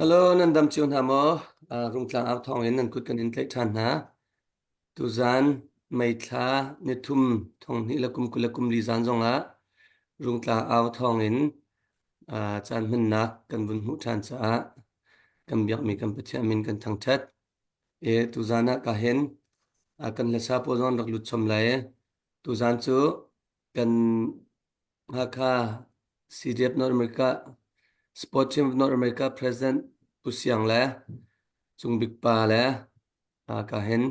Hello, nan dam cio hna maw? Rungtlang au thawng in nan kut kan in tlaih ṭhan hna. Tuzaan May thla nithum thonghnih le kum 20 le kum li zan zongah Rungtlang au thawng in caan hmannak kan vun hmuh ṭhan caah kan biakmi kan Pathian min kan thangṭhat. E, tuzaan ah ka hin kan hlasa pawl zong an rak lut chom lai. Tuzaan cu kan Hakha CDF North America Sport Team of North America President Pu Siang le Cung Bik Pa le ka hin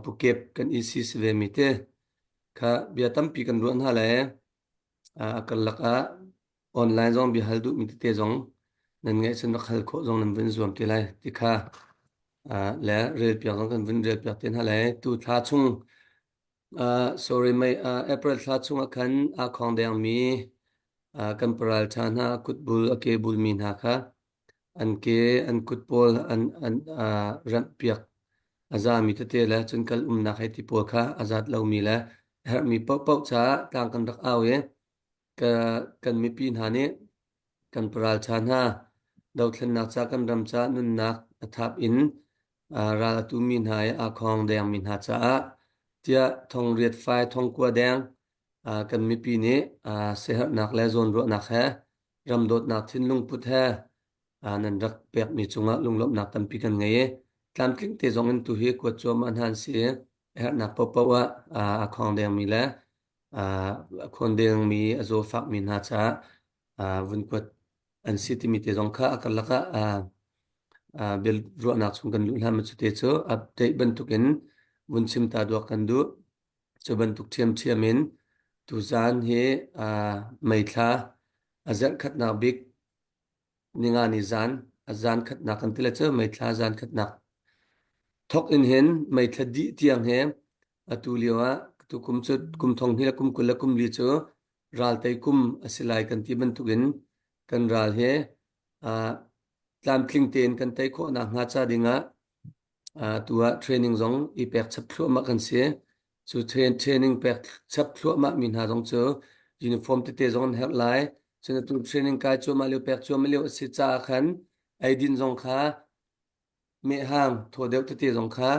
Pu Kep kan EC si ve mi te kha bia tampi kan ruah hna le a karlak ah online zong bia hal duh mi tete zong nan ngeih cun rak hal khawh zong nan vun zuam te lai ti kha le rel piak zong kan vun rel piak te hna lai. Tu thla chung Sorry mei, April thla chungah khan aa khawng dengmi kan paral ṭha hna kutbul a ke bulmi hna kha an ke an kut pawl an an remhpiak a zami tete le cun kal umnak hei ti pawl kha a zat lomi le a herhmi paohpaoh caah tlang kan rak au i ka, kan mipi hna nih kan paral ṭha hna dothlennak ca kan ram ca nunnak a thap in ral a tumi hna i aa khawng dengmi hna caah tiah thongriat fai thongkua deng kan mipi nih siaherhnak le zawnruahnak he ram dawtnak thinlung put he nan rak pekmi cungah lunglawmhnak tampi kan ngei i tlamtling te zong in tu hi kuat cuahmah hna an si i a herhnak paohpaoh ah aa khawng dengmi le a khawn dengmi a zawfakmi hna caah vun kuat an si timi te zong kha a karlak ah biaruahnak chung kan luh hlan cu te cu update bantukin vun chim ta duak kan duh. Cu bantuk ṭhiamṭhiam in tuzaan hi May thla a zarh khatnak bik ninga ni zan a zan khatnak kan ti le cu May thla zan khatnak thok in hin May thla dih tiang he atu lio ah tukum cu kum thong hnih le kum 20 le kum li cu ral tei kum a si lai kan ti bantukin kan ral he tlamtling tein kan tei khawh nakhnga ca dingah tu ah training zong i pek chap thluahmah kan si. Cu training pek chap thluahmah mi hna zong cu uniform tete zong an herh lai. Cun atu training kai cuahmah lio pek cuahmah lio a si caah khan eidin zong kha mehhang thaw deuh tete zong kha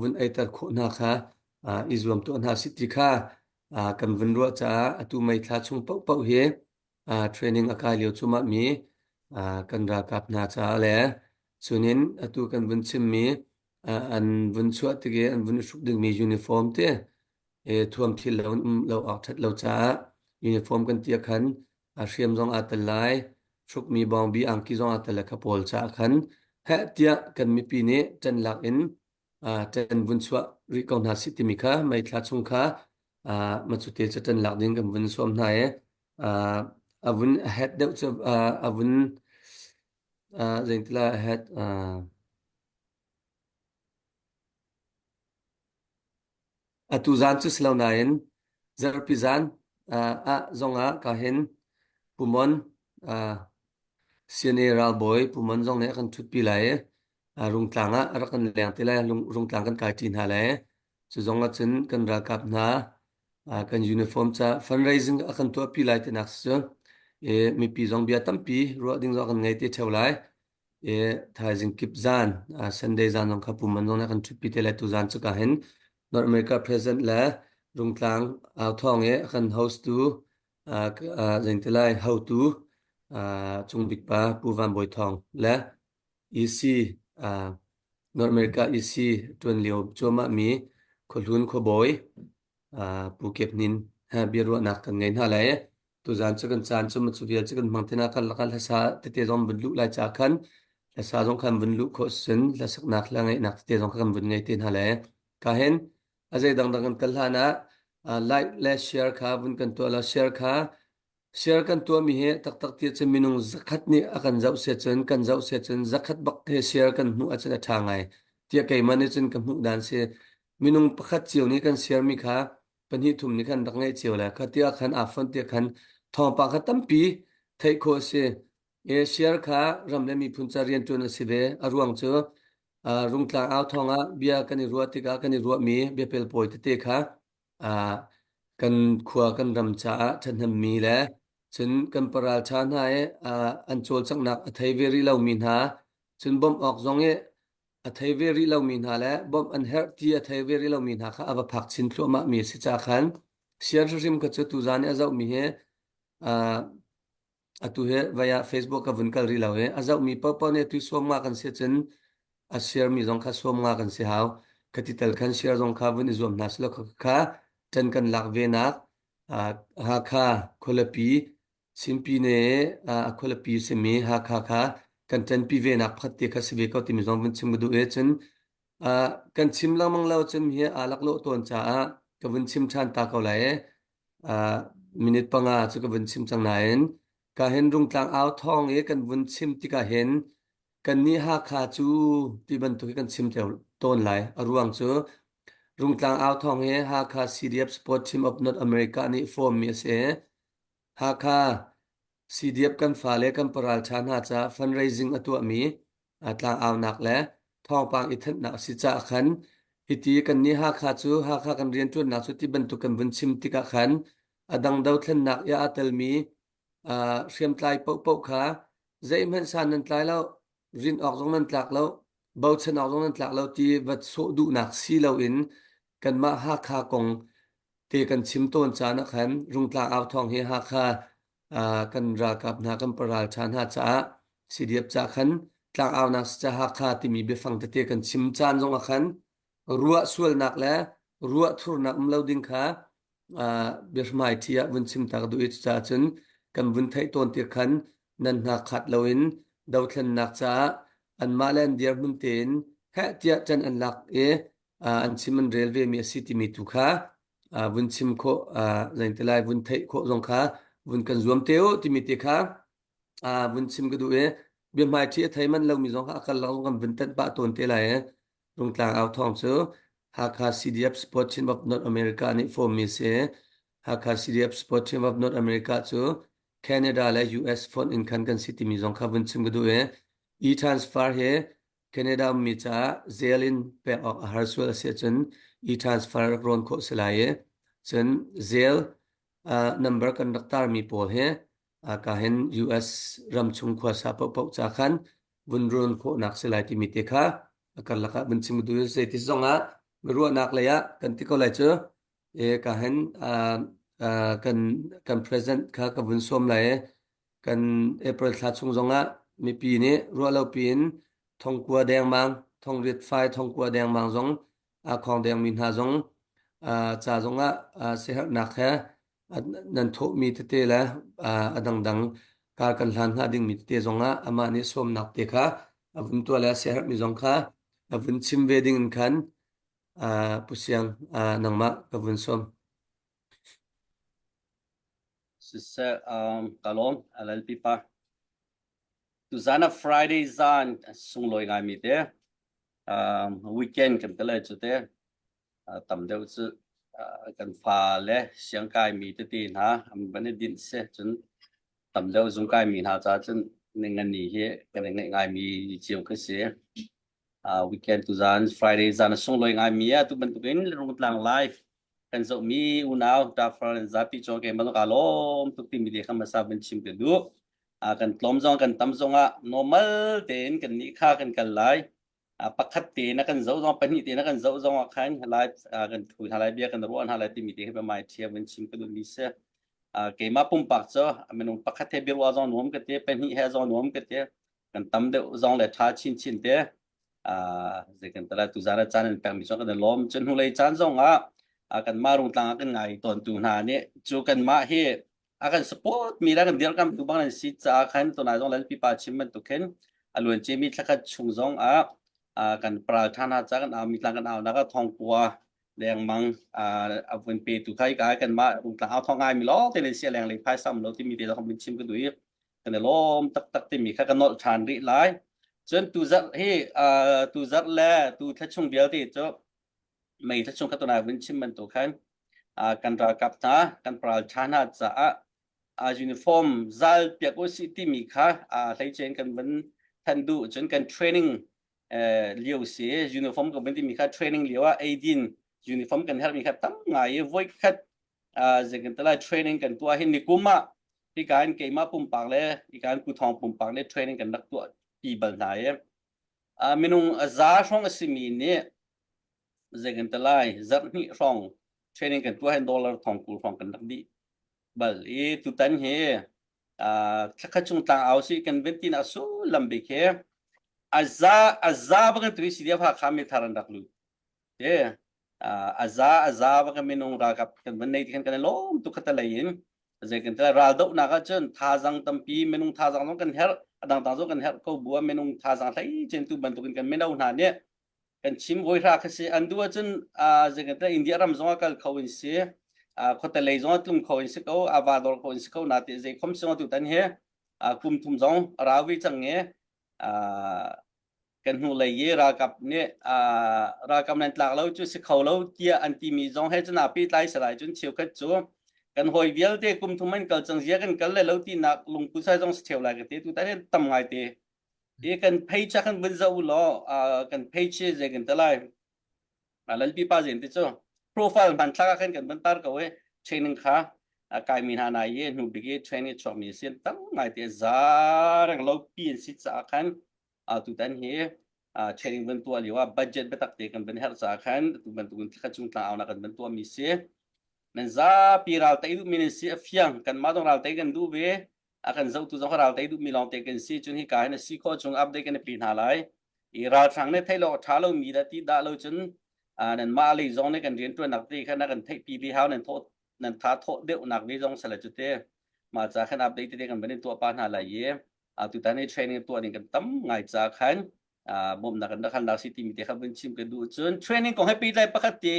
vun eiter khawh hna kha i zuam tuah hna sih ti kha kan vun ruah caah atu May thla chung paohpaoh hi training a kai lio cuahmah mi kan ralkap hna caah le cunin atu kan vun chimmi an vun chuah tik i an vun i hruk dingmi uniform te thuam thil lo in um lo awk ṭhat lo caah uniform kan ti ah khan hriam zong aa tel lai hrukmi bawngbi angki zong aa tel le kha pawl caah khan heh tiah kan mipi nih ṭan lak in ṭan vun chuah rih ko hna sih timi kha May thla chung kha macute cu ṭan lak ding kan vun sawm hna i a vun a het deuh cu a vun zeintila a het atu zan cu si lo nain zarhpi zan ah zongah ka hin Pumon CNA ralbawi Pumon zong nih a kan ṭhutpi lai i Rungtlang ah a rak kan leng te lai. Rungtlang kan kai ṭi hna lai. Cu zong ah cun kan ralkap hna kan uniform ca fundraising a kan tuahpi lai tinak si cu. I mipi zong bia tampi ruah ding zong kan ngei te ṭheo lai. I thaizing kip zan Sunday zan zong kha Pumon zong nih a kan ṭhutpi te lai. Tuzan cu ka hin North America President le Rungtlang au thawng i a kan host tu zeingtilai hotu Cung Bik Pa Pu Van Bawi Thawng le EC North America EC ṭuan lio cuahmah mi Khuahlun khuabawi Pu Kep Hnin he biaruahnak kan ngei hna lai. Tuzaan cu kan caan cu macu vial cu kan hmang tina kan lakah hlasa tete zong vun luh lai ca khan hlasa zong khan vun luh khawh sin hlasaknak hla ngeihnak tete zong kha kan vun ngei te hna lai. Ka hin a zei dangdang kan kal hlan ah like le share kha vun kan tuah la share kha share kan tuahmi hi taktak ti cun minung zakhat nih a kan zoh sia cun kan zoh sia cun zakhat bak he share kan hmuh ahcun a ṭha ngai tiah keimah nih cun ka hmuh dan si minung pakhat cio nih kan share mi kha pahnih thum nih khan rak ngeih cio le kha tiah khan aa fonh tiah khan thawngpang kha tampi theih khawh a si e share kha ram le miphun ca rianṭuan a si ve a ruang cu Rungtlang au thawng ah bia kan i ruah tikah kan i ruahmi biapel pawi tete kha kan khua kan ram caah ṭhahnemmi le Cun kan paralṭha hna i an cawlcanghnak a thei ve rih lomi hna, cun bawmh awk zong i a thei ve rih lomi hna le bawmh an herh ti a thei ve rih lomi hna kha a va phak chin thluahmahmi a si caah khan sian hrimhrim kha cu tuzaan i a zohmi hi atu hi vai ah Facebook ka vun kal rih lo i a zohmi paohpaoh nih atu sawm nga kan si cun a share mi zong kha sawm nga kan si hau. Khati tal khan share zong kha vun i zuam hna selaw kha ṭan kan lak ve nak Hakha khualipi Chinpine a khualipi simi Hakha kha kan ṭanpi ve nak pakhat te kha si ve ko timi zong vun chim ka duh i cun kan chim lengmang lo cun hi aa laklawh tawn caah ka vun chim ṭhan ta ko lai i minute 5 cu ka vun chim cang nain ka hin Rungtlang au thawng i kan vun chim tikah hin kannih Hakha cu ti bantuk hi kan chim tawn lai. A ruang cu Rungtlang au thawng hi Hakha CDF Sport Team of North America nih form mi a si. Hakha CDF kan fale kan paralṭha hna caah fundraising a tuahmi tlangaunak le thawngpang i thanhnak a si caah khan hiti kannih Hakha cu Hakha kan rianṭuannak cu ti bantuk kan vun chim tikah khan a dang dothlennak i aa telmi hriamtlai paohpaoh kha zeihmanh san nan tlai lo, rin awk zong nan tlak lo, bochan awk zong nan tlak lo ti va sawh duhnak si loin kanmah Hakha kong te kan chim tawn caan ah khan Rungtlang au thawng hi Hakha kan ralkap hna kan paralṭha hna caah CDF ca khan tlangaunak si ca Hakha timi biafang tete kan chim caan zong ah khan ruah sualnak le ruah thurnak um lo ding kha biahmai ṭhi ah vun chim ta ka duh i cucaah cun kan vun theih tawn ti khan nan hna khat loin dothlennak caah anmah le an dirhmun tein heh tiah ṭan an lak i an chim an rel vemi a si timi tu kha vun chim khawh zeiti lai vun theih khawh zong kha vun kan zuam te u timi te kha vun chim ka duh i biahmaiṭhi a thei manh lomi zong kha a karlak zong kan vun tanh pah tawn te lai i Rungtlang au thawng cu Hakha CDF Sport Team of North America nih form mi si. Hakha CDF Sport Team of North America cu Canada le US fonh in khan kan si timi zong kha vun chim ka duh i e-transfer hi Canada ummi caah zel in pek awk a har sual a si ahcun e-transfer rak rawn khawh si lai i cun zel number kan rak tarmi pawl hi ka hin US ramchung khuasa paohpaoh ca khan vun rawn khawhnak si lai timi te kha a karlak ah vun chim duh zeiti zong ah ruahnak lei ah kan ti ko lai cu e ka hin kan kan present kha ka vun sawm lai kan April thla chung zongah mipi nih ruahlopi in thongkua dengmang, thongriat fai thongkua dengmang zong aa khong dengmi hna zong ca zongah siaherhnak he nan thawhmi tete le a dangdang kar kan hlan hna dingmi tete zongah amah nih sawmnak te kha a vun tuah le siaherhmi zong kha a vun chim ve ding in khan Pu Siang nangmah ka vun sawm. Siseh, ka lawm, LLP pa. Tuzan ah Friday zan sunglawi ngaimi te, weekend kan te lai cu te, tam deuh cu kan fa le siangkai mi tete hna an van i dinh si cun tam deuh zungkai mi hna caah cun ningani hi kan i ngaih ngaimi cio khi si. Weekend tuzan Friday zan a sunglawi ngaimi ah tu bantukin Rungtlang live kan zohmi unau Dafar zapi cawng ke man ka lawm tuk timi te kha hmasa van chim ka duh. Kan tlawm zong kan tam zong ah normal tein kan nih kha kan kal lai. Pakhat te na kan zoh zong pahnih te na kan zoh zong ah khan lai kan thu hna lai bia kan ruah hna lai timi te kha mai thiam van chim ka duh mi si. Keimah pumpak cu minung pakhat he biaruah zong nuam ka ti pahnih he zong nuam ka ti kan tam deuh zong le ṭha chinchin te zei kan tala tu zan caan an pekmi cu kan i lawm cun hnulei caan zong ah kanmah Rungtlang ah kan ngai tawntu hna nih cu kanmah hi a kan support mi le kan dirkam tu bang an si caah khan tunai zong Lalpi pa chim bantuk khin a luan ciami thlakhat chung zong ah kan paral ṭha hna ca kan au mi tlang kan au nak ah thongkua lengmang a vun pe tu khai ka kanmah Rungtlang au thong ngai mi lawng te len si leng lei phaisa um lo timi te zong kan chim ka duh i kan i lawm taktak timi kha ka nolh ṭhan rih lai. Cun tuzarh hi tuzarh le tu thla chung vialte cu mei thla chung kha tunai vun chim bantuk khan kan ralkap hna kan ralṭha hna caah uniform zal piak usih timi kha hleice in kan vun thanh duh cun kan training lio si uniform kan vun timi kha training lio ah eidin uniform kan herhmi kha tam ngai i voikhat zei kan ti lai training kan tuah hin nikum ah. Hika in keimah pumpak le hika in Pu Thawng pumpak nih training kan rak tuah pi bal hna i minung a za hrawng a simi nih zei kan ti lai zarh hnih hrawng training kan tuah hin dollar thong 20 hrawng kan rak dih bal i tutan hi thlakhat chung tlang au si kan ven tina sullam bik hi a za a za bang tu CDF Hakha mi thar an rak lut te a za a za bang minung ralkap kan van nei ti khan kan lawm tu khata lei in zei kan ral dohnak ah cun thazang tampi minung thazang zong kan herh adang dang zong kan herh ko bua minung thazang hlei chen tu bantukin kan mino hna nih kan chim voi hra kha si an duh ahcun zei kan India ram zong ah kal kho in si khuate lei zong ah tlung kho in si ko ava dor kho in si ko na ti zei khom sing tu tan hi kum thum zong rawi cang nge kan hnu lei i ralkap nih ralkap nan tlak lo cu si kho lo tiah an timi zong he cun aa pehtlai salai cun cheukhat cu kan hawi vialte kum thum an kal cang zia kan kal le lo tinak lungput sai zong si theu lai ka ti tu tan hin tam ngai te i kan page ah khan vun zoh u law kan page hi zei kan ti lai lalpi pa zen ti cu profile hmanthlak ah khan kan van tar ko i training kha kaimi hna nai i hnu bik i training chuak mi sin tam ngai te za reng lo pi an si caah khan tutan hi training van tuah lio ah budget biatak te kan van herh caah khan tu bantukin thla chung tlang aunak kan van tuah mi si nan zapi ral tei duh mi nan si a fiang kan mah dong ral tei kan duh ve a kan zohtu zong ral tei duhmi lawngte kan si cun hika hin a si khawh chung update kan i pe hna lai i ralhrang nih theih lo ṭha lo mi dah ti dah lo cun nan mah lei zong nih kan rianṭuannak te kha na kan theihpi ve hau nan thawh nan tha thawh deuhnak ve zong sala cu te mah ca khan update tete kan van in tuah pa hna lai i tutan i training tuah ding kan tam ngai ca khan bawmhnak kan rak halnak si timi te kha vun chim ka duh cun training kong he pehtlai pakhat ti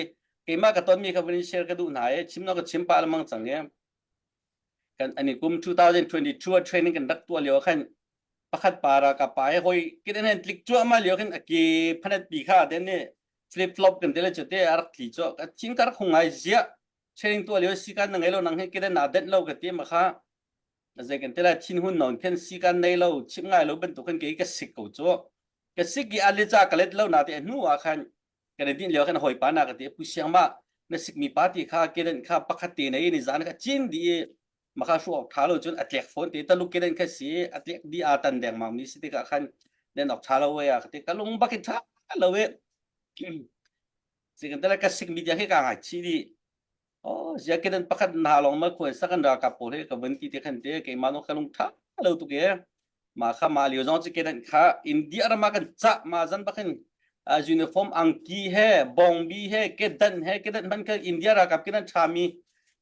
keimah ka tonmi kha vun in share ka duh hna i chim no ka chim pah lengmang cang i kan ani kum 2022 ah training kan rak tuah lio khan pakhat pa ralkap pa he hoi kin an tlik cuahmah lio khin a ke phanat pi kha den ni flip flop kan tele chute a rak tli cho ka thin ka rak hung ngai zia training tuah lio si kan na ngei lo nang he kiden na det lo ka ti ma kha zei kan tela thin hun non khen si kan nei lo chim ngai lo bantuk khan ke ka sik ko chu ka sik i ali cha ka let lo na te hnu ah khan kan i dinh lio khan hawipa na ka ti pu siang ma na sikmi party kha kedan kha pakhat te nei ni zan kha chin di maka hru ok tha lo cun a tlek phone te taluk kedan kha si a tlek di a tan deng mang mi si te ka khan nen ok tha lo we a ka ti ka lung bakin tha lo we sikan tala ka sik mi dia khi ka ngai chi di Oh, zia kedan pakhat na long ma khuan sakan ralkap pawl he ka van ti te khan te keimah no ka lung tha lo tuk e. Ma kha ma lio zong chu kedan kha India ram ah kan cha ma zan bakin uniform angki he bongbi he kedan he kedan man kha India ralkap kedan tha mi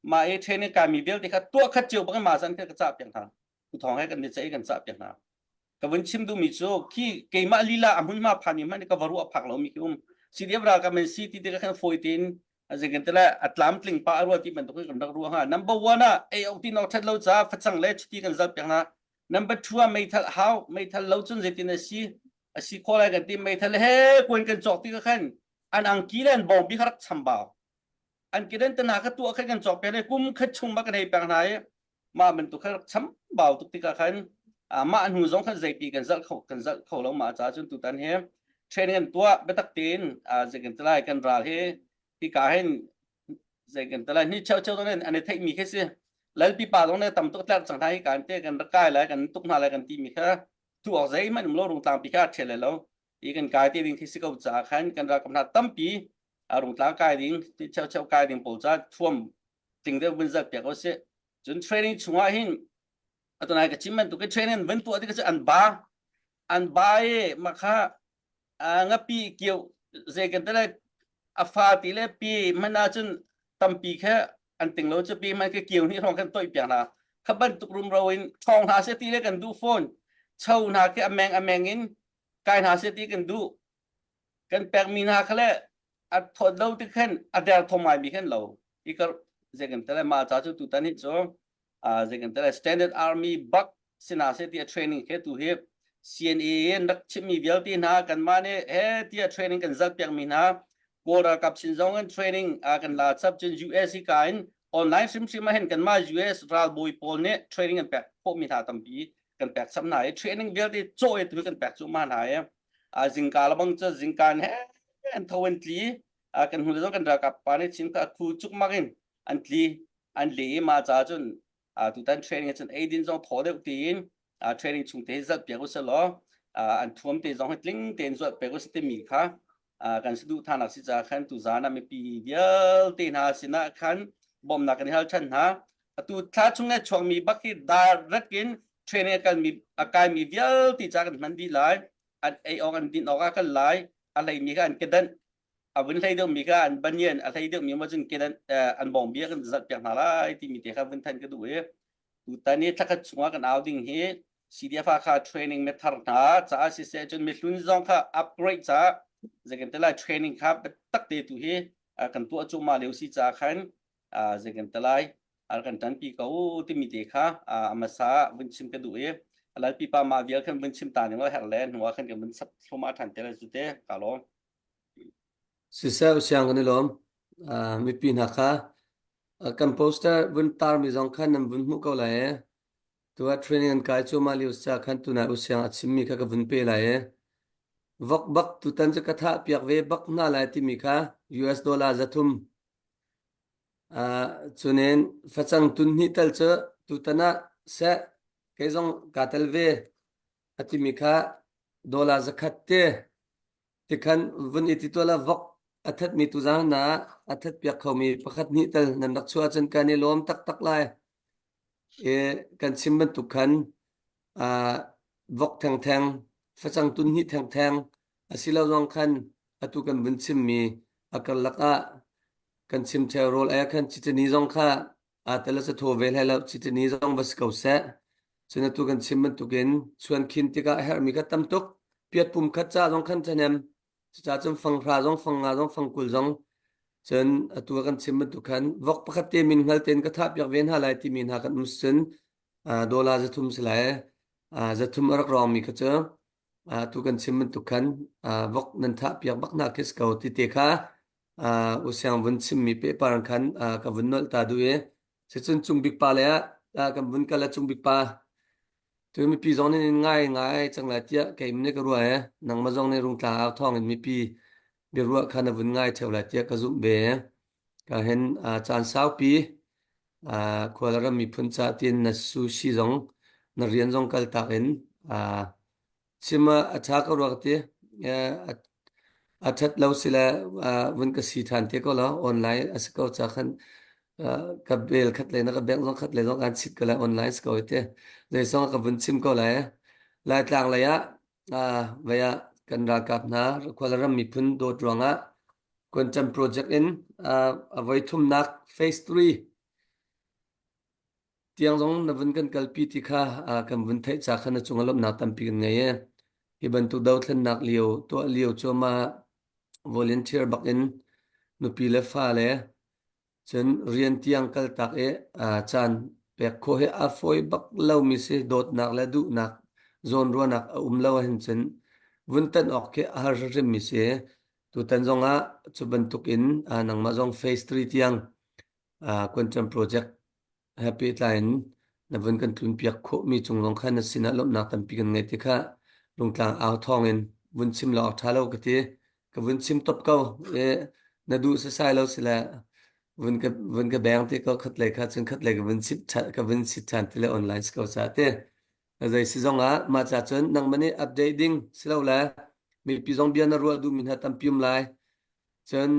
ma e training ka mi vialte kha tuah khat cio bang ma zan kha ka cha piak hna. Ku thong he kan ni chai kan cha piak hna. Ka vun chim duhmi cu khi keimah lila a hmunhma phan mi hmanh ka va ruah phak lomi khi um. CDF ralkap an si ti te ka khan fawi tein zeikan tila a tlamtling pa a rua ti bantuk in kan rak ruah hnga. Number one ah ei ok ti nok that lo ca facang le chiti kan zal piak hna. Number two ah meithal hau meithal lo cun zeitin a si a si kho lai kan ti meithal he kuan kan cawk ti ka khan an angki le an bawngbi kha rak chambau. An keden te hna kha tuah khan kan cawk piak le kum khat chung ma kan hei pek hna i mah bantuk kha rak chambau tuk tikah khan mah hnu zong khan zeipi kan zalh kho kan zalh kho lo mah caah cun tutan hi training an tuah biatak tein zei kan ti lai kan ral hi hika hin zei kan ti lai ni cheu cheu zong an i theih mi khi si lalpi pa zong ne tam tuk tlerh cang hna hi kan te kan rak kai lai kan tuk hna lai kan ti mi kha tu awk zeihmanh um lo rungtlang pi kha ṭhial lo i kan kai te ding khi si ko caah khan kan ralkap hna tampi rungtlang kai ding cheu cheu kai ding pawl ca thuam tling deuh vun zat piak usih cun training chungah hin atunai ka chim bantuk training van tuah tik an ba an ba i makha ngapi kieu zei kan tele a fa ti le pi mana cun tampi khe an ting lo chu pi man ke kieu ni rong kan toi piak na kha bantuk rum ro in thong hna se ti le kan du phone cho hna ke ameng ameng in kai hna se ti kan du kan pek mi hna kha le a thawt lo ti khan a der thom ngai mi khan lo i ka zei kan tele ma cha chu tutan hi chu zei kan tele standard army bak sina se ti training he tu hi CNA in rak chimmi vialte hna kan mah nih he tia training kan zalh piak mi hna Kawl ralkap sin zong in training kan la chap cun US hi ka in online hrimhrim ah hin kan mah US ralbawi pawl nih training an pek khawh mi hna tampi kan pek chap hna i training vialte cawh i tu kan pek cu ma hna i zingka lebang cu zingka in he an tho an tli kan hnu zong kan ralkap pa nih chin kha khu cuk mak in an tli an le i ma ca cun. Tutan training cun eidin zong thaw deuh tiin training chung te zalh piak usih law an thuam te zong hi tling tein zualh piak usih timi kha kan saduh thanak si caah khan tuzan ah mipi vialte hna sinah khan bawmhnak kan i hal ṭhan hna. Atu thla chung le chuakmi bak hi direct in training a kalmi a kaimi vialte ca kan hman dih lai. An ei awk an din awk ah kan lai. A hleimi kha an kedanh a vun hlei deuhmi kha an banyan a hlei deuhmi ma cun kedan an bawng bia kan zalh piak hna lai timi te kha vun than ka duh i tutan i thlakhat chungah kan au ding hi CDF kha training me thar hna caah siseh cun mihlun zong kha upgrade caah zeikan te lai training kha tak te tu hi kan tuah cuahmah lio si caah khan zeikan te lai ar kan ṭanpi ko timi te kha amasa vun chim ka duh i lalpi pa mah vial khan vun chim ta ning herh le hnu ah khan kan vun sap thluma ṭhan te lai cu te ka lawm. Siseh siang kan i lawm. Mipi hna kha kan poster vun tarmi zong khan nan vun hmuh ko lai i tu ah training an kai cuahmah lio ca khan tunai usiang a chimmi kha ka vun pe lai i vok bak tutan cu ka thah piak ve bak hna lai timi kha US dollar 300. Cunin facang tun hnih tal cu tutan ah seh kei zong kaa tel ve a timi kha dollar 100 te tikhan vun i ti tuah la vok a thatmi tuzaan na a that piak khomi pakhat hnih tal nan rak chuah ahcun kan i lawm taktak lai. I kan chim bantuk khan vok thengtheng, facang tun hnih thengtheng asilo zong khan atu kan vun chimmi a karlak ah kan chim theo rawl ai khan chitani zong kha aa tel a thaw ve hlei lo chitani zong va si ko seh. Cun atu kan chim bantukin chuan khin tikah a herhmi kha tam tuk. Piat pum khat ca zong khan ṭhahnem. Cucaah cun fang hra zong, fang nga zong, fang 20 zong cun atu kan chim bantuk khan vok pakhat te min hngal tein ka thah piak ve hna lai timi hna kan um cun dollar 300 si lai. 300 a rak rawngmi kha cu atu kan chim bantuk khan vok nan thah piak bak hna khi si ko ti te kha usiang vun chimmi pehpar khan ka vun nolh ta duh i Cucun Cung Bik pa le ah kan vun kal ah Cung Bik pa tu mipi zong nih ngai ngai cang lai tiah keim nih ka ruah e nangmah zong nih Rungtlang au thawng in mipi biaruah kha na vun ngai theo lai tiah ka zumh ve. Ka hin caan saupi khual ram miphun ca tin na sushi zong na rian zong kal tak in Chim ah a ṭha ko rua ka ti. A ṭhat lo si le vun ka si ṭhan te ko law online a si ko ca khan ka bel khat lei na ka bank zong khat lei zong kan chit ko lai online si ko te. Zeisong ka vun chim ko lai. Laitlang lei ah vei ah kan ralkap hna khual ram miphun dawt ruangah Quantum project in a voi thumnak phase 3 Tiang zong na vun kan kalpi ti kha kan vun theih ca kha na cungah lawmhnak tampi kan ngei i hi bantuk dothlennak lio tuah lio cuahmah volunteer bak in nupi le fale cun rian tiang kaltak i caan pek khawh hi a fawi bak lomi si dawtnak le duhnak zawnruahnak a um lo ahhin cun vun tan awk khi a har hrimmi si. Tutan zongah cu bantuk in nangmah zong phase 3 tiang Quantum project he pehtlai in na vun kan tlunpiak khawhmi cung zong khan na sinah lawmhnak tampi kan ngei ti kha Rungtlang au thawng in vun chim lo awk ṭha lo ka ti. Ka vun chim top ko. E, na duh sasai lo sile vun ka vun ka beng te ko khat lei kha cun khat lei ka vun chip ka vun chit ṭhan ti le online si ko ca te. Zei si zong ah mah ca cun nangmah nih update ding si lo le mipi zong bia na ruah duhmi hna tampi um lai. Cun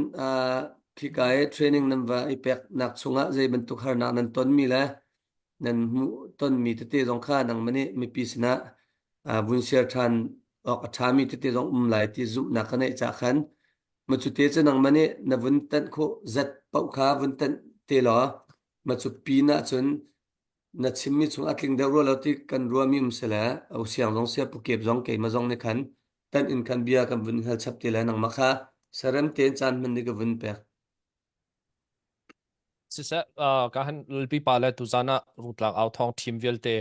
khika i training nan va i peknak chungah zei bantuk harnak nan tonmi le nan hmuh tonmi tete zong kha nangmah nih mipi sinah vun share ṭhan awk a ṭhami tete zong um lai ti zumhnak ka neih cah khan ma cu te cu nangmah nih na vun tanh khawh zat paoh kha vun tanh te law ma cu pin ahcun na chimmi chung a tling deuh rua lo ti kan ruahmi um si le au siang zong sia pukep zong keimah zong nih khan tan in khan bia kan vun hal chap ti le nangmah kha sarem tein caan hman ni ka vun pek. Siseh, ka han lalpi pa le tuzan ah Rungtlang au thawng team vialte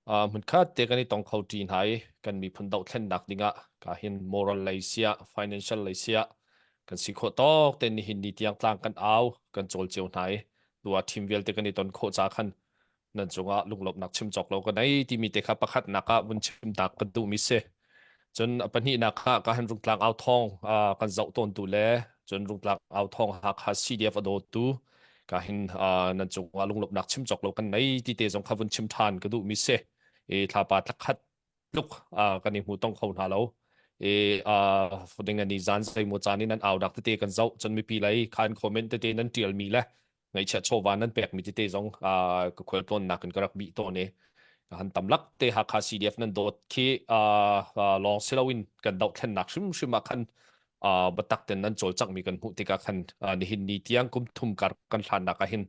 hmunkhat te kan i tong kho ṭi hna i kan miphun dohthlennak dingah ka hin moral lei siah financial lei siah kan si khawh tawk te nihin ni tiang tlang kan au kan cawl cio hna i tu ah team vialte kan i ton khawh ca khan nan cungah lunglawmhnak chim cawk lo ka nei timi te kha pakhatnak ah vun chim tak ka duhmi si. Cun a pahnihnak ah ka han Rungtlang au thawng kan zoh tawntu le cun Rungtlang au thawng Hakha CDF a dawtu. Ka hin nan cungah lunglawmhnak chim cawk lo kan nei ti te zong kha vun chim ṭhan ka duhmi si. I thlapa thlakhat tluk kan i hmu tong kho hna lo. I ding ani zan zeimaw caan in nan au dak tete kan zoh cun mipi lei khan comment tete nan ṭialmi le ngaihchiah chawva nan pekmi tete zong ka khualtlawnnak in ka rak bih tawn i han tamlak te Hakha CDF nan dawt khi lawng si loin kan dohthlennak hrimhrim ah khan biatak ten nan cawlcanghmi kan hmuh tikah khan nihin ni tiang kum thum kar kan hlannak ah hin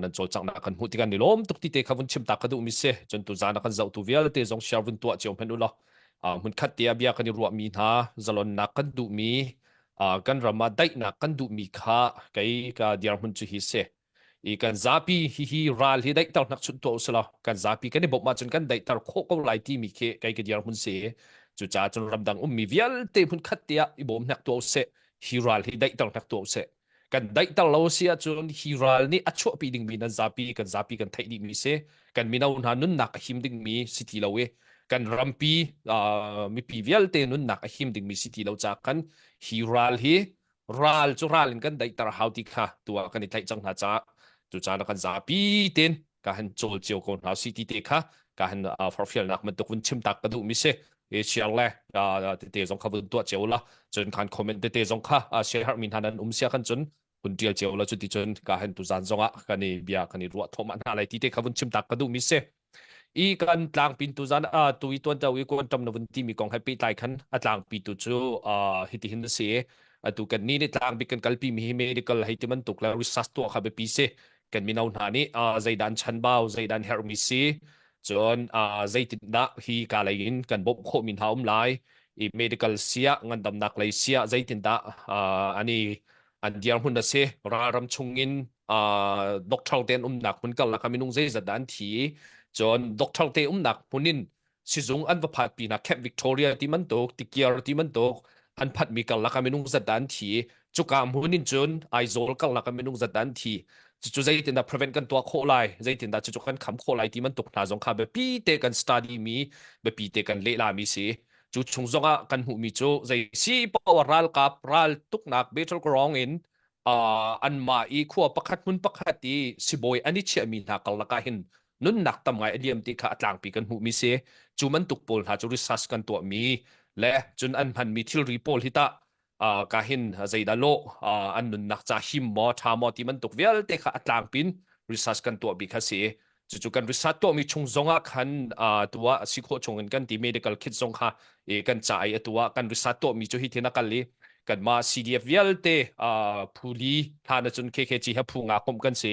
nan cawlcanghnak kan hmuh tikah ni lawm tuk ti te kha vun chim ta ka duhmi si cun tu zan ah kan zohtu vialte zong share vun tuah cio hmanh u law hmunkhat te ah bia kan i ruahmi hna zalonnak kan duhmi kan ram ah daihnak kan duhmi kha kei ka dirhmun cu hi si i kan zapi hihi ral hi daihter hnak chunh tuah usila kan zapi kan i bawmh ahcun kan daihter khawh ko lai timi khi kei ka dirhmun si cucaah cun ramdang ummi vialte hmun khat te ah i bawm hnek tuah usih hi ral hi daihter hnek tuah usih kan daihter lo si ahcun hi ral nih a chuahpi dingmi nan zapi kan zapi kan theih dihmi si kan mino hna nunnak a him dingmi si ti lo i kan rampi uh, mipi vialte nunnak a him dingmi si ti lo ca khan hi ral hi ral cu ral in kan daihter hau ti kha tu ah kan i tlaih cang hna caah cu caan ah kan zapi ten ka han cawl cio ko hna si ti te kha ka han forfialnak bantuk vun chim tak ka duh mi si e share le tete zong kha vun tuah cio la cun khan comment tete zong kha share har mi hna nan um sia khan cun hun tial cio la cu ti cun ka han tu zan zong ah kan i bia kan i ruah thoma hna lai ti te kha vun chim tak ka duh mi si I kan tlangpin tu zan uh, tu i tuan i kuan tam na vun timi kong he pehtlai khan a tlangpi tu cu uh, hiti hin a si atu kan ni nih tlangbik kan kalpi mi hi medical hei ti bantuk le research tuah kha biapi si kan mino hna nih uh, zeidan chanbau zeidan herhmi si cun uh, zeitindah hi ka lei in kan bawmh khawh mi hna um lai i medical sia ngandamnak lei sia zeitindah uh, ani an dirhmun a si ralram chungin uh, doctor te an umnak hmun karlak ah minung zeizat dah an thi cun doctor te umnak hmun in sizung an va phat pinah Camp Victoria ti bantuk Tikiar ti bantuk an phatmi karlak ah minung zat dah an thi cuka hmun in cun Aizawl karlak ah minung zat dah an thi cucu zeitindah prevent kan tuah khawh lai zeitindah cucu kan kham khawh lai ti bantuk hna zong kha biapi te kan study mi biapi te kan lehla mi si cu chung zongah kan hmuhmi cu zei si poah ralkap ral tuknak battleground in uh, anmah i khua pakhat hmun pakhat i sibawi an i chiahmi hna karlak ah hin nunnak tam ngai a liam ti kha a tlangpi kan hmuhmi si cu bantuk pawl hna cu research kan tuahmi le cun an hmanmi thilri pawl hi tah uh, ka hin zeidah lawh uh, an nunnak ca him maw ṭha maw ti bantuk vialte kha a tlangpin research kan tuahmi kha si cucu kan research tuahmi chung zongah khan uh, tuah si khawh chung in kan ti medical kit zong kha e, kan ca i atu ah kan research tuahmi cu hi thin a kal i kanmah CDF vialte uh, phuli hlan ahcun KKG he phu nga komh kan si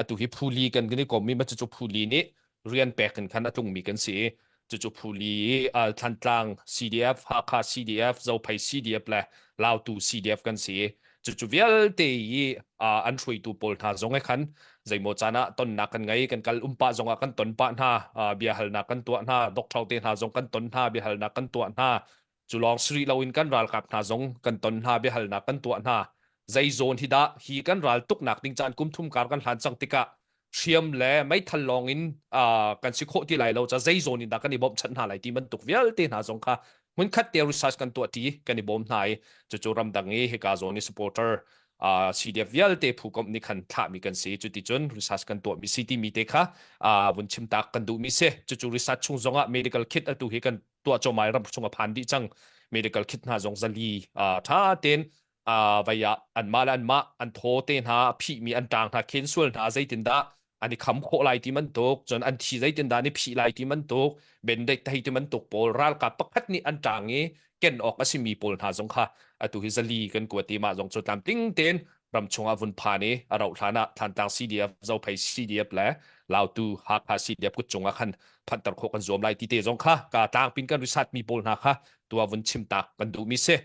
atu hi phuli kan kan i kom mi ma cucu phuli nih rian pek in khan a tlungmi kan si i cucu phuli i Thlantlang CDF, Hakha CDF, Zophei CDF le Lautu CDF kan si cucu vialte i an hruaitu pawl hna zong he khan zeimaw caan ah tonnak kan ngei kan kal um pah zongah kan ton pah hna biahalnak kan tuah hna doctor te hna zong kan ton hna biahalnak kan tuah hna cu lawng si rih loin kan ralkap hna zong kan ton hna biahalnak kan tuah hna zei zawn hi dah hi kan ral tuknak ding caan kum thum kar kan hlan cang tikah hriam le meithal lawng in uh, kan si khawh ti lai lo ca zei zawn in dah kan i bawmhchanh hna lai ti bantuk vialte hna zong kha hmunkhat te research kan tuah ti kan i bawm hna i cucu ramdang i hika zawn i supporter uh, CDF vialte phu komh nih khan thlahmi kan si cuti cun research kan tuahmi si timi te kha uh, vun chim tak kan duhmi si cucu research chung zongah medical kit atu hi kan tuah cawmai ram chung a phan dih cang medical kit hna zong zali tha ten vai ah anmah le anmah an thaw te hna a phihmi an ṭang hna khen sual hna zeitindah an i kham khawh lai ti bantuk cun an thi zeitindah an i phih lai ti bantuk bendeih thei ti bantuk pawl ralkap pakhat nih an ṭang i ken awk a simi pawl hna zong kha atu hi zali kan kuat i mah zong cu tlamtling tein ram chungah vun phan i a rauh hlan ah Thantlang CDF, Zophei CDF le Lautu Hakha CDF kut cungah khan phanhter khawh kan zuam lai ti te zong kha ka tlangpin kan risat mi pawl hna kha tua vun chim tak kan duh mi si.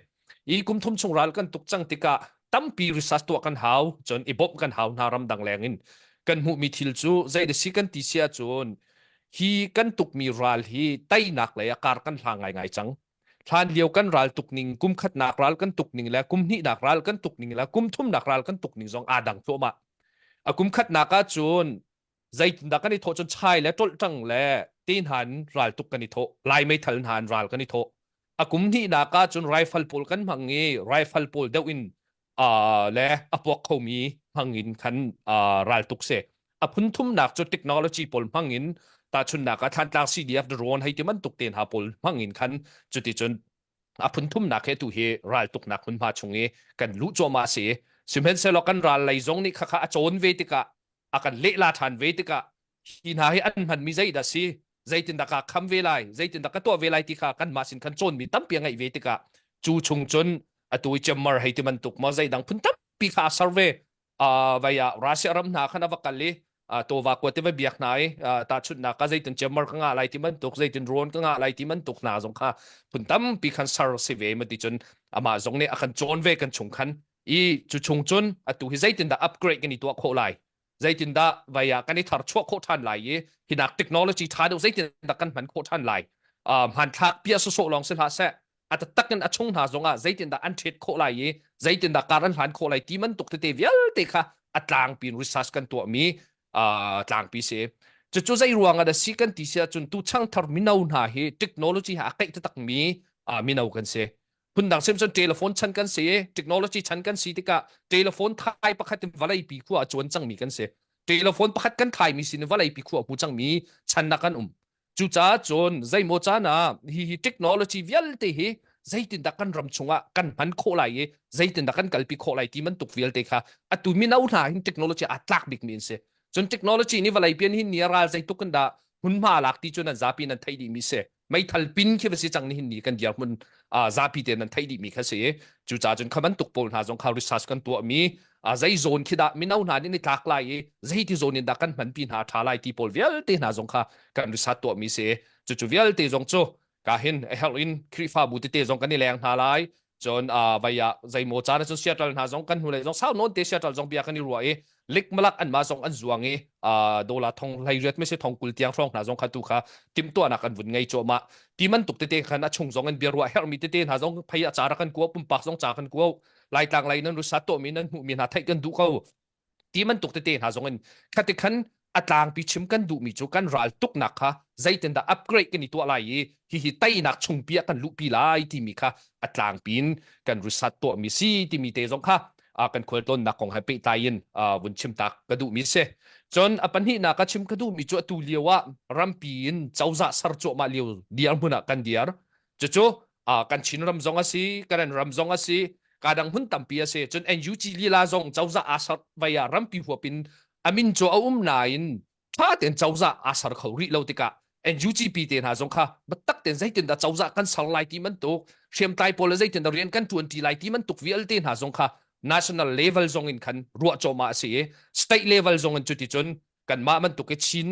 I kum thum chung ral kan tuk cang tikah tampi research tuah kan hau cun i bawmh kan hau hna ramdang leng in kan hmuhmi thil cu zei da si kan ti si ahcun hi kan tukmi ral hi teinak lei ah kar kan hlang ngaingai cang Hlan lio kan ral tuk ning, kum khatnak ral kan tuk ning le kum hnihnak ral kan tuk ning le kum thumnak ral kan tuk ning zong aa dang thluahmah. A kum khatnak ah cun zeitindah kan i thawh cun chai le ṭolhṭang le te hna in ral tuk kan i thawh. Lai meithal hna in ral kan i thawh. A kum hnihnak ah cun rifle pawl kan hmang i rifle pawl deuh in uh, le a puak khomi hmangin khan uh, raltuk se a phun thumnak cu technology pawl hmangin tahchunnak ah Thlantlang CDF drone hei ti bantuk te hna pawl hmangin khan cuticun a phun thumnak he tu hi raltuknak hmunhma chung i kan luh cuahmah si sihmanhsehlaw kan ral lei zong nih khakha a cawn ve tikah a kan lehla ṭhan ve tikah hi hna hi an hmanmi zeidah si zeitindah ka kham ve lai zeitindah ka tuah ve lai ti kha kanmah sin khan cawnmi tampi a ngeih ve tikah cu chung cun atu i cemmar hei ti bantuk maw zeidang phun tampi kha a ser ve uh, vai ah Russia ram hna khan a va kal i uh, tawva kua te va biak hna i uh, tahchunhnak ka zeitin cemmar ka ngah lai ti bantuk zeitin rawn ka ngah lai ti bantuk hna zong kha phun tampi khan ser si ve ma ti cun amah zong nih a kan cawn ve kan chung khan i cu chung cun atu hi zeitindah upgrade kan i tuah khawh lai zeitindah vai ah kan i thar chuah khawh ṭhan lai i hinak technology ṭha deuh zeitindah kan hman khawh ṭhan lai uh, hmanthlak piah sawsawh lawng si hlah seh a taktak in a chung hna zongah zeitindah an ṭhet khawh lai i zeitindah kar an hlan khawh lai ti bantuk tete vialte kha a tlangpi in research kan tuahmi uh, tlangpi si cucu zei ruang ah dah si kan ti si ahcun tu changthar mino hna hi technology ha a keih taktak mi uh, mino kan si phundang sim cun telephone chan kan si technology chan kan si tikah telephone thai pakhat in vawlei pi khua a cuan cangmi kan si telephone pakhat kan thai mi sin vawlei pi khua hmu cangmi chan na kan um cucaah cun zeimaw caan ah hi hi technology vialte hi zeitindah kan ram chungah kan hman khawh lai i zeitindah kan kalpi khawh lai ti bantuk vialte kha atu mino hna hin technology aa tlak bikmi an si cun technology nih vawlei pian hin ni a ral zeituk in dah hmunhma lak ti cu nan zapi nan theih dihmi si meithal pin khi va si cang nihin ni kan dirhmun zapi te nan theih dihmi kha si cucaah cun kha bantuk pawl hna zong kha research kan tuahmi zei zawn khi dah mino hna nih ni tlak lai i zeiti zawn in dah kan hmanpi hna ṭha lai ti pawl vialte hna zong kha kan research tuahmi si cucu vialte zong cu ka hin a herh in Khrihfabu tete zong kan i leng hna lai cun vai ah zeimaw caan ahcun Seattle hna zong kan hnulei zong sau nawn te Seattle zong bia kan i ruah i likmalak anmah zong an zuang i dola thong hlei riat mi si thong kul tiang hrawng hna zong kha tu kha timhtuahnak an vun ngei cuahmah ti man tuk tete khan a chung zong in bia ruah herhmi tete hna zong phei a ca rak kan kuo pumpak zong ca kan kuo laitlang lei nan rusat tuahmi nan hmuhmi hna theih kan duh ko ti bantuk tete hna zong in khati khan a tlangpi chim kan duhmi cu kan ral tuknak kha zeitindah upgrade kan i tuah lai i hihi teinak chungpi ah kan luhpi lai timi kha a tlangpi in kan research tuahmi si timi te zong kha kan khualtlawnnak kong he pehtlai in vun chim tak ka duhmi si. Cun a pahnihnak a chim ka duhmi cu atu lio ah rampi in cozah ser cuahmah lio dirhmun ah kan dir. Cucu kan Chinram zong a si, Karen ram zong a si, kadang hmun tampi a si. Cun NUG lila zong cozah aa ser vai ah rampi huap in a min cu a um nain ṭha tein cozah aa ser kho rih lo tikah NUGP te hna zong kha biatak tein zeitindah cozah kan ser lai ti bantuk hriamtlai pawl le zeitindah rian kan ṭuan ṭi lai ti bantuk vialte hna zong kha national level zong in khan ruah cawhmah a si i state level zong in cuticun kanmah bantuk i Chin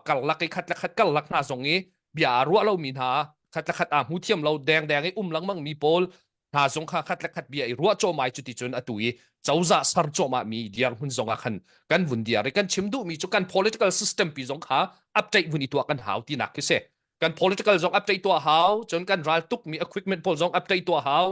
karlak i khat le khat karlak hna zong i bia aa ruah lomi hna khat le khat aa hmu thiam lo dengdeng i um lengmang mi pawl hna zong kha khat le khat bia i ruah cawmai cuti cun atu i cozah ser cuahmah mi dirhmun zong ah khan kan vun diar i kan chim duhmi cu kan political system pi zong kha update vun i tuah kan hau tinak khi si kan political zong update tuah hau cun kan ral tukmi equipment pawl zong update tuah hau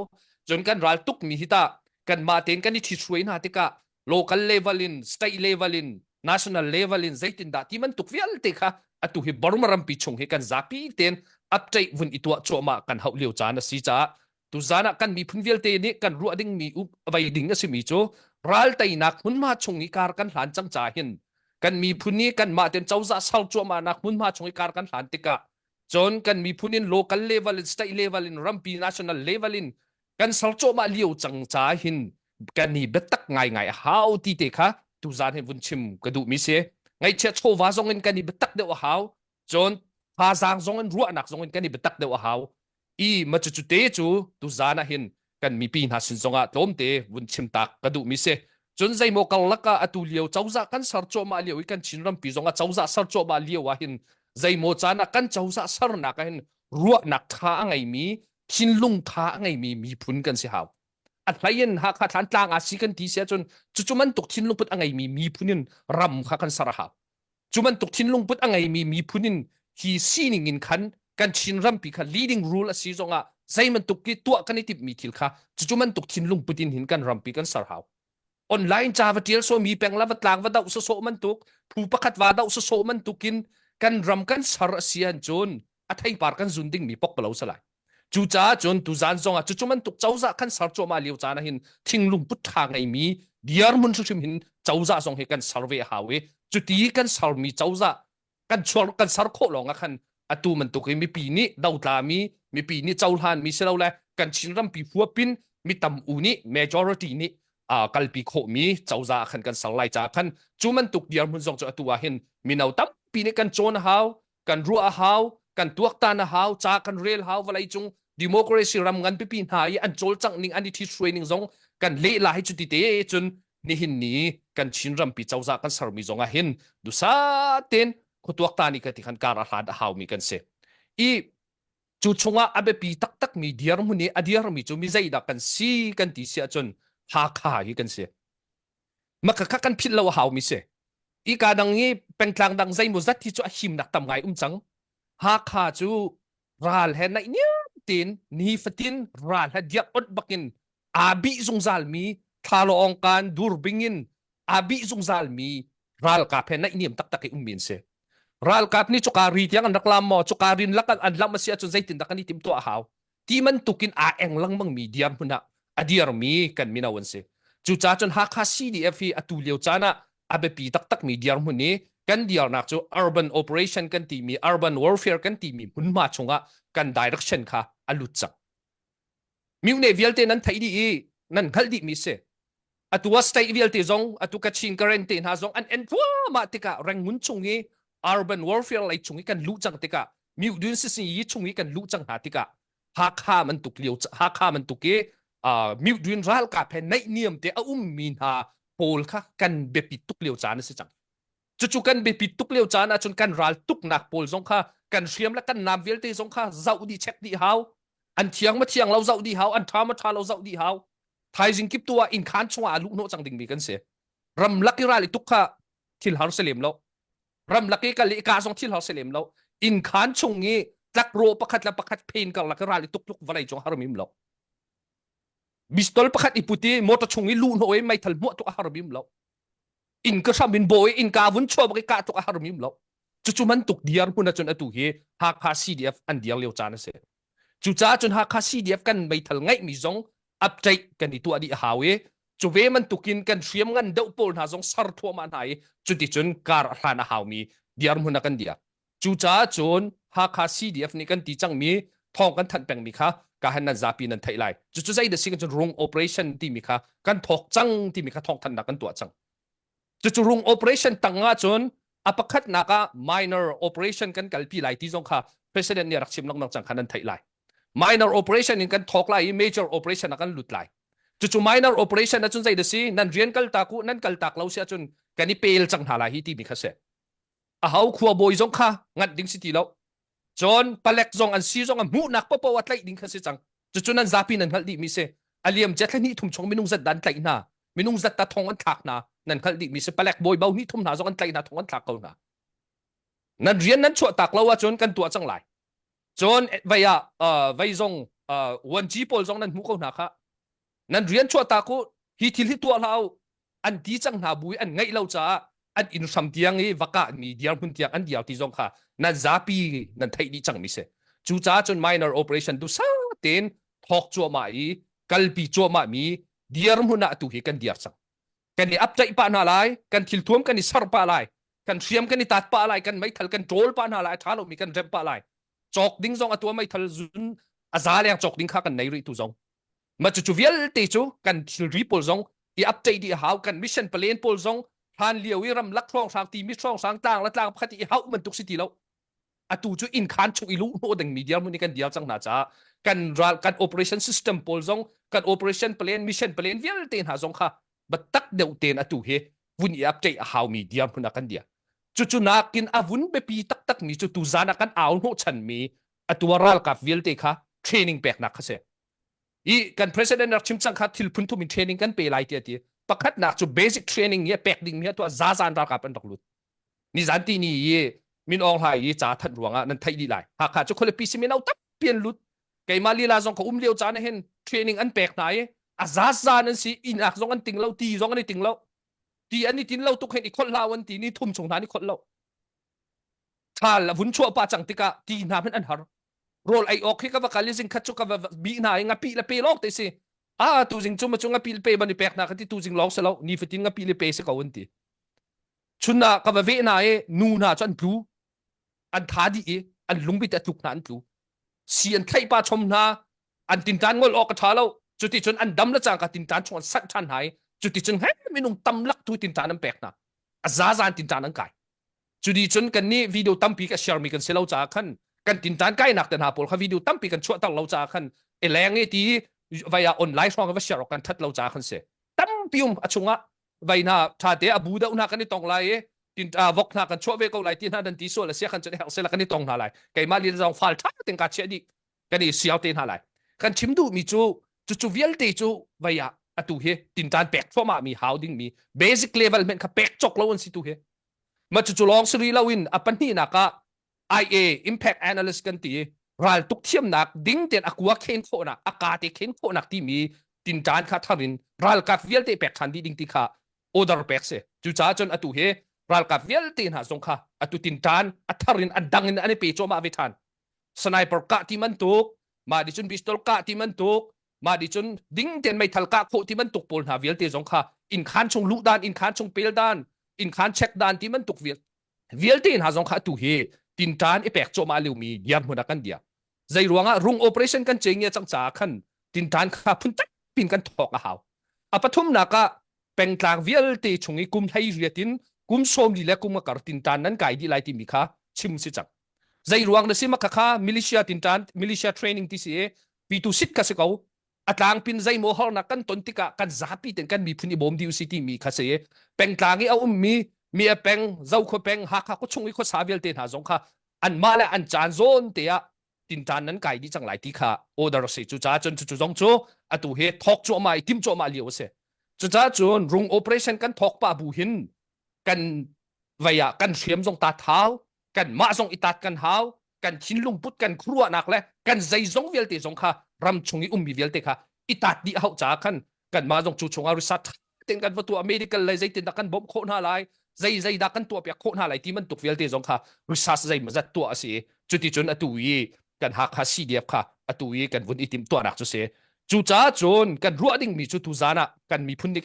cun kan ral tukmi hi tah kanmah tein kan i ṭhithruai hna tikah local level in state level in national level in zeitindah ti bantuk vialte kha atu hi Burma rampi chung hi kan zapi tein update vun i tuah cuahmah kan hauh lio caan a si caah tuzan ah kan miphun vialte nih kan ruah dingmi vei ding a simi cu ral teinak hmunhma chung i kar kan hlan cang ca hin kan miphun nih kanmah ten cozah sal cuahmah nak hmunhma chung i kar kan hlan tikah cun kan miphun in local level in state level in rampi national level in kan sal cuahmah lio cang ca hin kan i biatak ngaingai a hau ti te kha tuzan hi vun chim ka duhmi si ngaihchia chawva zong in kan i biatak deuh a hau cun thazaang zong in ruahnak zong in kan i biatak deuh a hau i ma cu te cu tuzan ah hin kan mipi hna sin zongah tlawmte vun chim tak ka duhmi si cun zeimaw karlak ah atu lio cozah kan ser cuahmah lio i kan Chin rampi zongah cozah ser cuahmah lio ah hin zeimaw caan ah kan cozah sernak ah hin ruahnak tha a ngeimi thinlung tha a ngeimi miphun kan si hau a hlei in Hakha Thlantlang ah si kan ti si ahcun cucu bantuk thinlung put a ngeimi miphun in ram kha kan ser a hau cu bantuk thinlung put a ngeimi miphun in hi sining in khan kan Chin rampi kha leading rule a si zongah zei bantuk ki tuah kan i timhmi thil kha cucu bantuk thinlung put in hin kan rampi kan ser hau online ca va tial so mi peng la va tlang va doh so man tuk phu pakhat va doh so man tukin kan ram kan ser a si an cun a theipar kan zun ding mi pok palo salai. Cucaah cun tuzan zong ah cucu bantuk cozah kan ser cuahmah lio caan ah hin thinglung put ṭha ngeimi dirhmun hrimhrim hin cozah zong hi kan ser ve a hau i cuti kan sermi cozah kan chuar kan ser khawh lawng ah khan atu bantuk i mipi nih dotlami mipi nih cohlanmi silole kan Chin rampi huapin mi tam u nih majority nih uh, kalpi khawhmi cozah ah khan kan ser lai caah khan cu bantuk dirhmun zong cu atu ah hin mino tampi nih kan cawn a hau kan ruah a hau kan tuaktan a hau ca kan rel hau vawlei cung democracy ram ngan pipi hna i an cawlcangh ning an i ṭhithruai ning zong kan leh lai cuti te cun nihin ni kan Chin rampi cozah kan sermi zong ah hin dusa ten khuatuaktan i ka ti khan kar a hlan a haumi kan si i cu chungah a biapi taktakmi dirhmun i a dirmi cu mi zeidah kan si kan ti si ahcun Hakha hi kan si maka kha kan philh lo a haumi si i ka dang i pengtlang dang zeimaw zat hi cu a himnak tam ngai um cang Hakha cu ral he naih niam tein nifatin ral he diak ot bakin aa bih zungzal mi thlalawng kan durbing in aa bih zungzal mi ralkap he naih niam taktak i ummi an si ralkap nih cuka ri tiang an rak lam maw cuka rin lak an lam a si ahcun zeitindah kan i timtuah a hau ti bantukin aa eng lengmang mi dirhmun ah a dirmi kan mino an si cucaah cun Hakha CDF hi atu lio caan ah a biapi taktakmi dirhmun i kan dirnak cu urban operation kan timi urban warfare kan timi hmunhma chungah kan direction kha a lut cang Myone vialte nan theih dih i nan hngalh dihmi si. Atu ah state vialte zong atu Kachin Karen te hna zong an en thluahmah tikah Rangoon chung i urban warfare lei chung i kan luh cang tikah Myudun Sisinyi chung i kan luh cang hna tikah Hakha bantuk lio Hakha bantuk i uh, Myudun ralkap he naihniam te a ummi hna pawl kha kan biapit tuk lio caan a si cang. Cucu kan biapit tuk lio caan ahcun kan ral tuknak pawl zong kha kan hriam le kan nam vialte zong kha zoh dih check dih hau. An thiang ma thiang lo zoh dih hau, an ṭha ma ṭha lo zoh dih hau. Thaizing kip tu ah innkhaan chungah a luh hnawh cang dingmi kan si. Ramlak i ral i tuk kha thil har si lem lo. Ramlak i kal i ka zong thil har si lem lo. Innkhaan chung i tlakrawh pakhat le pakhat phen karlak i ral i tuk tluk vawlei cung har mim lo. Pistol pakhat i put i motor chung i luh hnawh i meithal hmuah tuk a har mim lo. Inn ka hram in bawi innka vun chuah bak i kah tuk a har mim lo cucu man tuk diar hmun ahcun atu hi Hakha CDF an diar lio caan a si cucaah cun Hakha CDF kan meithal ngeihmi zong update kan i tuah dih a hau i cu ve bantukin kan hriam ngan deuh pawl hna zong ser thluahmah hna i cuticun kar a hlan a haumi diar hmun ah kan diar Cucaah cun Hakha CDF nih kan ti cangmi thawng kan thanh pengmi kha ka han nan zapi nan theih lai. Cucu zei dah si kan cun rung operation timi kha kan thawk cang timi kha thawng thanhnak kan tuah cang. Cucu rung operation tang ah cun a pakhatnak ah minor operation kan kalpi lai ti zong kha president nih a rak chim lengmang cang kha nan theih lai. Minor operation in kan thawk lai i major operation ah kan lut lai. Cucu minor operation ahcun zei dah si nan rian kaltak u nan kaltak lo si ahcun kan i pel cang hna lai hi timi kha si. A ho khua bawi zong kha nganh ding si ti lo. Cun palek zong an si zong a hmuhnak paohpaoh a tlaih ding kha si cang. Cucu nan zapi nan hngalh dihmi si. A liam cia thla hnih thum chung minung zat dan tlaih hna. Minung zat ta thong an thlak hna. Nan hngalh dihmi si. Palek bawi bo hnih thum hna zong an tlaih hna thong an thlak ko hna. Nan rian nan chuah tak lo ahcun kan tuah cang lai. Cun vei ah uh, vei zong uh, 1G pawl zong nan hmuh ko hna kha. Nan rian chuah tak u. Hi thil hi tuah hlah u. An ti cang hna bu i an ngaih lo caah an inn hram tiang i va kahmi dirhmun tiang an diar ti zong kha nan zapi nan theih dih cangmi si. Cucaah cun minor operation duhsah tein thawk cuahmah i kalpi cuahmah mi dirhmun ah atu hi kan diar cang. Kan i update pah hna lai, kan thilthuam kan i ser pah lai, kan hriam kan i tat pah lai, kan meithal kan ṭawl pah hna lai, a ṭha lomi kan remh pah lai. Cawk ding zong atu meithal zun a za leng cawk ding kha kan nei rih tu zong. Ma cucu vialte cu kan thilri pawl zong i update dih a hau kan mission plan pawl zong hlan lio i ramlak hrawnghrang timi hrawnghrang tlang le tlang pakhat i hauh bantuk si ti lo atu cu inn khan chung i luh hnawh ding mi dirhmun i kan diar cang hna caah kan ral kan operation system pawl zong kan operation plan mission plan vialte hna zong kha biatak deuh tein atu hi vun i update a haumi dirhmun ah kan dir cucu nakin a vun biapi taktak mi cu tuzan ah kan au hnawh chanmi atu ralkap vialte kha training peknak kha si i kan president rak chim cang kha thil phun thum in training kan pe lai ti ati pakhatnak cu basic training hi pek ding mi atu zazan ralkap an rak lut nizan ti ni i Min Aung Hlaing i ca thanh ruangah nan theih dih lai Hakha cu khualipi si mino tampi an lut keimah lila zong ka um lio caan hin training an pek hna i a zazan an si inn-ak zong an ting lo ti zong an i ting lo ti an i tin lo tuk hin i kholh hlah an ti ni thum chung hna an i kholh lo thal a vun chuah pa cang tikah ti hna hmanh an har. Rawl ei awk hi ka va kal i zingkhat cu ka va bih hna i ngapih le pe lawng te si. Ah tu zing cu ma cu ngapih le pe ban i pek hna ka ti tu zing lawng si lo nifatin ngapih le pe si ko an ti. Chun ah ka va veh hna i nu hna cu an tlu. An tha dih i an lungbi te a tluk hna an tlu. Si an thlaih pa chom hna an tintan ngol awk a ṭha lo. Cuti cun an dam le cangka tintan chung an sanh ṭhan hna i cuti cun he minung tam lak tu tintan an pek hna. A zazan tintan an kai. Cudi cun kan nih video tampi ka share mi kan si lo caah khan kan tintan kainak te hna pawl kha video tampi kan chuahter lo caah khan eleng i ti vai ah online hrawng va share awk kan that lo caah khan si. Tampi um a chungah vai hna tha te a bu deuh hna kan i tong lai i tin vok hna kan chuah ve ko lai ti hna dan ti sual a sia khan cun herh sela kan i tong hna lai. Keimah lila zong fal tha ten ka chiah dih kan i siau te hna lai. Kan chim duh mi cu cucu vialte cu vai ah atu hi tintan pek thluahmah mi hau ding mi basic level men kha pek cawk lo an si tu hi. Ma cucu lawng si rih loin a pahnihnak ah IA impact analyst kan ti raltuk thiamnak ding tein a kua khen khawhnak a ka te khen khawhnak timi tinṭan kha thar in ralkap vialte pek ṭhan dih ding ti kha order pek si. Cucaah cun atu hi ralkap vialte hna zong kha atu tinṭan a thar in a dang in an i pe cuahmah ve ṭhan. Sniper kah ti bantuk, mah nih cun pistol kah ti bantuk, mah nih cun ding tein meithal kah khawh ti bantuk pawl hna vialte zong kha innkhaan chung luh dan, innkhaan chung pel dan, innkhaan check dan ti bantuk vialte hna zong kha atu hi tinṭan i pek cuahmah liomi dirhmun ah kan dir. Zei ruangah rung operation kan ce ngia cang caah khan tinṭan kha phun pin kan thawk a hau. A pathumnak ah pengtlang vialte chung i kum hlei riat in kum sawmli le kum a kar tinṭan nan kai dih lai timi kha chim si cang. Zei ruang na si ma kha militia tinṭan militia training ti si i pitu sit kha si ko a tlangpin zeimaw harnak kan ton tikah kan zapi ten kan miphun i bawm dih usih timi kha si pengtlang i a ummi mi a peng zokhua peng Hakha khuachung i khuasa vialte hna zong kha anmah le an caan zawn te ah tinṭan nan kai dih cang lai ti kha order a si cucaah cun cucu zong cu atu hi thawk cuahmah i tim cuahmah lio a si cucaah cun rung operation kan thawk pah bu hin kan vei ah kan hriam zong ta thau kan mah zong i tat kan hau kan thinlung put kan khuaruahnak le kan zeizong vialte zong kha ram chung i ummi vialte kha i tat dih hau caah khan kan mah zong cu chungah research ten kan va tuah medical lei zeitin dah kan bawmh khawh hna lai zei zei dah kan tuah piak khawh hna lai ti bantuk vialte zong kha research zei mazat tuah a si cuti cun atu i kan Hakha CDF kha atu i kan vun i timh tuahnak cu si cucaah cun kan ruah dingmi cu tuzan ah kan miphun nih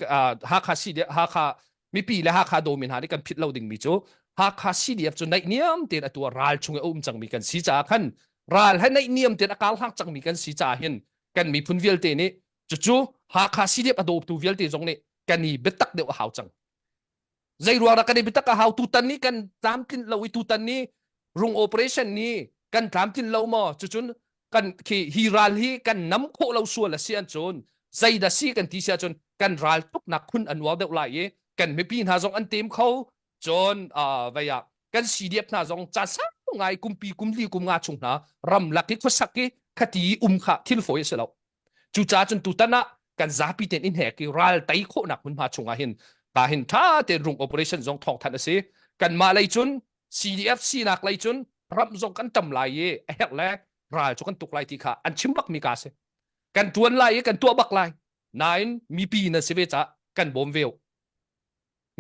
Hakha CDF Hakha mipi le Hakha dawmi hna nih kan phit lo dingmi cu Hakha CDF cu naihniam tein atu ah ral chung i a um cangmi kan si caah khan ral he naihniam tein a karhlang cangmi kan si caah hin kan miphun vialte nih cucu Hakha CDF a dawtu vialte zong nih kan i biatak deuh a hau cang. Zei ruang dah kan i biatak a hau tutan ni kan tlamtlinh lo i tutan ni rung operation ni kan tlamtlinh lo maw cucun kan khi hi ral hi kan nam khawh lo sual a si ahcun zeidah si kan ti si ahcun kan ral tuknak khun a nuar deuh lai i kan mipi hna zong an tem kho cun vei ah kan CDF hna zong caan sau ngai kumpi kumli kum nga chung hna ramlak i khuasak i khati um kha thil fawi a si lo Cucaah cun tutan ah kan zapi tein in hek i ral tei khawhnak hmunhma chungah hin ka hin tha tein rung operation zong thawng thanh a si. Kanmah lei cun CDF sinak lei cun ram zong kan tam lai i a herh le ral cu kan tuk lai ti kha an chim bak mi ka si. Kan tuan lai i kan tuah bak lai. Nain mipi nan si ve caah kan bawm ve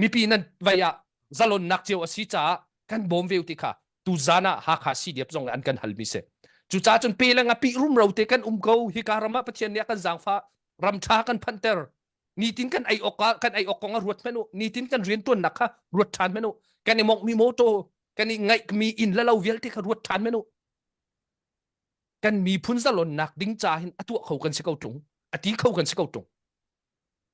mipi nan vei ah zalonnak cio a si caah kan bawm ve ti kha tuzan ah Hakha CDF zong an kan halmi si. Cucaah cun pe le ngapih rumro te kan um ko hika ram ah Pathian nih a kan zaangfah ram ṭha kan phanhter nitin kan ei awk ah kan ei awk kong ah ruat hmanh u nitin kan rianṭuannak kha ruat ṭhan hmanh u kan i mongmi motor kan i ngaihmi inn le lo vialte kha ruat ṭhan hmanh u kan miphun zalonnak ding ca hin a tuah kho kan si ko ṭung a ti kho kan si ko ṭung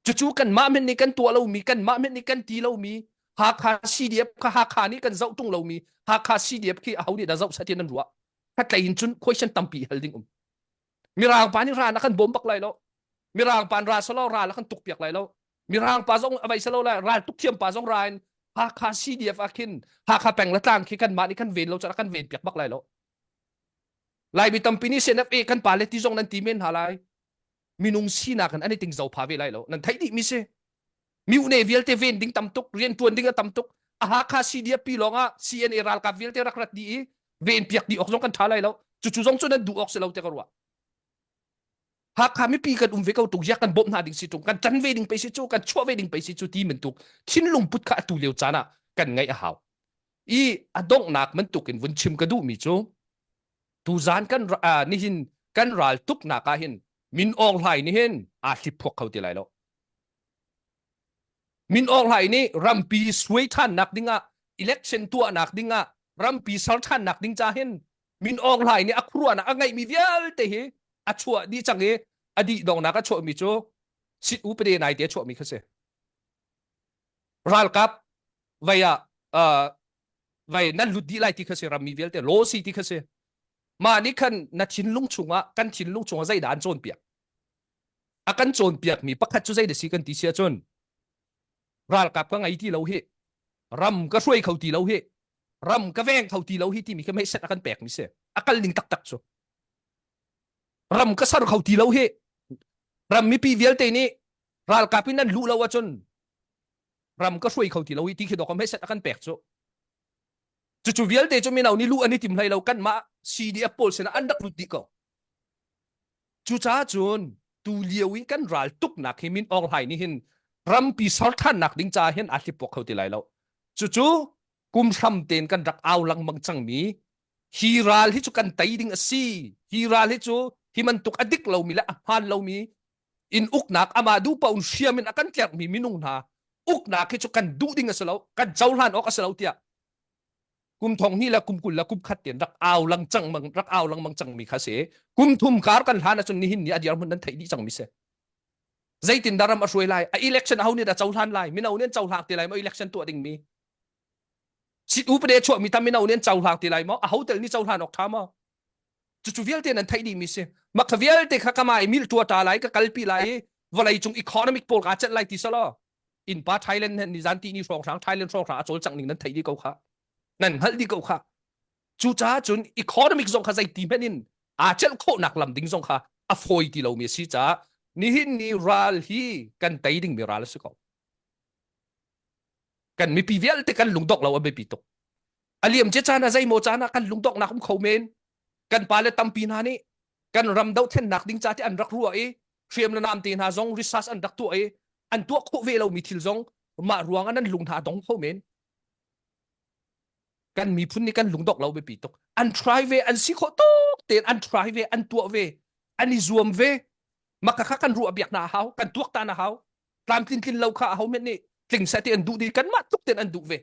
Cucu kanmah men nih kan tuah lomi, kanmah men nih kan ti lomi, Hakha CDF kha Hakha nih kan zoh ṭung lomi, Hakha CDF khi aho nih dah zoh seh ti nan ruah? Khatlei in cun question tampi hal ding um. Mirang pa nih ral a kan bawm bak lai lo. Mirang pa ra selaw ral a kan tuk piak lai lo. Mirang pa zong a vai selo lai ral tuk thiam pa zong ra in Hakha CDF ah khin Hakha peng le tlang khi kanmah nih kan ven lo cun a kan ven piak bak lai lo. Laimi tampi nih CNFA kan pa le ti zong nan ti men hna lai. Minung sinak in an i tingzo pha ve lai lo nan theih dih mi si mune vialte ven ding tam tuk rian tuan ding a tam tuk a Hakha CDF pi lawng ah CNA ralkap vialte rak rat dih i ven piak dih awk zong kan tha lai lo cucu zong cu nan duh awk si lo te ka ruah Hakha mipi kan um ve ko tuk ya kan bawmh hna ding si tung kan tan ve ding pe si cu kan chuah ve ding pe si cu ti bantuk thinlung put kha atu lio caan ah kan ngaih a hau i a donghnak bantuk in vun chim ka duh mi cu. Tuzan kan uh, nihin kan ral tuknak ah hin Min Aung Hlaing nih hin aa hliphuak kho ti lai lo. Min Aung Hlaing nih rampi suai ṭhannak dingah election tuahnak dingah rampi ser ṭhannak ding ca hin Min Aung Hlaing nih a khuaruahnak a ngeihmi vialte hi a chuah dih cang i a dih dongnak a chuahmi cu sit upade nai te a chuahmi kha si. Ralkap vei ah uh, vei nan lut dih lai ti kha si rammi vialte law si ti kha si. Mah nih khan na thinlung chungah kan thinlung chungah zeidah an cawnpiak? A kan cawnpiakmi pakhat cu zeidah si kan ti si ahcun ralkap ka ngei ti lo hi ram ka hruai kho ti lo hi ram ka veng kho ti lo hi timi kha meiset a kan pekmi si a kal ning taktak cu ram ka ser kho ti lo hi ram mipi vialte nih ralkap in nan luh lo ahcun ram ka hruai kho ti lo hi ti khi dawk meiset a kan pek cu cucu vialte cu mino nih luh an i tim hlei lo kanmah CDF pawl sinah an rak lut dih ko Cucaah cun tu lio i kan ral tuknak hi Min Aung Hlaing nih hin rampi ser ṭhannak ding caah hin aa hlippuak kho ti lai lo. Cucu kum hram tein kan rak au lengmang cangmi hi ral hi cu kan tei ding a si. Hi ral hi cu hi bantuk a dik lomi le a hmaan lomi in uknak amah duh paoh in hriam in a kan tlerhmi minung hna uknak hi cu kan duh ding a si lo, kan cohlan awk a si lo tiah kum thong hnih le kum 20 le kum khat tian rak au lang cang mang rak au lengmang cang mi kha si kum thum kar kan hlan ahcun nihin ni a dirhmun nan theih dih cang mi si zeitin dah ram a hruai lai a election aho nih dah cohlan lai mino nih an cohlang ti lai maw election tuah ding mi sit upade chuah mi tam mino nih an cohlang ti lai maw aho tel nih cohlan awk tha maw cucu vialte nan theih dih mi si mak vialte kha kama i mil tua ta lai ka kalpi lai i vawlei cung economic pawl ka celh lai ti salo innpa Thailand he nizan ti ni hrawng hrang Thailand hrawng hrang a cawlcangh ning nan theih dih ko kha nan hngalh dih ko kha cucaah cun economic zong kha zeiti hmanh in aa celh khawhnak lam ding zong kha a fawi ti lomi a si caah nihin ni ral hi kan tei dingmi ral a si ko kan mipi vialte kan lungdongh lo a biapi tuk a liam cia caan ah zeimaw caan ah kan lungdonghnak um kho men kan pale tampi hna nih kan ram dohthlennak ding ca ti an rak ruah i hriam le nam te hna zong research an rak tuah i an tuah khawh ve lomi thil zong mah ruang ah nan lung hna a dong kho men kan miphun nih kan lungdok lo biapi tuk an try ve an si khawh tuk tein an try ve an tuah ve an i zuam ve maka kha kan ruah biak na hau kan tuak ta na hau tlamtlin tlin lo kha aho men nih tling seh ti an duh di kan mah tuk tein an duh ve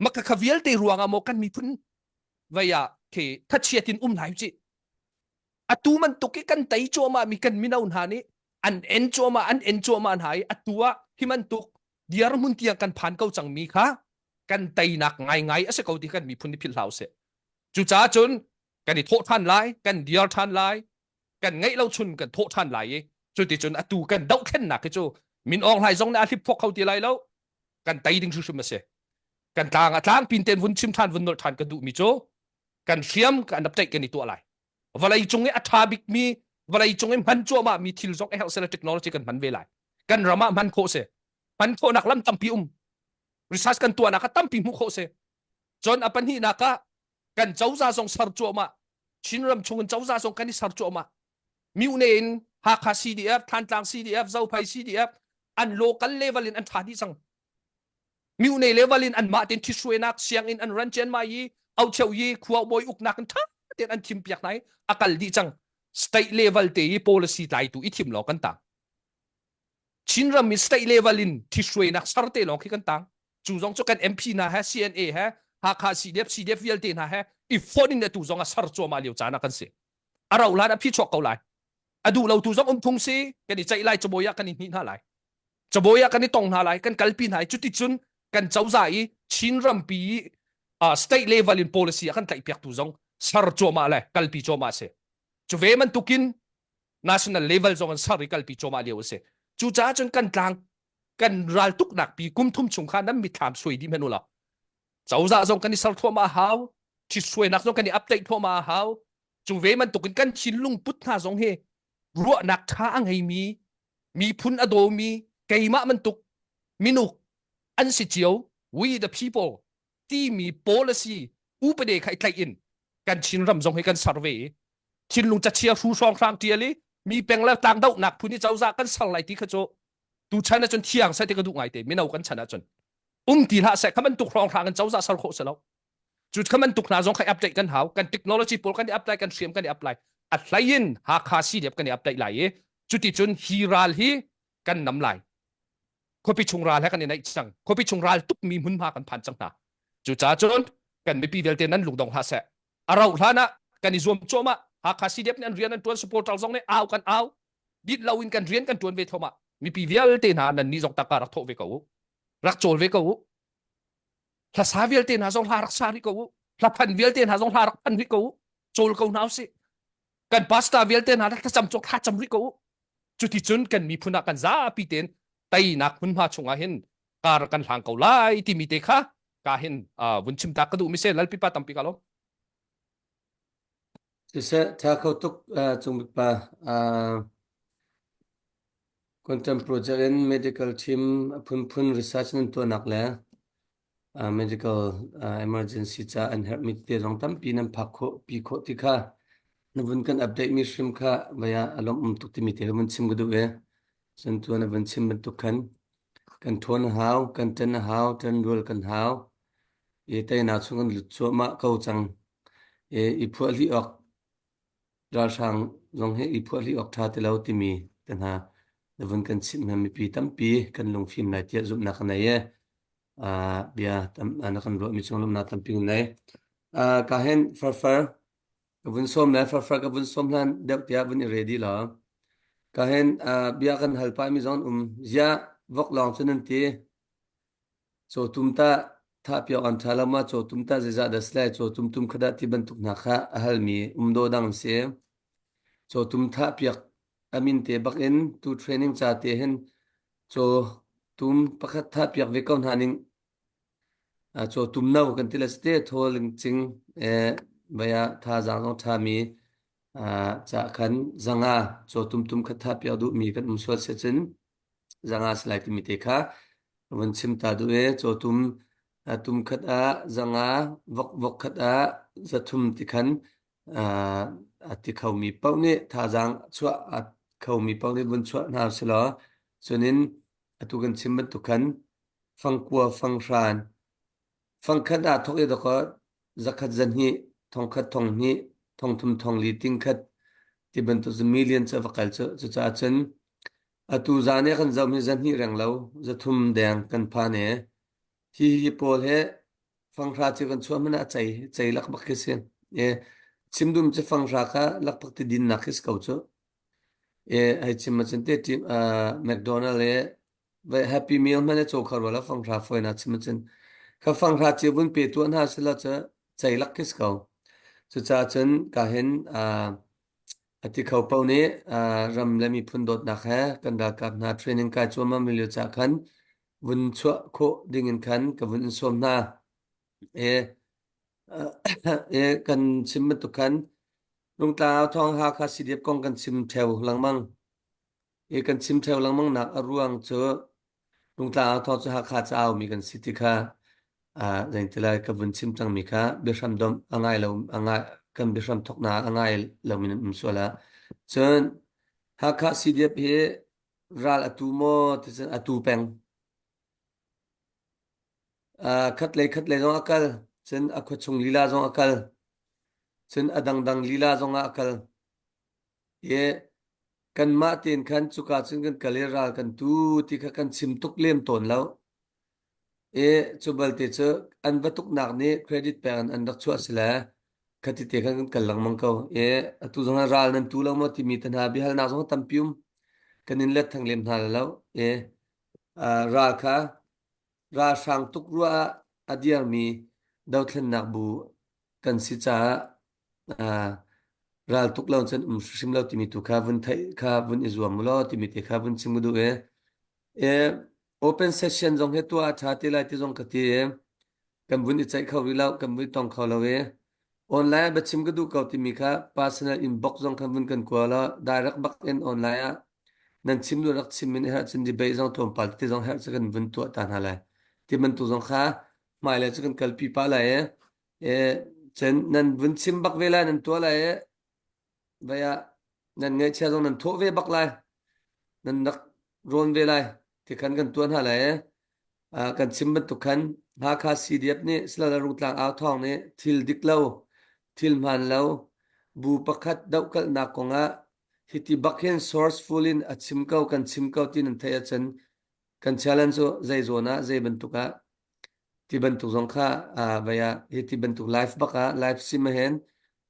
maka kha vialte ruang ah maw kan miphun vei ah khi thachiat in um lai ci atu bantuk i kan tei cuahmah mi kan mino hna nih an en cuahmah an en cuahmah hna i atu ah hi bantuk dirhmun tiang kan phan ko cang mi kha kan teinak ngaingai a si ko ti kan miphun nih philh hlah usih cucaah cun kan i thawh ṭhan lai kan dir ṭhan lai kan ngeih lo chun kan thawh ṭhan lai i cuticun atu kan dohthlennak hi cu Min Aung Hlaing zong nih a hliphuak kho ti lai lo kan tei ding hrimhrim a si kan tlang a tlang pin ten vun chim ṭhan vun nolh ṭhan ka duh mi cu kan hriam kan update kan i tuah lai vawlei cung i a ṭha bikmi vawlei cung i hman cuahmah mi thil zong a herh sela technology kan hman ve lai kan ram ah hman khawh si hman khawhnak lam tampi um research kan tuahnak ah tampi hmuh khawh si cun a pahnihnak ah kan cozah zong ser cuahmah Chinram chung in cozah zong kan i ser cuahmah Myone in Hakha CDF Thantlang CDF Zophei CDF an local level in an ṭha dih cang Myone level in anmah tein ṭhithruainak sianginn an ran cian mai i aucheu i khua bawi uknak in ṭha tein an thim piak hna i a kal dih cang state level te i policy tlaitu i thim lawng kan tang Chinram i state level in ṭhithruainak ser te lawng khi kan tang cu zong cu kan MP hna he CNA he Hakha CDF CDF vialte hna he i phone in atu zong a ser cuahmah lio caan ah kan si a rauh hlan a phi chuak ko lai a duh lo tu zong um phung si kan i ceih lai cabawi ah kan i hnih hna lai cabawi ah kan i tong hna lai kan kalpi hna i cuticun kan cozah i Chin rampi uh, state level in policy a kan tlaihpiak tu zong ser cuahmah le kalpi cuahmah si cu ve bantukin national level zong in ser i kalpi cuahmah lio a si cucaah cun kan tlang kan raltuknak pi kum thum chung kha nan mitthlam suai dih hmanh ulaw cozah zong kan i ser thluahmah a hau ṭhitsuainak zong kan i update thluahmah a hau cu ve bantukin kan thinlung put hna zong hi ruahnak ṭha a ngeimi miphun a dawmi keimah bantuk minuk an si cio we the people timi policy upade kha i tlaih in kan Chinram zong hi kan ser ve i thinlung cachia hru hrawnghrang ṭial i mi peng le tlang dohnak phun i cozah kan ser lai ti kha cu tu chan ahcun thiang seh ti ka duh ngai te mino kan chan ahcun um ti hlah seh kha bantuk hrawnghrang in cozah ser khawh si lo. Cu kha bantuk hna zong kha update kan hau. Kan technology pawl kan i apply, kan hriam kan i apply. A hlei in Hakha CDF kan i update lai i cuticun hi ral hi kan nam lai. Khuapi chung ral he kan i naih cang. Khuapi chung ral tukmi hmunhma kan phan cang hna. Cucaah cun kan mipi vialte nan lungdong hlah seh. A rauh hlan ah kan i zuam cuahmah. Hakha CDF nih an rian an tuan, supporter zong nih au kan au. Dit lo in kan rian kan tuan ve thluahmah. Mipi vialte hna nan nih zong taka rak thawh ve ko u. Rak cawl ve ko u. Hlasa vialte hna zong hla rak sa rih ko u. Hlaphan vialte hna zong hla rak phan rih ko u. Cawl ko hna usih. Kan pastor vialte hna thlacam cawk thlacam rih ko u. Cuticun kan miphun ah kan zapi tein teinak hmunhma chungah hin kar kan hlang ko lai timi te kha ka hin vun chim ta ka duh mi se lalpipa tampi ka lo. Siseh tha kho tuk cung pa Quantum project in medical team a phunphun research nan tuahnak le medical emergency ca an herhmi tete zong tampi nan phak khawh pi khawh ti kha na vun kan update mi hrim kha vaya a lawmh tuk timi te vun chim ka duh e. Cun tuan a vun chim bantuk khan kan ṭhawn a hau, kan ṭan a hau, ṭan rual kan hau. I teinak chung kan lut cuahmah ko cang. I, i phuah hlih awk ralhrang zong hi i phuah hlih awk ṭha ti lo timi te hna na vun kan chimh hna mipi tampi kan lungfim lai tiah zumhnak ka nei e. Uh, bia tam, na kan ruahmi cung lawmhnak tampi kan nei. Uh, ka hen farfar ka vun sawm le farfar ka vun sawm hlan deuh tiah vun i ready la. Ka hen uh, bia kan hal pah mi zong um zia vok lawng cu nan ti. Cawtum tah thahpiak an ṭha lo ma cawtum tah zeizah dah si lai cawtum tum kha dah ti bantuk hna kha a halmi um dawhdang an si. Cawtum thahpiak a min te bak in tu training ca te hin cawtum pakhat thahpiak ve ko hna ning cawtum no kan ti le te thawl cing eh vaya thazaang zong ṭhami ca khan zanga cawtum tum khat thahpiak duhmi kan um sual si cun zanga si lai timi te kha vun chim ta duh e cawtum tum khat ah zanga vok vok khat ah zathum ti khan a ti khomi paoh nih thazaang chuah a khomi paoh nih vun chuah hna si law cunin atu kan chim bantuk khan fangkua fanghran Fangkhat aa thawk i dawkaw zakhat zahnih, thongkhat thonghnih, thongthum thongli tingkhat ti bantuk cu million cu a va kal cu. Cucaah cun atu zan i kan zohmi zahnih reng lo, zathum deng kan phan i hi hi pawl hi fanghra cu kan chuah hmanh ah a cei, cei lakbak khi si. I chim dum cu fanghra kha lakphak ti dinnak khi si ko cu. I hei chim ahcun te team uh, McDonald i Vai Happy Meal hmanh a caw kho rua lo fanghra fawinak chim ahcun. Kha fanghra cio vun pe tuah hna sila cu ceilak khi si ko. Cucaah cun ka hin uh, a ti kho paoh nih uh, ram le miphun dawtnak he kan ralkap hna training kai cuahmah mi lio cah khan vun chuah khawh ding in khan ka vun in sawm hna. E, uh, e kan chim bantuk khan Rungtlang Thawng Hakha CDF kong kan chim theo lengmang. I kan chim theo lengmang nak a ruang cu Rungtlang thawng cu Hakha ca aumi kan si ti kha ah zeitilai ka vun chim cangmi kha biahram dom a ngai lo a ngai kan biahram thawknak a ngai lomi nan um sual ah cun Hakha CDF hi ral atu maw ti cun atu peng uh, khat lei khat lei zong a kal cun a khuachung lila zong a kal cun a dangdang lila zong ah a kal I kanmah tein khan cuka cun kan kal i ral kan tu ti kha kan chim tuk lem tawn lo. I cu balte cu an va tuknak nih credit pek in an rak chuah si le khati te khan kan kal lengmang ko. I atu zong ah ral nan tu lo maw timi te hna biahalnak zong tampi um. Kan in let thang lem hna lo. I ral kha ralhrang tuk ruah ah a dirmi dothlennak bu kan si caah raltuk lo cun um hrimhrim lo timi tu kha vun theih kha vun i zuam law timi te kha vun chim ka duh i e open session zong hi tuah a ṭha te lai ti zong ka ti i kan vun i ceih kho rih lo kan vun i tong kho lo i online ah biachim ka duh ko timi kha personal inbox zong kha vun kan kua law direct bak in online ah nan chim lu rak chim in herh cun debate zong tlawmpal te zong herh cu kan vun tuah ta hna lai ti bantuk zong kha hmailei cu kan kalpi pah lai i E, cun nan vun chim bak ve lai, nan tuah lai i vai ah nan ngaihchia zong nan thawh ve bak lai. Nan rak rawn ve lai. Ti khan kan tuah hna lai i. Kan chim bantuk khan Hakha CDF nih Salala Rungtlang au thawng nih thil dik lo, thil hmaan lo, bu pakhat dohkalhnak kongah hiti bak hin sourceful in a chim ko kan chim ko ti nan theih ahcun kan challenge cu zei zawn ah zei bantuk ah ti bantuk zong kha vai ah hi ti bantuk live bak ah live sim hin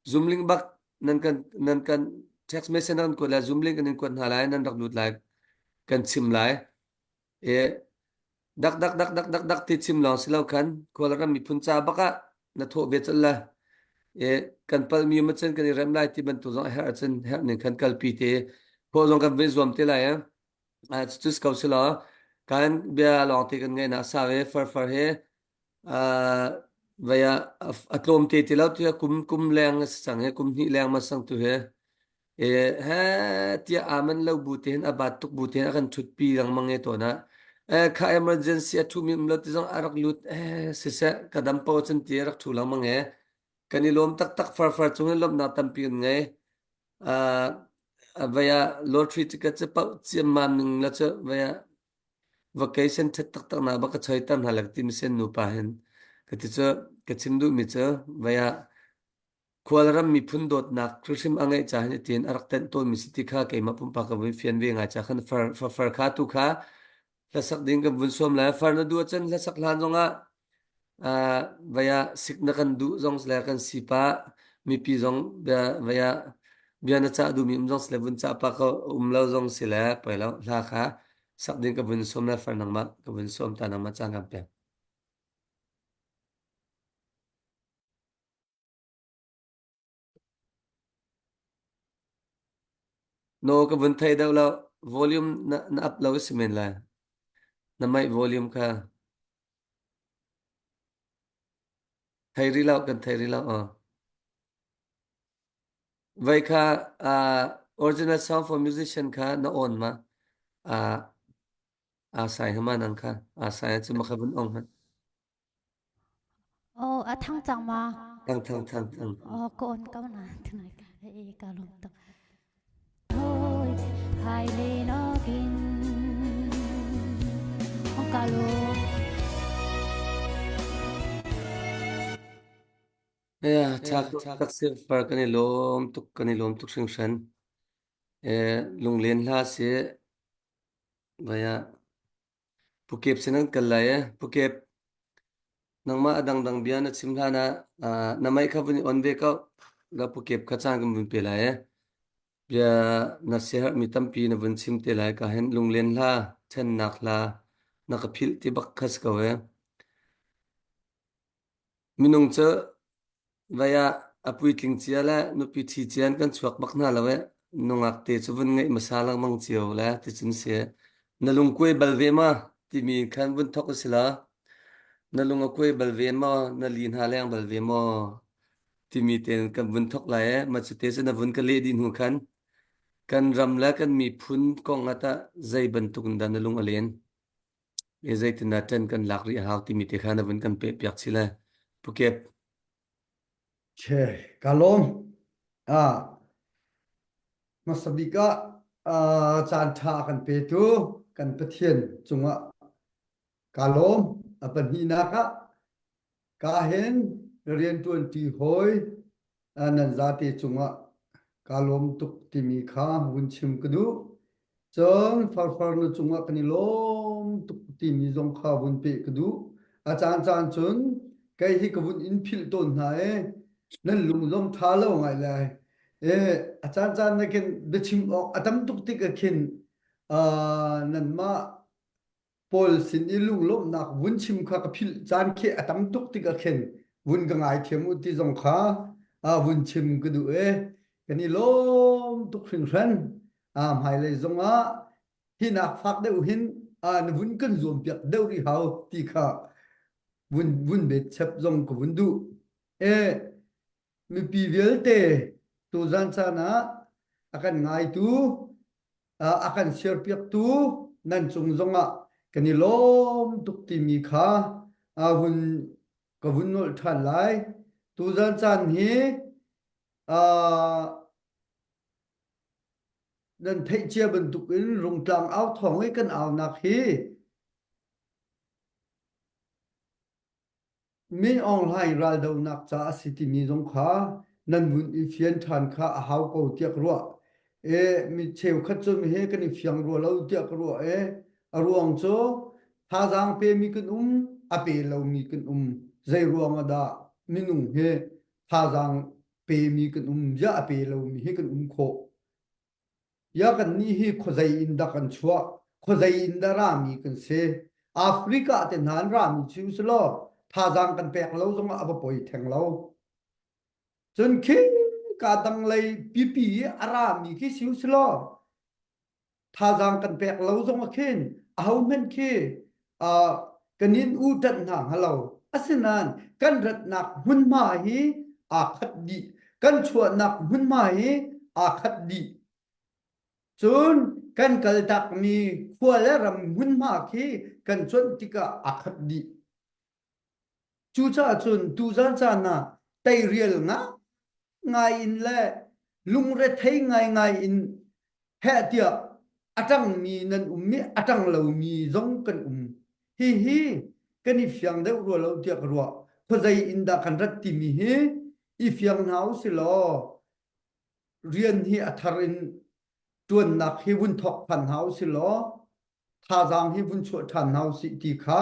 zoom link bak nan kan nan kan text message nan kuat lai zoom link kan in kuat hna lai nan rak lut lai kan chim lai e dak dak dak dak dak dak ti chim lawng si lo khan khualram miphun ca bak ah na thawh ve cal la e kan pal mi ma cun kan i rem lai ti bantuk zong a herh ahcun herh ning khan kalpi te khawh zong kan vun zuam te lai eh Cucu si ko selaw kan bia lawngte kan ngaihnak a sau i farfar hi vei ah a tlawm te ti lo tiah kum kum leng a si cang i kum hnih leng ma sang tu hi e he tiah aa man lo bu te hin a bat tuk bu te hin a kan ṭhutpi lengmang e tawn ah eh kha emergency a ṭhumi um lo ti zong a rak lut eh siseh ka dam po cun ti a rak ṭhu lengmang e kan i lawm taktak farfar cung hin lawmhnak tampi kan ngei Vei ah lottery ticket cu paoh ciammam ning la cu vei ah vacation ṭhat taktak nak bak ka choiter hna le ka ti misen nupa hin ka ti cu ka chim duhmi cu vei ah khualram miphun dawtnak hrimhrim a ngeih ca hin tiin a rak tenh tawnmi si ti kha keimah pumpak ka vun fian ve ngai ca khan far far kha tu kha hlasak ding kan vun sawm lai far na duh ahcun hlasak hlan zongah uh, vei ah sik na kan duh zong le kan sipa mipi zong bia vei ah bia na cah duhmi um zong sile vun cah pa ko um lo zong si le poi lo hla kha sak ding ka vun sawm le far nangmah ka vun sawm ta nangmah caan kan pek. No ka vun thei deuh lo volume na na up lo si men lai na mic volume kha thei rih lo kan thei rih lo aw Vai kha uh, original song for musician kha na on ma uh, a sai hama nang kha a sai chu ma kha vun ong han Oh, a thang cang ma? Thang thang thang thang. Oh, ka on ko na tunai ka e ka lung tuk. Hoi, hai le nokin. Ong ka lo. Ya, tha tak si far kan i lawm tuk kan i lawm tuk hringhran. Eh, lunglen hla si vaya Pukep sin an kal lai ee. Pukep, nangmah a dangdang bia na chim hlan ah uh, na mei kha vun i on ve ko. La pukep kha caan kan vun pe lai ee. Bia na siaherhmi tampi na vun chim te lai ka hin lunglen hla, ṭhennak hla, na ka philh ti bak kha si ko ee. Minung cu Vei ah a puitling cia le nupi ṭhi cia in kan chuak bak hna lo eh. Nungak te cu vun ngeih hmasa lengmang cio le ticun si. Na lungkuai bal ve ma timi khan vun thok a si la. Na lung a kuai bal ve maw? Na li hna leng bal ve maw? Timi tein kan vun thok lai eh. Mah cu te cu na vun ka leh dih hnu khan kan ram le kan miphun kong ah tah zei bantuk in dah na lung a len? E zeitindah ṭan kan lak rih a hau timi te kha na vun kan pehpiak chih lai. Pukep. Okay, ka lawm. Ah, hmasa bik ah ah, caan ṭha a kan petu kan Pathian cungah ka lawm. A pahnihnak ah ka hin rianṭuanṭi hawi nan zate cungah kaa lawm tuk timi kha vun chim ka duh. Cun farfar na cungah kan i lawm tuk timi zong kha vun peh ka duh. A caan caan cun kei hi ka vun in philh tawn hna i nan lung zong ṭha lo ngai lai. E, a caan caan na khin biachim awk a tam tuk tik ah khin uh, nanmah Paul sin i lunglawmhnak vun chim kha ka philh caan khi a tam tuk tikah khin vun ka ngaithiam u ti zong kha vun chim ka duh i kan i lawm tuk hringhran. Hmailei zongah hinak fak deuh hin na vun kan zuampiak deuh rih hau ti kha vun vun bet chep zong ka vun duh. E mipi vialte tuzan caan ah a kan ngaitu a kan serpiaktu nan cung zongah kan i lawm tuk timi kha vun ka vun nolh ṭhan lai. Tuzan caan hi nan theih cia bantukin Rungtlang au thawng i kan aunak hi. Min Aung Hlaing raldohnak ca a si timi zong kha nan vun i fian ṭhan kha a hau ko tiah ka ruah. E, mi cheukhat cu he kan i fiang rua lo tiah ka ruah e. A ruang cu thazaang pemi kan um, a pe lomi kan um. Zei ruang ah dah minung hi thazaang pemi kan um, ya a pe lomi hi kan um khawh. Ya kannih hi khuazei in dah kan chuah? Khuazei in dah rami kan si? Africa te hna an rami cu si law thazaang kan pek lo zongah a va poi theng lo. Cun khi ka dang lei pipi i a rami khi si si law thazaang kan pek lo zongah khin ahohmanh khi uh, kan in u ṭanh hna hnga lo. Asinain kan ratnak hmunhma hi aa khat dih. Kan chuahnak hmunhma hi aa khat dih. Cun kan kaltakmi khua le ram hmunhma khi kan cuanh tikah aa khat dih. Cucaah cun tuzan caan ah teirial ngai in le lungrethei ngaingai in heh tiah a ṭangmi nan um i a ṭang lomi zong kan um. Hihi kan i fiang deuh rua lo tiah ka ruah. Khuazei in dah kan rat timi hi i fiang hna u si law rian hi a thar in ṭuannak hi vun thawk phan hna u si law thazaang hi vun chuah ṭhan hna usih ti kha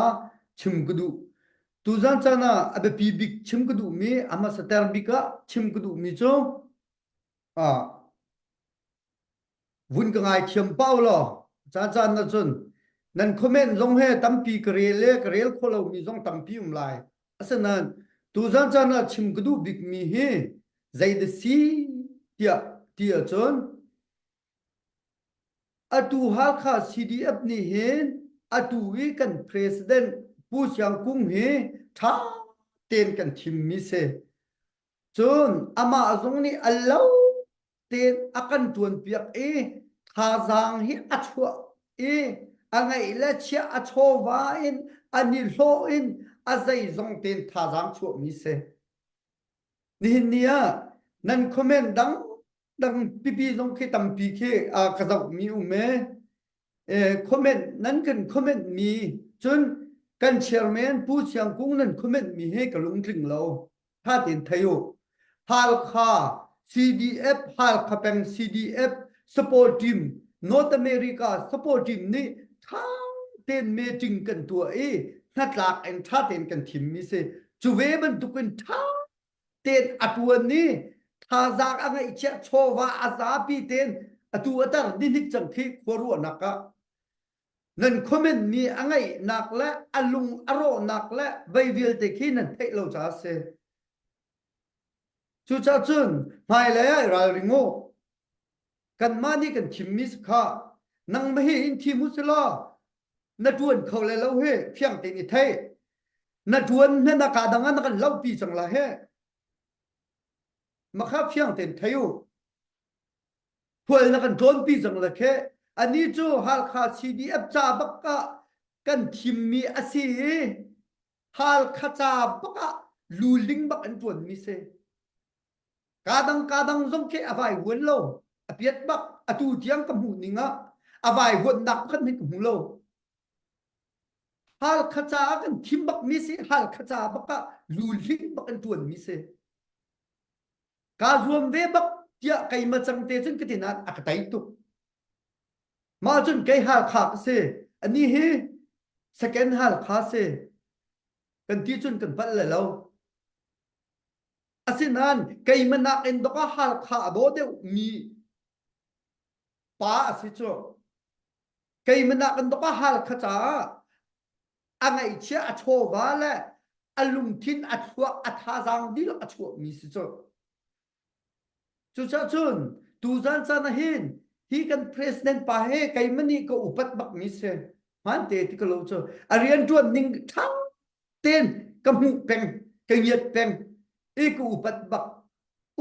chim ka duh. Tuzan caan ah a biapi bik chim ka duhmi, a hmasater bik ah chim ka duhmi cu ah vun ka ngaithiam pau law caan caan na cun nan comment zong he tampi ka rel le ka rel kho lomi zong tampi um lai. Asinain tuzan caan ah chim ka duh bikmi hi zeidah si tiah ti ahcun Atu Halkha CDF nih hin atu i kan president Pu Siang Kung hi ṭha tein kan thimmi si. Cun amah zong nih a lo tein a kan ṭuanpiak i thazaang hi a chuah i a ngeih le chiah a chawva in a nihlawh in a zeizong tein thazaang chuahmi si. Nihin ni ah nan comment dang dang pipi zong khi tampi khi a ka zohmi um e comment nan kan comment mi cun kan chairman Pu Chiang Kung nan comment mi he ka lungtling lo tha tein thei u Halkha CDF Halkha peng CDF support team North America support team nih tha tein meeting kan tuah i hnatlak in tha tein kan thim mi si cu ve bantukin tha tein a ṭuan i thazaang a ngeihchiah chawva a zapi tein atu a tar dihnik cang khi khua ruahnak ah nan comment mi a ngeihnak le a lung a rawhnak le vei vialte khi nan theih lo caah a si. Cucaah cun hmailei ah i ralring u. Kanmah nih kan thimmi si kha nangmah hi in thim u si law na ṭuan kho le lo hi fiang tein i thei. Na ṭuan hmanh ah kaa dang ah na kan lohpi cang la he. Makha fiang tein thei u. Khual na kan ṭawnpi cang la khe. Ani cu Halkha CDF ca bak ah kan thimmi a si i Halkha ca bak ah luling bak an ṭuanmi si. Kaa dang kaa dang zong khi a vai huan lo. A piat bak. Atu tiang ka hmuh ning ah a vai huannak pakhat hmanh ka hmu lo. Halkha caah kan thim bakmi si Halkha ca bak ah luhling bak an ṭuanmi si. Kaa zuam ve bak tiah keimah cang te cun ka ti nain a ka tei tuk. Mah cun kei Halkha ka si. Ani hi second Halkha si. Kan ti cun kan palh le lo. Asinain keimah nakin dok ah Halkha a daw deuhmi pa a si cu. Keimah nakin dok ah Halkha caah a ngaihchia a chawva le a lungthin a thluak a thazaang dihlak a chuahmi si cu. Cucaah cun tuzan caan ah hin hi kan president pa he keimah nih ka upat bakmi si. Hmaan te ti ka lo cu a rianṭuan ning ṭha tein ka hmuh peng ka ngiat peng i ka upat bak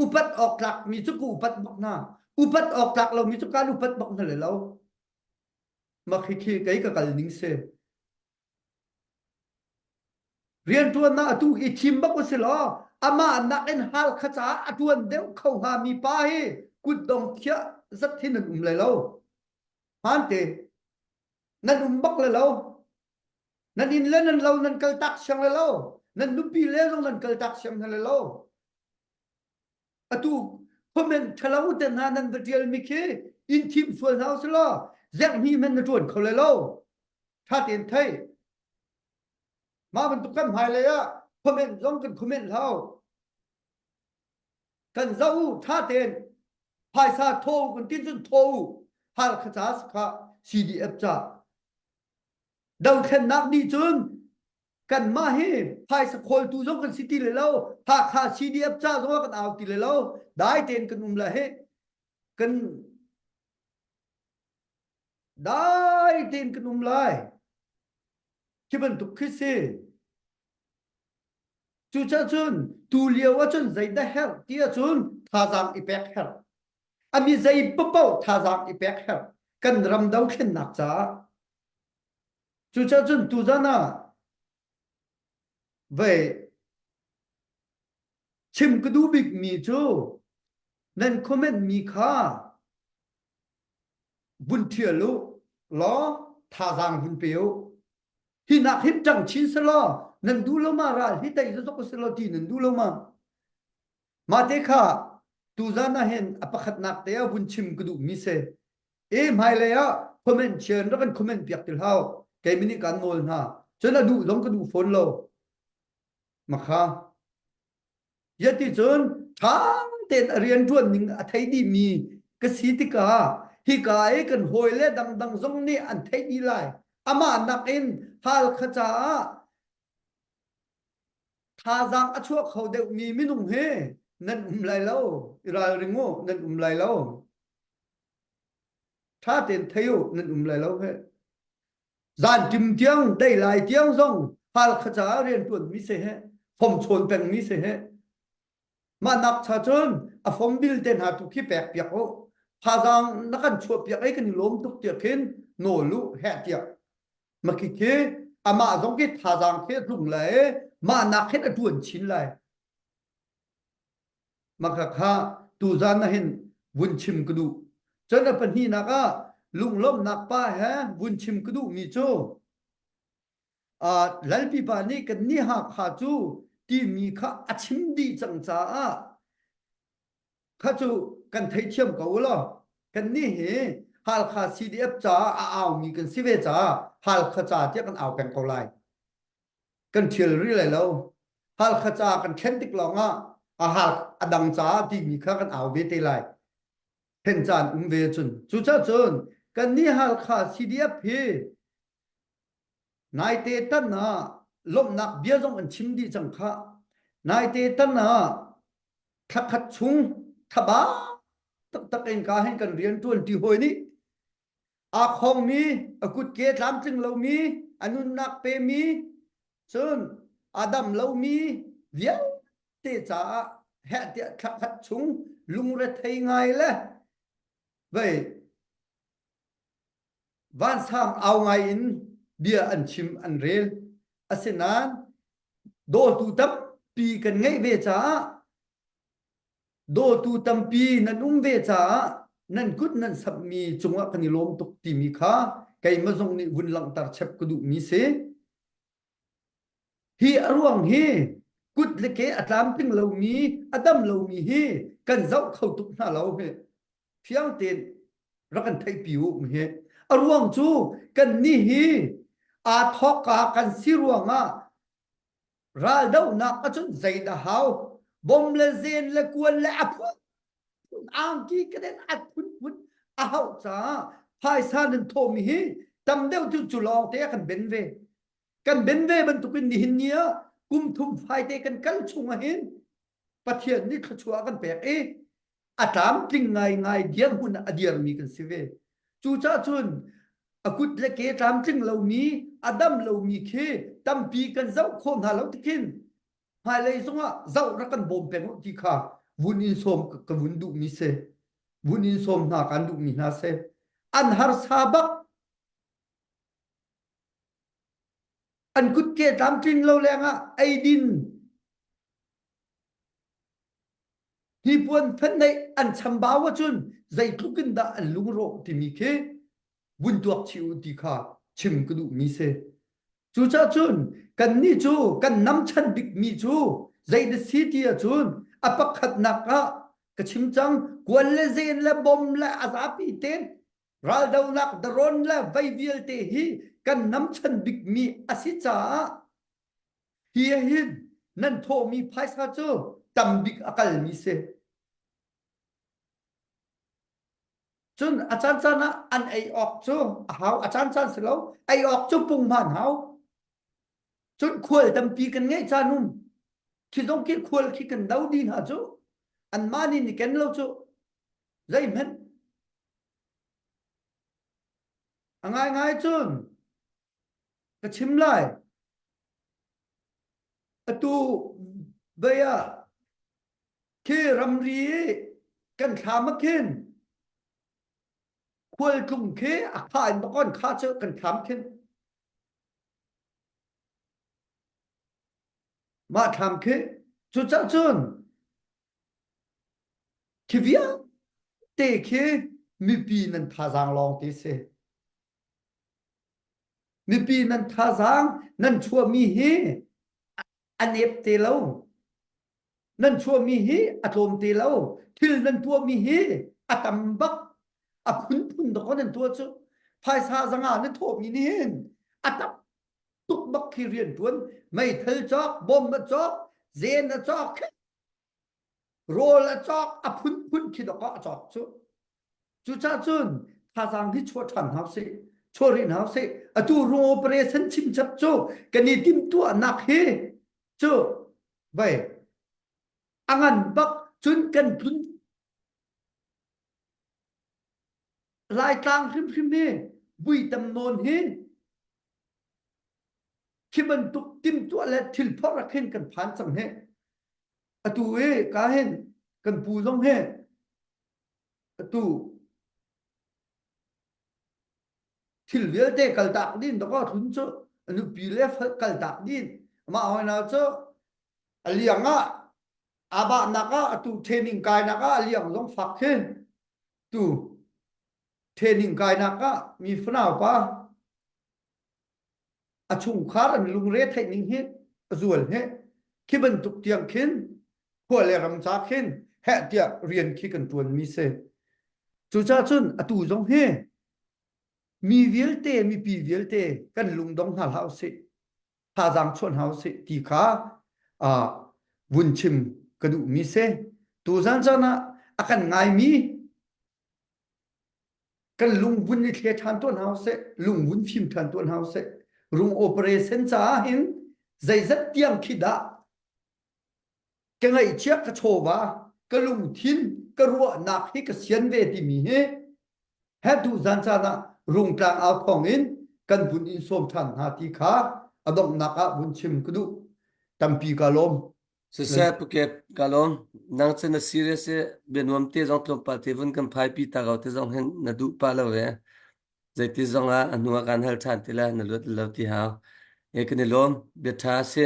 upat awk tlakmi cu ka upat bak hna upat awk tlak lomi cu kaan upat bak hna le lo mak hi khi kei ka kal ning si rianṭuannak atu i thim bak u si law amah nakin Halkha caah a ṭuan deuh kho hngami pa hi kutdong khiah zat hi nan um lai lo hmaan te nan um bak le lo Nan inn le nan lo nan kaltak siang le lo. Nan nupi le zong nan kaltak siam hna le lo. Atu comment ṭhalo te hna nan va ṭial mi khi in thim sual hna usih law zenghni hmanh na ṭuan kho le lo. Ṭha tein thei. Mah bantuk kan hmailei ah comment zong kan comment hau. Kan zoh u ṭha tein phaisa thaw u kan tin cun thaw u. Halkha ca sakha CDF ca. Dothlennak nih cun kanmah hi phaisa khawltu zong kan si ti le lo. Hakha CDF ca zong ah kan au ti le lo. Dai tein kan um la hi. Kan dai tein kan um lai. Khi bantuk khi si. Cucaah cun tu lio ahcun zeidah herh ti ahcun thazaang i pek herh. A mi zei paoh thazaang i pek herh. Kan ram dothlennak caah. Cucaah cun tuzan ah vei chim ka duh bikmi cu nan comment mi kha vun ṭhial u law thazaang vun pe u. Hi nak hin ṭang chin selaw nan duh lo ma ral hi tei zok selaw ti nan duh lo ma. Mah te kha tuzan ah hin a pakhatnak te ah vun chim ka duh mi si. E hmailei ah comment chian rak kan comment piak ti hlau. Kei nih kan nawl hna. Cun a duh zong ka duh fawn lo. Makha. Yati cun ṭha tein a rianṭuan ning a thei dihmi ka si tikah hika i kan hawile dangdang zong nih an theih dih lai. Amah nakin Halkha caah thazaang a chuah kho deuhmi minung hi nan um lai lo. I ralring u, nan um lai lo. Ṭha tein thei u, nan um lai lo he. Zanṭim tiang, dei lai tiang zong Halkha caah rianṭuanmi si he, fom chawn pengmi si he. Mah nak cha cun a fom bil te hna tu khi pek piak u. Thazaang na kan chuah piak ei kan i lawm tuk tiah khin nawl u heh tiah. Makhi khi amah zong khi thazaang khi a tlung lai i mah nak hin a ṭuan chin lai. Maka kha tuzan ah hin vun chim ka duh. Cun a pahnihnak ah lunglawmhnak pa he vun chim ka duhmi cu uh, Lalpipa nih kan nih Hakha cu timi kha a chim dih cang caah kha cu kan theithiam ko u law kan nih hi Halkha CDF caah a aumi kan si ve caah Halkha ca tiah kan au peng ko lai. Kan ṭhial rih lai lo. Halkha ca kan thlen tik lawngah a hal a dang caah timi kha kan au ve te lai. Thlen caan um ve cun. Cucaah cun kan nih Halkha CDF hi naite tan ah lawmhnak bia zong an chim dih cang khah. Naite tan ah thlakhat chung thaba taktak in ka hin kan rian ṭuan ṭi hawi nih aa khongmi, a kutke tlamtling lomi, a nunnak pemi, cun a dam lomi vialte caah heh tiah thlakhat chung lungrethei ngai le vei vansang au ngai in bia an chim an rel. Asinain dawtu tampi kan ngeih ve caah Dawtu tampi nan um ve caah nan kut nan samhmi cungah kan i lawm tuk timi kha keimah zong nih vun langhter chep ka duhmi si. Hi a ruang hi kut le ke a tlamtling lomi, a dam lomi hi kan zoh kho tuk hna lo hi. Fiang tein rak kan theihpi u hi. A ruang cu kan nih hi aa thawkka kan si ruangah Raldohnak ahcun zeidah hau? Bom le zen le kuan le a phunphun angki keden a phunphun a hauh caah phaisa nan thawhmi hi tam deuh cu cu lawng te ah kan ben ve. Kan ben ve bantukin nihin ni ah kum thum faite kan kal chung ahhin Pathian nih thluachuah a kan pek i a tlamtling ngaingai dirhmun ah a dirmi kan si ve. Cucaah cun a kut le ke tlamtling lomi, a dam lomi khi tampi kan zoh khawh hna lo tikhin hmailei zongah zoh rak kan bawm peng u ti kha vun in sawm ka vun duhmi si. Vun in sawm hna kan duhmi hna si. An harsa bak. An kutke tlamtling lo lengah eidin Hnipuan fenneih an chambau ahcun zeitluk in dah an lungrawh timi khi vun tuak chih u ti kha chim ka duhmi si. Cucaah cun kannih cu kan namchan bikmi cu zei na si ti ahcun a pakhatnak ah ka chim cang kuan le zen le bom le a zapi tein raldonak daron le vei vialte hi kan namchan bikmi a si caah hi hin nan thawhmi phaisa cu tambik a kalmi si. Cun a caancaan ah an ei awk cu a hau, a caancaan si lo, ei awk cu punghman hau. Cun khual tampi kan ngeih caan um. Khi zong khi khual khi kan do dih hna cu anmah nih ni ken lo cu zeihmanh a ngaingai cun ka chim lai. Atu vei ah Khi ramri i kan thlam ah khin khualtlung khi a kha in bakon kha cu kan thlam khin. Mah thlam khi cucah cun khi vialte khi mipi nan thazaang lawng te si. Mipi nan thazaang nan chuahmi hi a nep te lo. Nan chuahmi hi a tlawm te lo. Thil nan tuahmi hi a tam bak. A phunphun dawk nan tuah cu. Phaisa zanga na thawhmi nih hin a tam tuk bak khi rian tuan. Meithal cawk, bom a cawk, zen a cawk, rawl a cawk, a phunphun khi dawk a cawk cu. Cucaah cun thazaang hi chuah ṭhan hna usih. Chuah rih hna usih. Atu rung operation chimchap cu kan i timhtuahnak hi cu vei a ngan bak cun kan tlun Laitlang hrimhrim hi vui tam nawn hi khi bantuk timhtuah le thil phorh ah khin kan phan cang hi atu i ka hin kan pu zong hi atu thil vialte kaltak din dakaw thlun cu a nupi le kaltak din mah hoi cu a liang ah aa nak ah atu training kainak ah a liang zong fak khin tu training kainak ah mi fanau pa a chungkhar an lungre theih ning hi a zual he khi bantuk tiang khin khua le ram ca khin heh tiah rian khi kan tuan mi si cucaah cun atu zong hi mi vialte mipi vialte kan lungdong hna hlah usih thazaang chuah hna usih ti kha uh, vun chim ka duh mi si tuzan caan ah a kan ngaimi kan lungvun i thle ṭhan tuah hna usih lungvun fim ṭhan tuah hna usih rung operation caah hin zeizat tiang khi dah ka ngaihchia ka chawva ka lungthin ka ruahnak hi ka sian ve timi hi he tu zan caan ah rungtlang au thawng in kan vun in sawm ṭhan hna ti kha a donghnak ah vun chim ka duh tampi ka lawm Siseh Phuket ka lawm. Nang cu na serious i bianuam te zong tlawmpal te vun kan phaipi ta ko te zong hin na duh pah lo ve. Zeiti zong ah a hnu ah kan hal ṭhan ti la na luat lo ti hau. E kan i lawm. Bia ṭha si.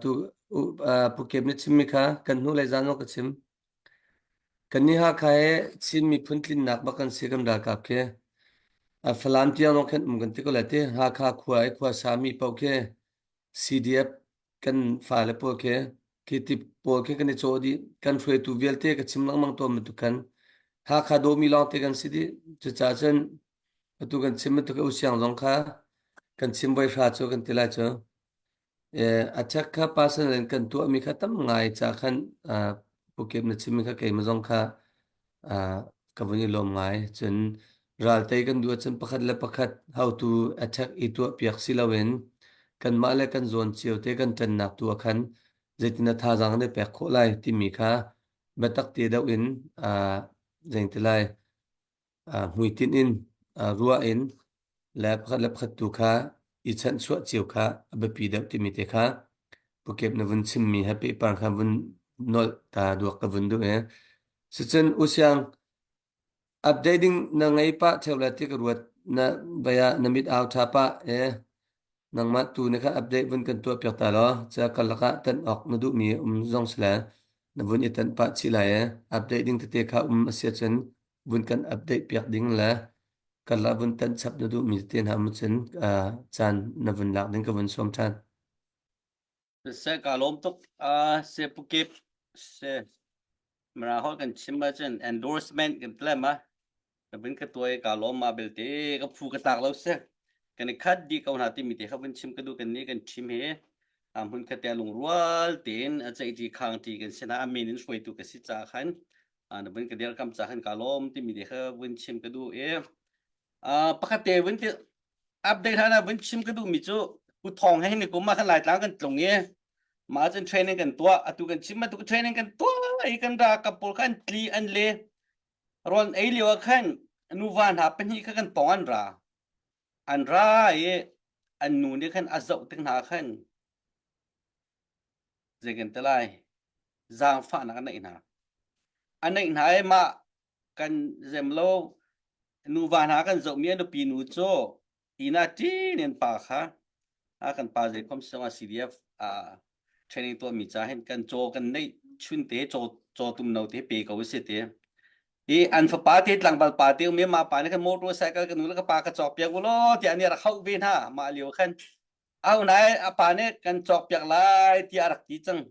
Tu Phuket na chimmi kha kan hnu lei zan zong ka chim. Kan nih Hakha he Chin miphun tlinnak bak kan si kan ralkap khi. A Falam tiang zong khan um kan ti ko lai ti. Hakha khua i khua sami paoh khi CDF kan fale pawl khi khi ti pawl khi kan i cawh dih kan hruaitu vialte ka chim lengmang tawn bantuk khan Hakha dawmi lawngte kan si dih cucaah cun atu kan chim bantuk u siang zong kha kan chim voi hra cu kan ti lai cu attack kha personal in kan tuahmi kha tam ngai ca khan Pukep na chimmi kha keimah zong kha ka vun i lawm ngai. Cun raltei kan duh ahcun pakhat le pakhat hotu attack i tuahpiak si loin kanmah le kan zawn cio te kan ṭannak tu ah khan zeitin dah thazaang kan i pek khawh lai timi kha biatak te deuh in zeiti lai hmuitinh in ruah in le pakhat le pakhat tu kha i chanhchuah cio kha a biapi deuh timi te kha pukep na vun chimmi he pehpar kha vun nolh ta duak ka vun duh e. Sicun usiang updating na ngei pah theu le ti ka ruat na baya na mit au tha pah e nangmah tu ne kha update vun kan tuah piak ta law cha karlak ah tan ok na duh mi um zong sile na vun i tan pah chih lai e update ding tete kha um asia cun vun kan update piak ding le. Karlak vun tanh chap na duhmi te hna mu cun caan na vun lak ding ka vun sawm ṭhan. Siseh ka lawm tuk. Uh, se pukip se mara hol kan chim ahcun endorsement kan tlem a ka vun ka tuai ka lawm ma belte ka phu ka tlak lo se kan i khat di ko hna timi te kha vun chim ka duh kan nih kan chim he a hmun khat te lungrual tein a ceih ti khang ti kan sinah a min in hruaitu ka si ca khan na vun ka dirkam ca khan ka lawm timi te kha vun chim ka duh i pakhat te vun ti update hlan ah vun chim ka duhmi cu Pu Thawng he ni kum ah khan Laitlang kan tlung i mah cun training kan tuah atu kan chim atu training kan tuah i kan ralkap pawl kha an tli an le rawl ei lio ah khan nuva hna pahnih kha kan pawng an ra an ra i an nu nih khan a zoh tik hna khan zei kan ti lai zaangfahnak a neih hna a neih hna i mah kan zem lo nuva hna kan zohmi a nupi nu cu ina ṭin in pa kha a kan pa zei khom song a CDF a training tuah mi cha hin kan chaw kan neih chun te chaw chaw tum no te pe ko si te i an fapa te tlangval pa te um ma pa ne kan motorcycle kan nu le ka pa ka cawk piak ulo tiah ni rak hauh ve hna mah lio khan au nai a pa nih kan cawk piak lai tiah rak ti cang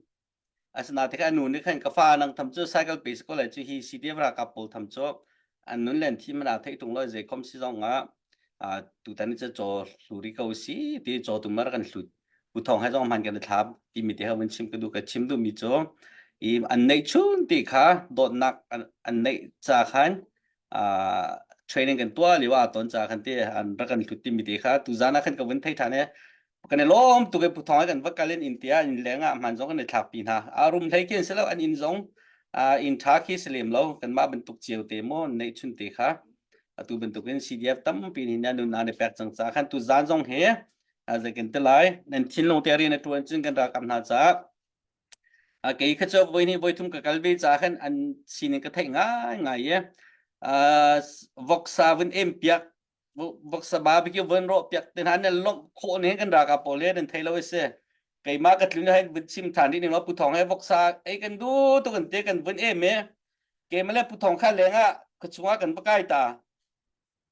Asinain tikah a nu nih khan ka fa nang tham cu cycle pe si ko lai cu hi CDF ralkap pawl tham cu an nun le an thi man aa theih tung lo zei kom si zong ah tutan ni cu caw hlu ri ko si ti caw tu mar kan hlut pu thong hai zong hman kan i thlap timi te kha vun chim ka duh ka chim duhmi cu i an neih chun ti kha dawtnak an neih ca khan training kan tuah lio ah ton ca khan te an rak kan hlut timi te kha tu zan ah khan ka vun thei than e kan i lawm tuk i Pu Thawng kan va kal in inn tiah inn leng ah hman zong kan i thlak pi hna a rum hlei khi si lo an inn zong inn tha khi si lem lo kanmah bantuk cio te maw neih chun te kha atu bantuk in CDF tampi nih nan nun an i pek cang ca khan tu zan zong he zei kan ti lai nan thinlung te rian a tuan cun kan ralkap hna caah kei kha cu voi hnih voi thum ka kal ve ca khan an sining ka theih ngai ngai e voksa vun em piak voksa barbecue vun rawh piak te hna nan lawmh khawh ning kan ralkap pawl he nan thei lo si keimah ka tlun hai vun chim than dih ning law pu thong he voksa ei kan du tu kan te kan vun em e keimah le pu thong kha leng ah ka chungah kan va kai ta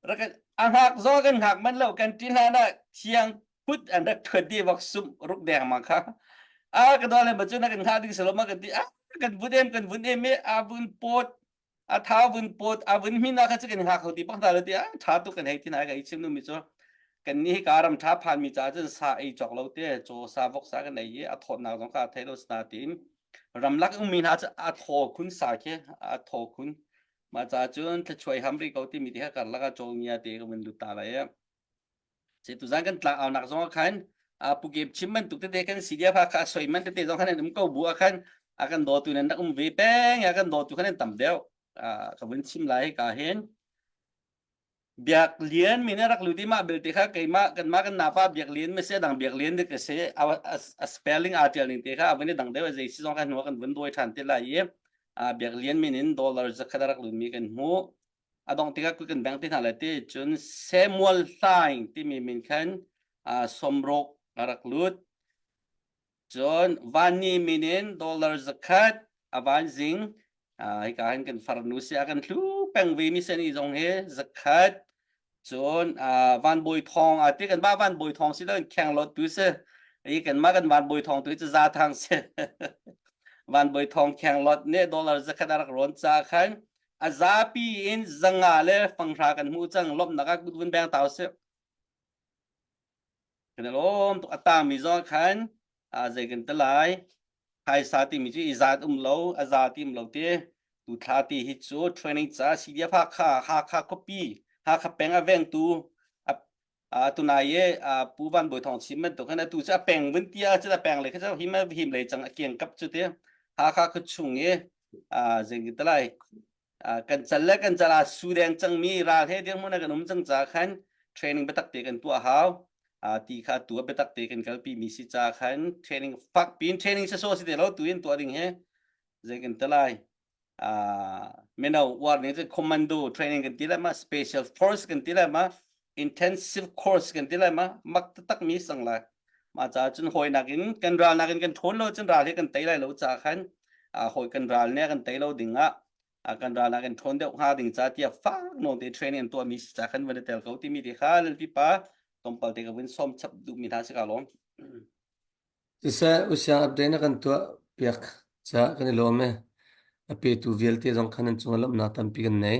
rak a hngak zo kan hngak man lo kan ti hlan ah thiang put an rak thuat di vok sum ruk deng ma kha a ka dole ma chu na kan hngak ding selo ma kan ti a kan vun em kan vun em e a vun pot a tha vun pot a vun min kha chu kan hngak kho ti bak hna lo ti a tha tuk kan hei ti na ka i chim nu mi cu kan ni hi ka ram tha phan mi ca cun sa ei chok lo te chaw sa vok sa kan ei i a thawtnak zong kha thei lo sna tin ramlak ummi hna cu a thaw khun sa khi a thaw khun ma ca cun thlachuai ham ri ko ti mi te kha karlak ah chaw ngia te ka vun lut ta lai Se tuzan kan tlang aunak zong ah khan pu Gep chim bantuk tete kan CDF ha kha soi man tete zong khan an um ko bu ah khan a kan dawtu nan rak um ve peng a kan dawtu khan an tam deuh ka vun chim lai ka hin Biak Lian min rak lut i mah belte kha keimah kanmah kan napa Biak Lian ma se dang Biak Lian dik se a spelling aa tial ning te kha a vun i dang deuh zei si zong kha hnu kan vun dawi than te lai i Biak Lian min in dollar zakhat rak lut mi kan hmuh a dongh tikah kut kan bengh te hna lai ti cun Samuel Hlaing timi min khan sawmruk a rak lut cun Vanni min in dollar zakhat a van zing hika hin kan farnu si a kan thlu peng ve mi sani zong hi zakhat cun Van Bawi Thawng a ti kan ba Van Bawi Thawng si lo kheng lot tu si i kan ma kan Van Bawi Thawng tu cu za thang si Van Bawi Thawng kheng lot ne dollar zakhat a rak rawn ca khan a zapi in zanga le fanghra kan hmuh cang lawmhnak ah kut vun beng tau sih kan lawm tuk a tangmi zong khan a zei kan te lai phaisa timi cu i zat um lo a za ti um lo ti tu thla ti hi cu training ca CDF Hakha Hakha khuapi Hakha peng a vengtu tunai ye Pu Van Bawi Thawng chim bantuk khan atu cu a peng vun tia cu a peng le kha cu him him lei cang a kiang kap cu ti Hakha khu chung i zeng te lai kan cal le kan cal a su deng cang mi ral he dirhmun kan um cang ca khan training biatak te kan tuah hau ti kha tu biatak te kan kalpi mi si ca khan training fak pin training se so si te lo tu in tuah ding he zei kan te lai mino war ning cu commando training kan ti lai ma special force kan ti lai ma intensive course kan ti lai ma mak taktak mi sang lai ma ca cun hawi nakin kan ral nakin kan ṭhawn lo cun ral hi kan tei lai lo ca khan hawi kan ral ne kan tei lo ding ah. Kan ral ah kan ṭhawn deuh hnga ding ca tiah fak nawn te training an tuahmi si ca khan van i tel ko timi te kha lalpi pa tlawmpal te ka vun sawm chap duhmi hna si ka lawm. Siseh usiang update na kan tuah piak caah kan i lawm e. A petu vialte zong khan an cungah lawmhnak tampi kan nei.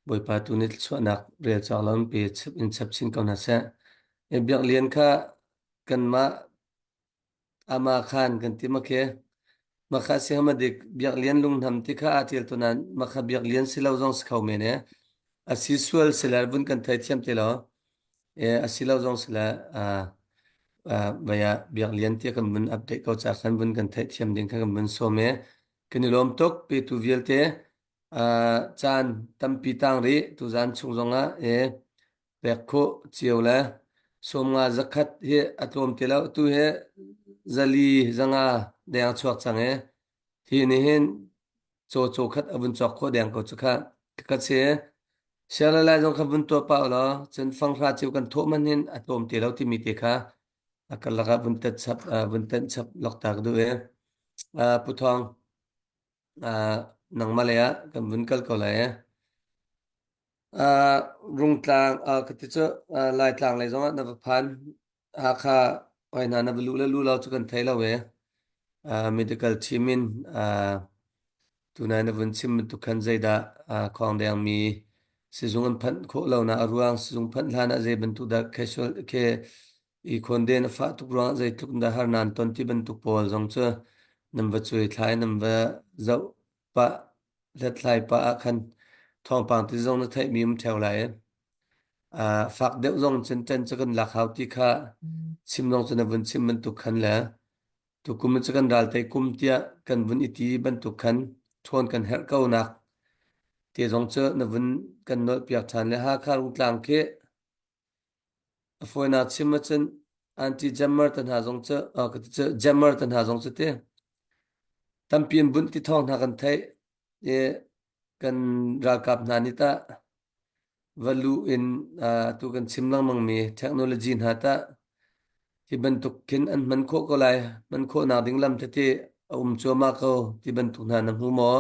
Bawipa tu nih thluachuahnak rel cawk lo in pe in chap chin ko hna seh. E Biak Lian kha kanmah Amah khan kan ti makhe. Makha si hamadik Biak Lian lunghnam ti kha aa ṭial to nain makha Biak Lian si lo zong si kho men e. A si sual si le vun kan theithiam te lo. E a si lo zong si le vaya Biak Lian ti kan vun update ko ca khan vun kan theihthiam ding kha kan vun sawm e. Kan i lawm tuk petu vialte caan tampi tang rih tuzaan chung zongah e pek khawh cio le 50 zakhat hi a tlawm ti lo. Tu hi zali zanga deng chuak cang i hi nih hin caw caw khat a vun cawk khawh deng ko cu kha. Ka si. Siang le lai zong kha vun tuah pah law cun fanghra cio kan thawh man hin a tlawm ti lo timi te kha a karlak ah vun tet chap vun tenh chap lok ta ka duh i Pu Thawng nangmah lei ah kan vun kal ko lai. Rungtlang ka ti cu Laitlang lei zongah na va phan. Hakha oi hna na va luh le luh lo cu kan thei lo e. Medical team in tunai na vun chim bantuk khan zeidah khawngdeng mi sizung an phanh khawh lo nak a ruang sizung phanh hlan ah zei bantuk dah casual ke i khawnden a fah tuk ruangah zeitluk dah har nan ton ti bantuk pawl zong cu nan va cuai thlai nan va zoh pah hlathlai pah ah khan thawngpang ti zong na theihmi um ṭheo lai. Uh, fak deuh zong cun ṭan cu kan lak hau ti kha chim zong cu na vun chim bantuk khan le tukum cu kan ral tei kum tiah kan vun i ti bantuk khan ṭhawn kan herh ko nak te zong cu na vun kan nolh piak ṭhan le Hakha Rungtlang khi A fawinak chim ahcun anti-jammer te hna zong cu uh, ka ti cu jammer te hna zong cu ti tampi in bunh ti thawng hna kan theih i kan ralkap hna nih tah va luh in uh, tu kan chim lengmang mi technology hna tah hi bantuk khin an hman khawh ko lai hman khawhnak ding lam tete a um cuahmah ko ti bantuk hna na hmu maw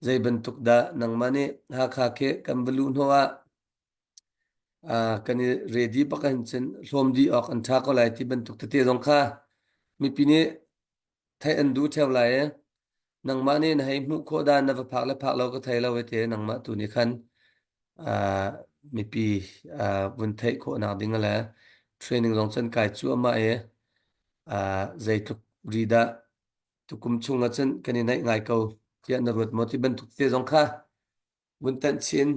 zei bantuk dah nangmah nih Hakha khi kan va luh hnawh ah kan i ready bak ahhin cun hlawm dih awk an ṭha ko lai ti bantuk tete zong kha mipi nih theih an duh ṭheo lai i nangmah nih na hei hmuh khawh dan na va phak le phak lo ka thei lo te nangmah tu nih khan mipi vun theih khawhnak ding le training zong cun kai cuahmah i zeitluk ri dah tukum chung ah cun kan i naih ngai ko tiah na ruat maw ti bantuk te zong kha vun tanh chin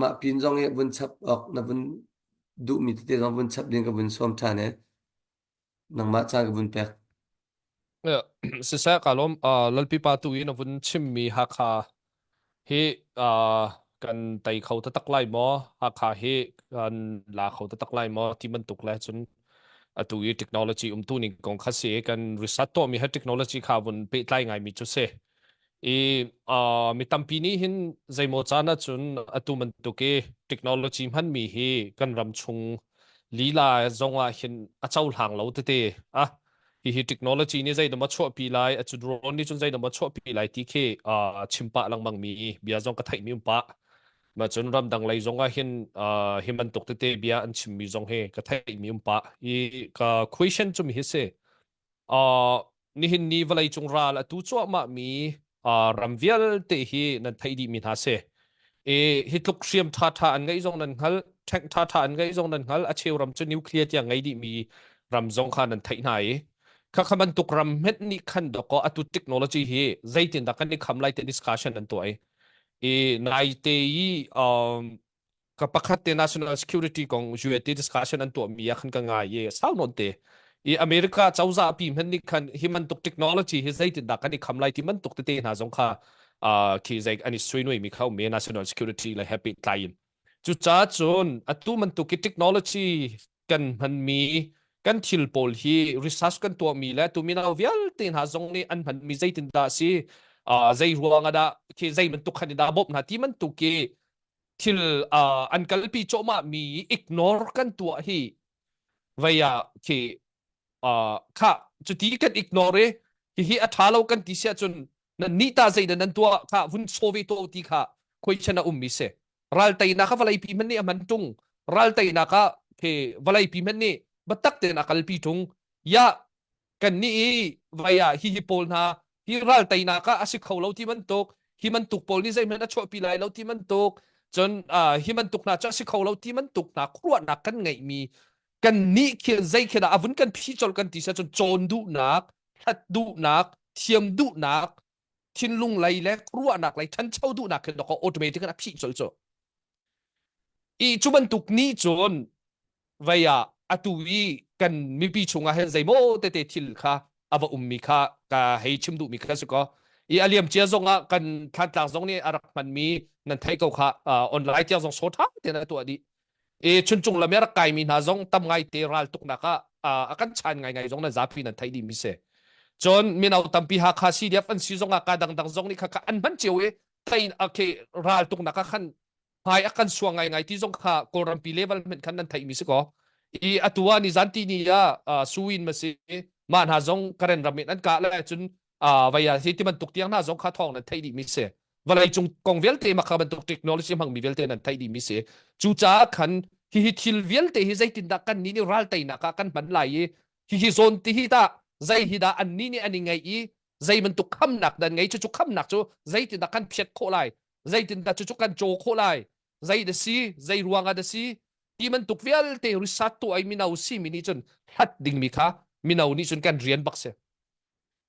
mah pin zong i vun chap awk na vun duhmi tete zong vun chap ding ka vun sawm ṭhan i nangmah caan ka vun pek. Siseh ka lawm Lalpi pa tu in a vun chimmi Hakha hi kan tei kho taktak lai maw Hakha hi kan la kho taktak lai maw ti bantuk le cun atu i technology umtu ning kong kha si kan research tuahmi he technology kha vun pehtlai ngaimi cu si I uh, mi tampi nih hin zeimaw caan ahcun atu bantuk i technology hmanmi hi kan ram chung lila zong ah hin a cohlang lo tete ah hihi technology nih zeidah maw chuahpi lai acu drone nih cun zeidah maw chuahpi lai ti khi uh, chim pah lengmang mi bia zong ka theih mi um pah ma cun ramdang lei zong ah hin uh, hi bantuk tete bia an chimmi zong hi ka theih mi um pah i ka question cu mi hi si Uh, nihin ni vawleicung ral atu cuahmah mi uh, ram vialte hi nan theih dih mi hna si. I hi tluk hriam ṭha ṭha an ngeih zong nan hngal, tank ṭha ṭha an ngeih zong nan hngal, a cheu ram cu nuclear tiang ngei dih mi ram zong kha nan theih hna i kha kha bantuk ram hmet nih khan dawkaw atu technology hi zeitindah kan i kham lai te discussion an tuah i i nai te i um, ka pakhat te national security kong UAT discussion an tuahmi ah khan ka ngai i sau nawn te i America cozah pi hman nih khan hi bantuk technology hi zeitindah kan i kham lai ti bantuk tete hna zong kha uh, khi zei an i suinui mi kha um national security le happy tlai in cucaah cun atu bantuk i technology kan hmanmi kan thil pawl hi research kan tuahmi le tu mino vialte hna zong nih an hmanmi zeitindah si uh, zei ruang ah dah khi zei bantuk khan dah bawmh hna ti bantuk i thil uh, an kalpi cawhmah mi ignore kan tuah hi vei ah khi uh, kha cuti kan ignore i hihi a ṭha lo kan ti siah cun. Nan nih ta zeidah nan tuah kha vun saw ve to ti kha question a ummi si. Ral teinak kha vawleipi hmanh nih a hman tung. Ral teinak ah khi vawleipi hmanh nih biatak tein a kalpi tung. Ya kan nih i vai ah hi hi pawl hna hi ral teinak ah a si kho lo ti bantuk hi bantuk pawl nih zeihmanh a chuahpi lai lo ti bantuk cun hi bantuk hna cu a si kho lo ti bantuk hna khuaruahnak kan ngeihmi kan nih khi zei khi dah a vun kan phi colh kan ti sa cun cawn duhnak hlat duhnak thiam duhnak thinlung lei le ruahnak lei ṭhancho duhnak khi dok automatic in a phih colh cu i cu bantuk nih cun vei ah atu i kan mipi chungah hin zeimaw tete thil kha a va ummi kha ka hei chim duhmi kha si ko i a liam cia zong ah kan thlantlang zong nih a rak hmanmi nan theih ko kha online tiang zong so ṭha tein a tuah dih i chuncung lam i a rak kaimi hna zong tam ngai te ral tuknak ah a kan chan ngaingai zong nan zapi nan theih dih mi si cun mino tampi Hakha CDF an si zong ah ka dangdang zong nih kha kha an hman cio i tei okay ral tuknak ah khan hmai a kan suang ngaingai ti zong kha Kawlrampi level hmanh khan nan theihmi si ko. I atu ah nizan ti ni ah suin ma si mah hna zong Karen ram in an kah le cun vai ah hi ti bantuk tiang hna zong kha thawng nan theih dih mi si. Vawlei cung kong vialte makha bantuk technology hmang mi vialte nan theih dih mi si. Cucaah khan hihi thil vialte hi zeitindah kan nih nih ral teinak ah kan hman lai i hihi zawn ti hi dah zei hi dah an nih nih an i ngeih i zei bantuk khamnak dan ngei cucu khamnak cu zeitindah kan phiat khawh lai zeitindah cucu kan caw khawh lai zei da si zei ruangah da si ti bantuk vialte research tuah i mino si mi nih cun hlat dingmi kha mino nih cun kan rian bak si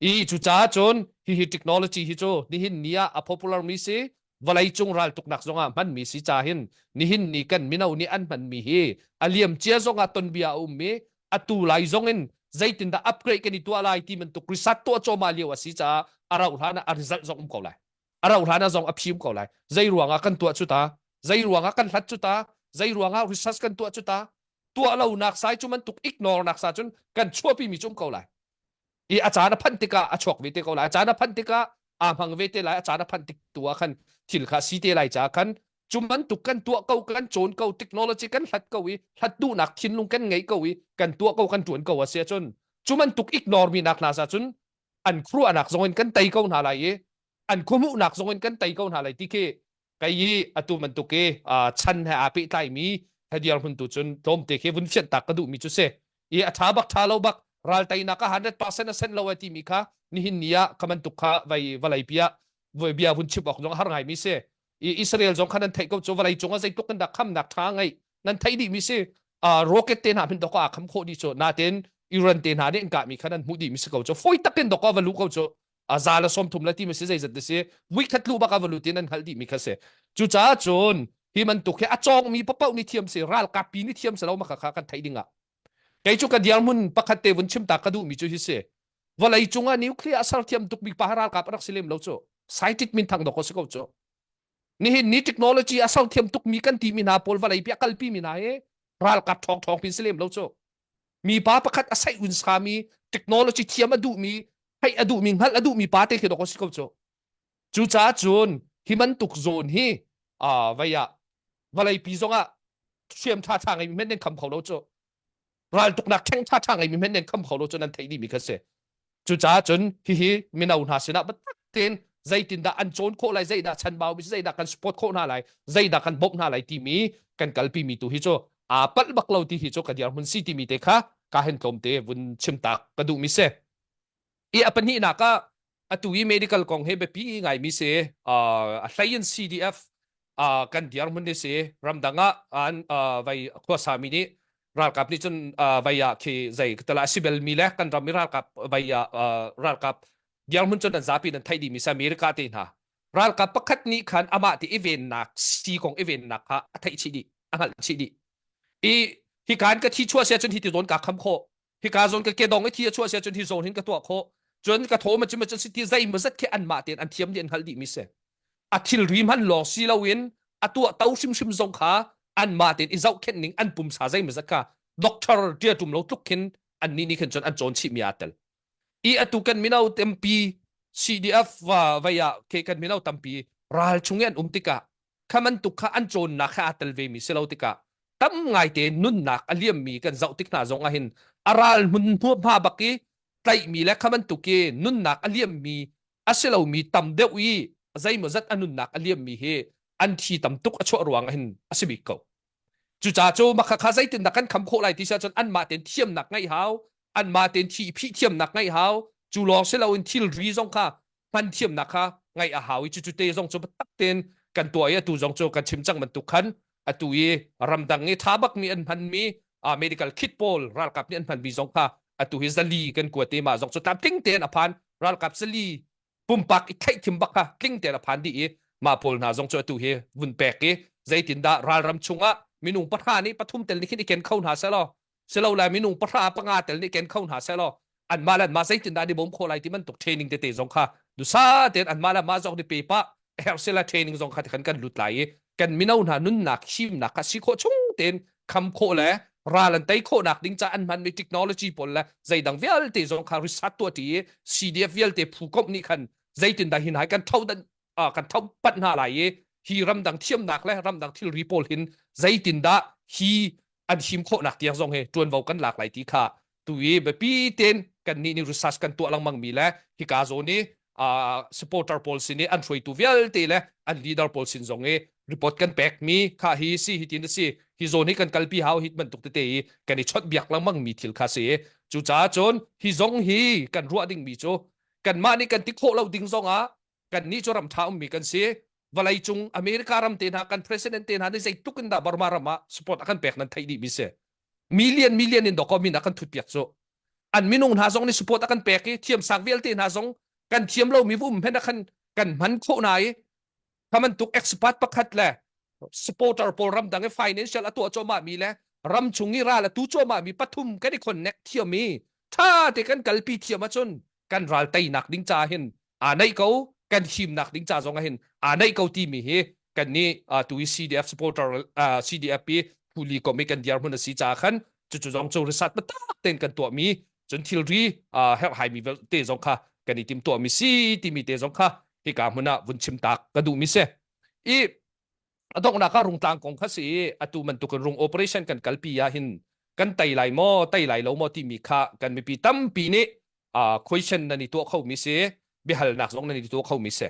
i cucaah cun hihi technology hi cu nihin ni ah a popular mi si vawlei cung raltuknak zongah hmanmi si ca hin nihin ni kan mino nih an hmanmi hi a liam cia zongah tonbia a um i atu lai zong in zeitindah upgrade kan i tuah lai ti bantuk research tuah cawma lio a si caah a rauh hlan ah a result zong um ko lai a rauh hlan ah zong a phim ko lai zei ruangah kan tuah cu ta zei ruangah kan hlat cu ta zei ruangah research kan tuah cu ta tuah lo nak sai cu bantuk ignore nak sa cun kan chuahpi mi cu um ko lai i a caan a phanh tikah a chuak ve te ko lai a caan a phanh tikah aa hmang ve te lai a caan a phanh tik tu ah khan thil kha si te lai ca khan cu bantuk kan tuah ko kan cawn ko technology kan hlat ko i hlat duhnak thinlung kan ngei ko i kan tuah ko kan tuan ko a si ahcun cu bantuk ignore mi nak hna sa cun an khuaruahnak zong in kan tei ko hna lai i an khuahmuhnak zong in kan tei ko hna lai ti khi kei i atu bantuk i chan he aa pehtlaimi he dirhmun tu cun tlawmte khi vun fianh tak ka duhmi cu si i a ṭha bak ṭha lo bak ral teinak ah 100% a sen lo ai timi kha nihin ni ah kha bantuk kha vai vawlei pi ah voi bia vun chim awk zong a har ngaimi si i Israel zong kha nan theih ko cu vawlei cung ah zeitluk in dah khamnak ṭha ngei nan theih dih mi si rocket te hna hin dok a kham khawh dih cu natin Iran te hna nih an kah mi kha nan hmuh dih mi si ko cu foi takin dok a va lu ko cu a za le 30 le ti mi si zeizat ti si vui khat lu bak a va lu tin an hngalh dih mi kha si cucaah cun hi bantuk hi a cawng mi papoh nih thiam si ralkap pi nih thiam si lo ma kha kha kan theih ding ah kei cu ka dirhmun pakhat te vun chim ta ka duh mi cu hi si vawlei cung ah nuclear a ser thiam tuk mi pa ralkap a rak si lem lo cu scientist min thang dok si ko cu nihin ni technology a ser thiam tuk mi kan ti mi hna pawl vawlei pi a kalpi mi hna hi ralkap ṭhawng ṭhawng pin si lem lo cu mi pa pakhat a saih un sami technology thiam a duh mi theih a duh mi hngalh a duh mi pa te khi dok si ko cu cucaah cun hi bantuk zawn hi vei ah vawlei pi zong ah hriam ṭha ṭha ngei mi hmenh nan kham kho lo cu raltuknak ṭheng ṭha ṭha ngeimi hmenh nan kham kho lo cu nan theih dihmi kha si. Cucaah cun hihi mino hna sinah biatak tein zeitindah an cawn khawh lai, zeidah chanbau mi zeidah kan support khawh hna lai, zeidah kan bawmh hna lai timi kan kalpi mi tu hi cu aa palh bak lo ti hi cu ka dirhmun si timi te kha ka hen tlawmte vun chimtak ka duhmi si. I a pahnihnak ah atu i medical kong he biapi ngaimi si a hlei in CDF kan dirhmun ni si ramdang ah an vai khuasa mi nih ralkap nih cun vai ah khi zei tala si bel mi le kan ram i ralkap vai ah ralkap dirhmun cun an zapi nan theih dih mi si America te hna ralkap pakhat nih khan amah ti i vennak si kong i vennak kha a theih chih dih a hngalh chih dih i hi kan ka thi chuah sia cun hi ti zawn ka kham khawh hika zawn ka kedong i thi a chuah sia cun hi zawn hin ka tuah khawh cun ka thaw ma cun cun si ti zei ma zat khi anmah tein an thiam dih an hngalh dih mi si a thilri hman lawng si loin a tuah to hrimhrim zong kha anmah tein i zohkhenh ning an pumsa zei ma zat kha doctor tia tum lo tluk khin an nih nih khin cun an cawn chih mi aa tel i atu kan mino tampi CDF va vei ah ke kan mino tampi ral chung i an um tikah kha bantuk kha an cawnnak kha aa tel ve mi si lo tikah tam ngaite nunnak a liammi kan zoh tik hna zong ah hin a ral hmun hma bak i tlaihmi le kha bantuk i nunnak a liammi. A si lomi tam deuh i zeimawzat a nunnak a liammi hi an thi tam tuk a chuah ruang ah hin a si bik ko. Cucaah cu makha kha zeitindah kan kham khawh lai ti si ahcun anmah tein thiamnak ngeih hau, anmah tein thi phih thiamnak ngeih hau, cu lawng si loin thilri zong kha hman thiamnak kha ngaih a hau i cucu te zong cu biatak tein kan tuah i atu zong cu kan chim cang bantuk khan atu i ramdang i ṭha bakmi an hmanmi medical kit pawl ralkap nih an hmanmi zong kha atu hi zali kan kuat i mah zong cu tlamtling tein a phan ralkap zali pumpak i thlaih thim bak kha tling tein a phan dih i mah pawl hna zong cu atu hi vun pek i zeitindah ralram chungah minung pahra nih pathum tel nih khin i ken kho hna selaw silo lai minung pahra panga tel nih ken kho hna selaw anmah le anmah zeitindah an i bawm khawh lai ti bantuk training tete zong kha dusa tein anmah le anmah zong nih pe pah herh sila training zong kha khan kan lut lai i kan mino hna nunnak himnak kha si khawh chung tein kham khawh le ral an tei khawhnak ding ca an hmanmi technology pawl le zeidang vialte zong kha research tuah ṭi i CDF vialte phu komh nih khan zeitindah hin hai kan tho dan kan tho pat hna lai i hi ramdang thiamnak le ramdang thilri pawl hin zeitindah hi an him khawhnak tiang zong hi ṭuanvo kan lak lai ti kha tu i biapi tein kan nih nih research kan tuah lengmang mi le hika zawn i supporter pawl sin i an hruaitu vialte le an leader pawl sin zong i report kan pek mi kha hi si hi tin si hi zawn hi kan kalpi hau hi bantuk tete i kan i chawnh biak lengmang mi thil kha si cucaah cun hi zong hi kan ruah ding mi cu kanmah nih kan ti khawh lo ding zong ah kan nih cu ram ṭha ummi kan si vawlei cung America ram te hna kan president te hna nih zeitluk in dah Burma ram ah support a kan pek nan theih dih mi si million million in dawkaw min a kan thut piak cu an minung hna zong nih support a kan pek i thiamsang vialte hna zong kan thiam lo mi vum hen a kan kan hman khawh na i kha bantuk expert pakhat le supporter pawl ramdang i financial a tuah cuahmah mi le ram chung i ral a tu cuahmah mi pathum kan i connect thiam i tha te kan kalpi thiam ahcun kan ral teinak ding ca hin aa naih ko kan himnak ding ca zong ah hin aa naih ko timi hi kan nih tu i CDF supporter CDF pi phuli kom i kan dirhmun a si ca khan cucu zong cu risat biatak tein kan tuahmi cun thilri herhhai mi te zong kha kan i tim tuahmi si timi te zong kha hika hmun ah vun chim tak ka duhmi si i a donghnak ah rungtlang kong kha si i atu bantukin rung operation kan kalpi ah hin kan tei lai maw tei lai lo maw timi kha kan mipi tampi nih uh, question nan i tuah khomi si biahalnak zong nan i tuah khomi si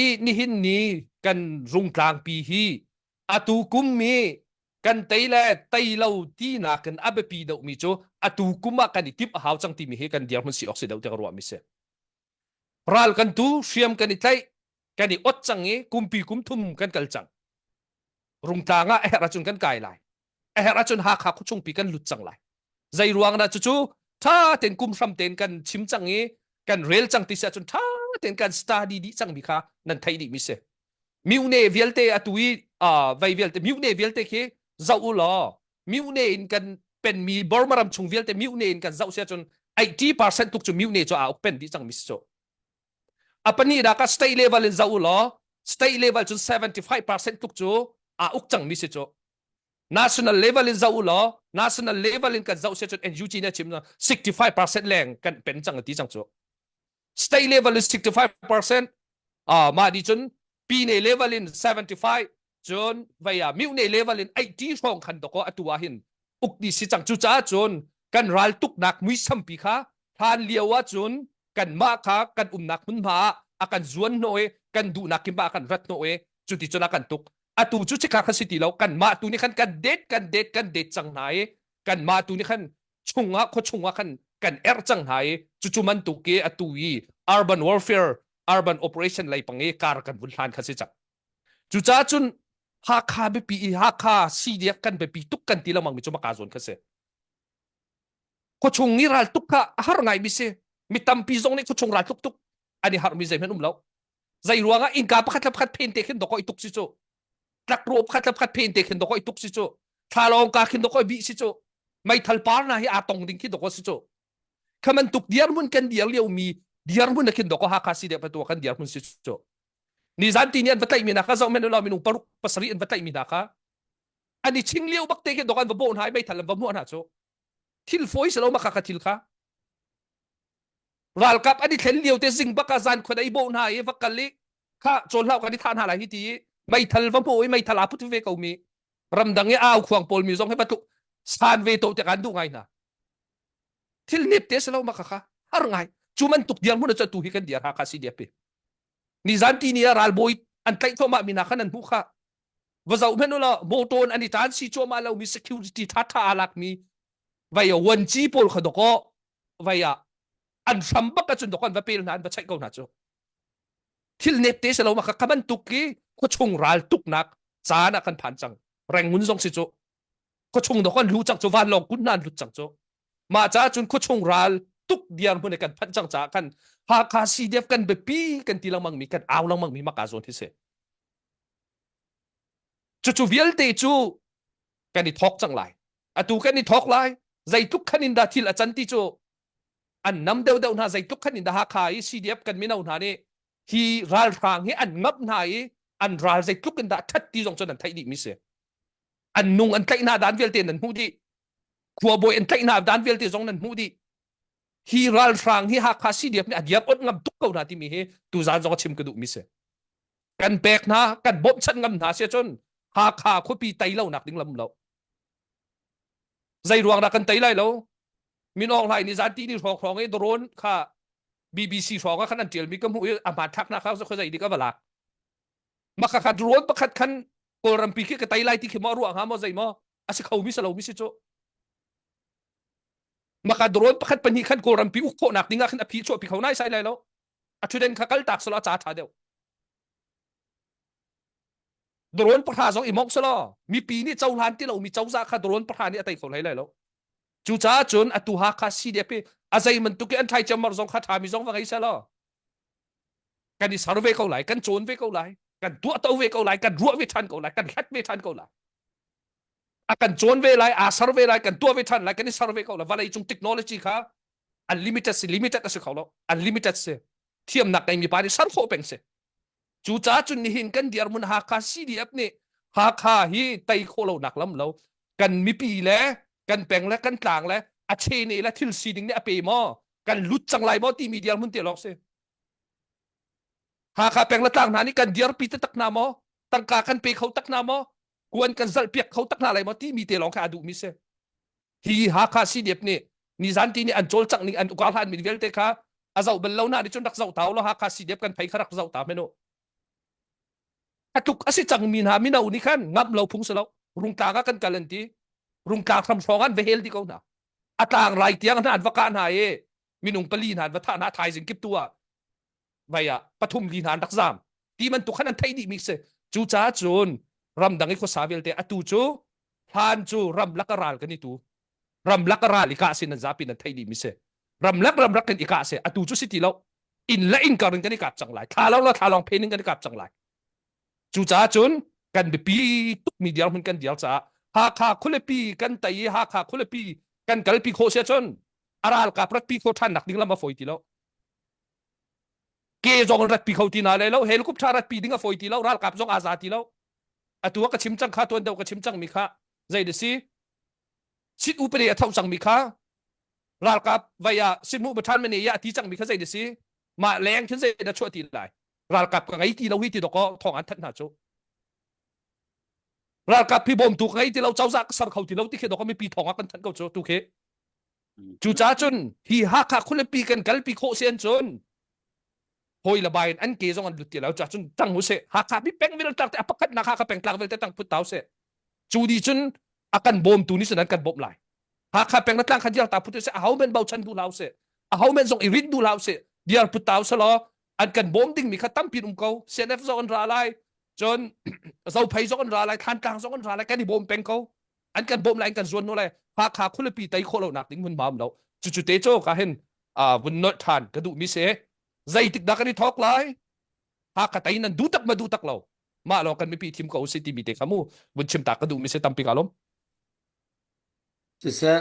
i nihin ni kan rungtlangpi hi atu kum mi kan tei le tei lo tinak in a biapi deuhmi cu atu kum ah kan i timh a hau cang timi hi kan dirhmun si awk si deuh ti ka ruahmi si ral kan tu hriam kan i tlaih kan i ot cang i kumpi kum thum kan kal cang rungtlang ah a herh ahcun kan kai lai a herh ahcun Hakha khuachungpi kan lut cang lai zei ruang dah cucu tha tein kum hram tein kan chim cang i kan rel cang ti si ahcun tha tein kan study dih cang mi kha nan theih dih mi si myone vialte atu i vei vialte myone vialte khi zoh u law myone in kan penmi Burma ram chung vialte myone in kan zoh si ahcun 80% tuk cu myone cu aa uk pen dih cang mi si cu A pahnih dah ka state level in zoh u law state level cun 75% tluk cu aa uk cangmi si cu. National level in zoh u law national level in kan zoh si cun NUG nih a chim 65% leng kan pen cang a ti cang cu. State level in 65% ah mah di cun pine level in 75 cun vei ah mune level in 80 hrawng khan doko atu ah hin uk di si cang cu caah cun kan ral tuknak muisampi kha hlan lio ah cun kanmah kha kan umnak hmunhma ah a kan zuan hnawh i kan duhnak kim ah a kan rat hnawh i cuti cun a kan tuk atu cu chikha kha si ti lo kanmah tu nih khan kan det kan det kan det cang hna i kanmah tu nih khan chungah khua chungah khan kan erh cang hna i cucu bantuk i atu i urban warfare urban operation lei pang i kar kan vun hlan kha si cang cucaah cun Hakha biapi i Hakha CDF kan biapi tuk kan ti lengmang mi cu maka zawn kha si khuachung i ral tuk kha a har ngai mi si mi tampi zong nih khuachung ral tuk tuk an i harh mi zeihmanh um lo zei ruangah innka pakhat le pakhat phen te khin doko i tuk si cu tlakruh pakhat le pakhat phen te khin doko i tuk si cu thlalawng ka khin doko i bih si cu meithal par na hi aa tong ding khi doko si cu kha man tuk dirhmun kan dir lio mi dirhmun na khin doko Hakha si de patua kan dirhmun si cu nizan ti ni an va tlaih mi na kha zoh men lo minung paruk pasarih an va tlaih mi hna kha an i ching lio bak te khin dok an va bawh hna i meithal an va hmuah hna cu thil fawi si lo ma kha kha thil kha ralkap an i thlen lio te zing bak ah zan khuan i bawh hna i va kal i kha cawn hlau kan i thah hna lai hi ti i meithal va hmuh i meithal aa put ve ko mi ramdang i au khuang pawl mi zong he va tluk san ve to te kan duh ngai hna thil nep te si lo ma kha kha har ngai. Cu bantuk dirhmun ah tu hi kan dir Hakha CDF hi. Nizan ti ni ah ralbawi an tlaih thluahmah mi hna khan an hmuh kha. Va zoh hmanh ulaw motor an i tan si cuahmah lo mi security tha tha aa lak mi vai a wanci pawl kha dawkaw vai ah an hram bak ahcun dawkaw an va pel hna an va chaih ko hna cu. Thil nep te si lo ma kha kha bantuk ki khuachung ral tuknak caan ah kan phan cang. Rangoon zong si cu khuachung dawkaw an lu cang cu vanlawng kun hna an lut cang cu. Mah caah cun khuachung ral tuk dirhmun i kan phanh cang caah khan Hakha CDF kan biapi kan ti lengmang mi kan au lengmang mi maka zawn hi si. Cucu vialte cu kan i thawk cang lai. Atu kan i thawk lai. Zeitluk khan in dah thil a can ti cu an nam deuhdeuh hna zeitluk khan in dah Hakha i CDF kan mino hna nih hi ralhrang hi an ngamh hna i an ral zeitluk in dah that ti zong cu nan theih dih mi si. An nung an tlaih hna dan vialte nan hmuh dih. Khuabawi an tlaih hna dan vialte zong nan hmuh dih. Hi ralhrang hi Hakha CDF nih a diar ot ngam tuk ko hna timi hi tuzaan zong a chim ka duh mi si. Kan pek hna, kan bawmhchanh ngam hna si cun Hakha khuapi tei lo nak ding lam lo. Zei ruang dah kan tei lai lo? Min Aung Hlaing nih zan ti ni hrawng hrawng i drone kha BBC hrawng ah khan an tial mi ka hmuh i a hmanthlak hna kha khuazei zei dik a va lak. Maka kha drone pakhat khan Kawlrampi khi ka tei lai ti khi maw ruah hnga maw zei maw a si kho mi si lo mi si cu. Maka drone pakhat pahnih khan Kawlrampi uk khawhnak ding ah khan a phi chuahpi kho nai sai lai lo. A thuden kha kal tak selaw a ca ṭha deuh. Drone pahra zong i mongh selaw mipi nih cohlan ti lo mi cozah kha drone pahra nih a tei kho hlei lai lo. Cucaah cun atu Hakha CDF hi a zei bantuk i an ṭhai ciammar zong kha ṭhami zong va ngei selaw kan i ser ve ko lai, kan cawn ve ko lai, kan tuahto ve ko lai, kan ruah ve ṭhan ko lai, kan hlat ve ṭhan ko lai. A kan cawn ve lai, aa ser ve lai, kan tuah ve ṭhan lai, kan i ser ve ko lai. Vawlei cung technology kha unlimited si, limited a si kho lo. Unlimited si. Thiamnak ngeimi pa nih ser khawh peng si. Cucaah cun nihin kan dirhmun Hakha CDF nih Hakha hi tei khawh lonak lam lo. Kan mipi le kan peng le kan tlang le a chene le thil sining nih a pe maw kan lut cang lai maw timi dirhmun te lawng si. Hakha peng le tlang hna nih kan dirpi taktak hna maw tangka kan pe kho tak hna maw kuan kan zalh piak kho tak hna lai maw timi te lawng kha a duhmi si. Hi Hakha CDF nih nizan ti nih an cawlcangh ning an ukar hlan min vialte kha a zoh bal lo na nih cun rak zoh ta law Hakha CDF kan phei kha rak zoh ta menu. A tluk a si cang mi hna mino nih khan ngamh lo phung si lo rungtlang ah kan kal an ti rungtlang hram hrawng an va hel di ko hna a tlang lai tiang hna an va kah hna i minung pali hna an va thah hna thaizing kip tu ah vai ah pathum li hna an rak zam ti bantuk khan an theih dih mi si cucaah cun ramdang i khuasa vialte atu cu hlan cu ramlak a ral kan i tu ramlak a ral i kah sin an zapi nan theih dih mi si ramlak ramrak in i kah si atu cu si ti lo inn le inn kar in kan i kap cang lai thla lo la thla lawng phen in kan i kap cang lai cucaah cun kan biapi tukmi dirhmun kan dir caah Hakha khualipi kan tei i Hakha khualipi kan kalpi khawh sia cun a ralkap ratpi khawh ṭhan nak ding lam a fawi ti lo ke zong ratpi kho ti na le lo helicopter ratpi ding a fawi ti lo ralkap zong aa za ti lo atu ka chim cang kha tuan deuh ka chim cang mi kha zei da si sit upade a tho cang mi kha ralkap vai ah sitmu bathan mane ya ti cang mi kha zei da si mah leng khin zei da chuah ti lai ralkap ka ngei ti lo hi ti doko thong an that hna chu ralkap phi bawmtu ka ngei ti lo cozah ka ser kho ti lo ti khi doko mipi thong ah kan thanh ko chu tu khi Cucaah cun hi Hakha khualipi kan kalpi khawh si an cun hawi le bai in an ke zong an lut ti lo cah cun tang usih Hakha bi peng vial tlak te a pakhatnak Hakha peng tlak vialte tang phut tau seh cu di cun a kan bawmtu nih cun an kan bawmh lai Hakha peng na tlang kha diar ta phut usih aho men bochan duh hlah usih aho men zong i rinh duh hlah usih diar phut tau selaw an kan bawm ding mi kha tampi um ko CNF zong an ra lai cun Zophei zong an ra lai Thantlang zong an ra lai kan i bawm peng ko an kan bawmh lai an kan zuan no lai Hakha khualipi tei khawh lo nak ding hmunhma um lo cucu te cu ka hin vun nolh than ka duh mi si zeitik dah kan i thawk lai Hakha tei nan duh tak ma duh tak lo mah lawng kan mipi thim ko si timi te kha mu vun chim ta ka duh mi si tampi ka lom Siseh,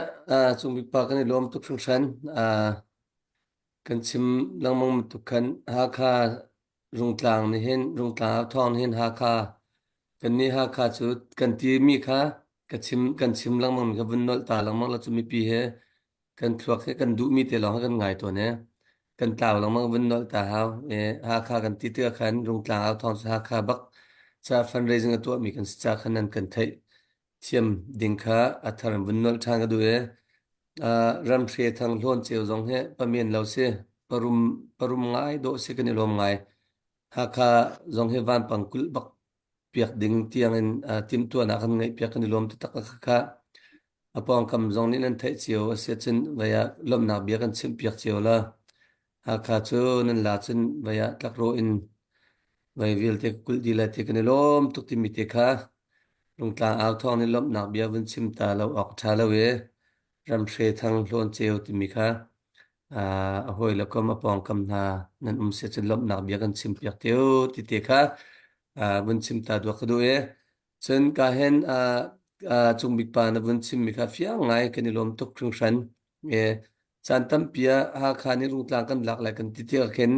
cung mipa kan i lawm tuk hringhran. Kan chim lengmang bantuk khan Hakha Rungtlang nih hin Rungtlang ah thawng nih hin Hakha kannih Hakha cu kan timi kha ka chim kan chim lengmang mi kha vun nolh ta lengmang la cu mipi he kan thluak he kan duhmi te lawng kha kan ngai tawn he kan tlau lengmang vun nolh ta hau e Hakha kan ti tikah khan Rungtlang au thawng cu Hakha bak ca fundraising a tuahmi kan si ca khan nan kan theih thiam ding kha a thar in vun nolh ṭhan ka duh e uh, ramhre thang hlawn ceu zong he pamian lo si. Parum parum ngai dawh si kan i lawm ngai. Hakha zong hi vanpang kulh bak piak ding tiang in timhtuahnak kan ngeih piak kan i lawm taktak kha a pawngkam zong nih nan theih cio a si ahcun vai ah lawmhnak bia kan chimh piak cio la. Hakha cu nan la cun vai ah tlakrawh in vai vialte kulh dih lai ti kan i lawm tuk timi te kha Rungtlang au thawng nih lawmhnak bia vun chim ta lo awk a ṭha lo i Ramhre Thang Hlawn Ceu timi kha a hawi le kom a pawngkam hna nan um si cun lawmhnak bia kan chim piak te u ti te kha vun chim ta duak ka duh i cun ka hen Cungbik pa na vun chimmi kha fiang ngai kan i lawm tuk hringhran. E, caan tampi ah Hakha nih Rungtlang kan lak lai kan ti tiah khin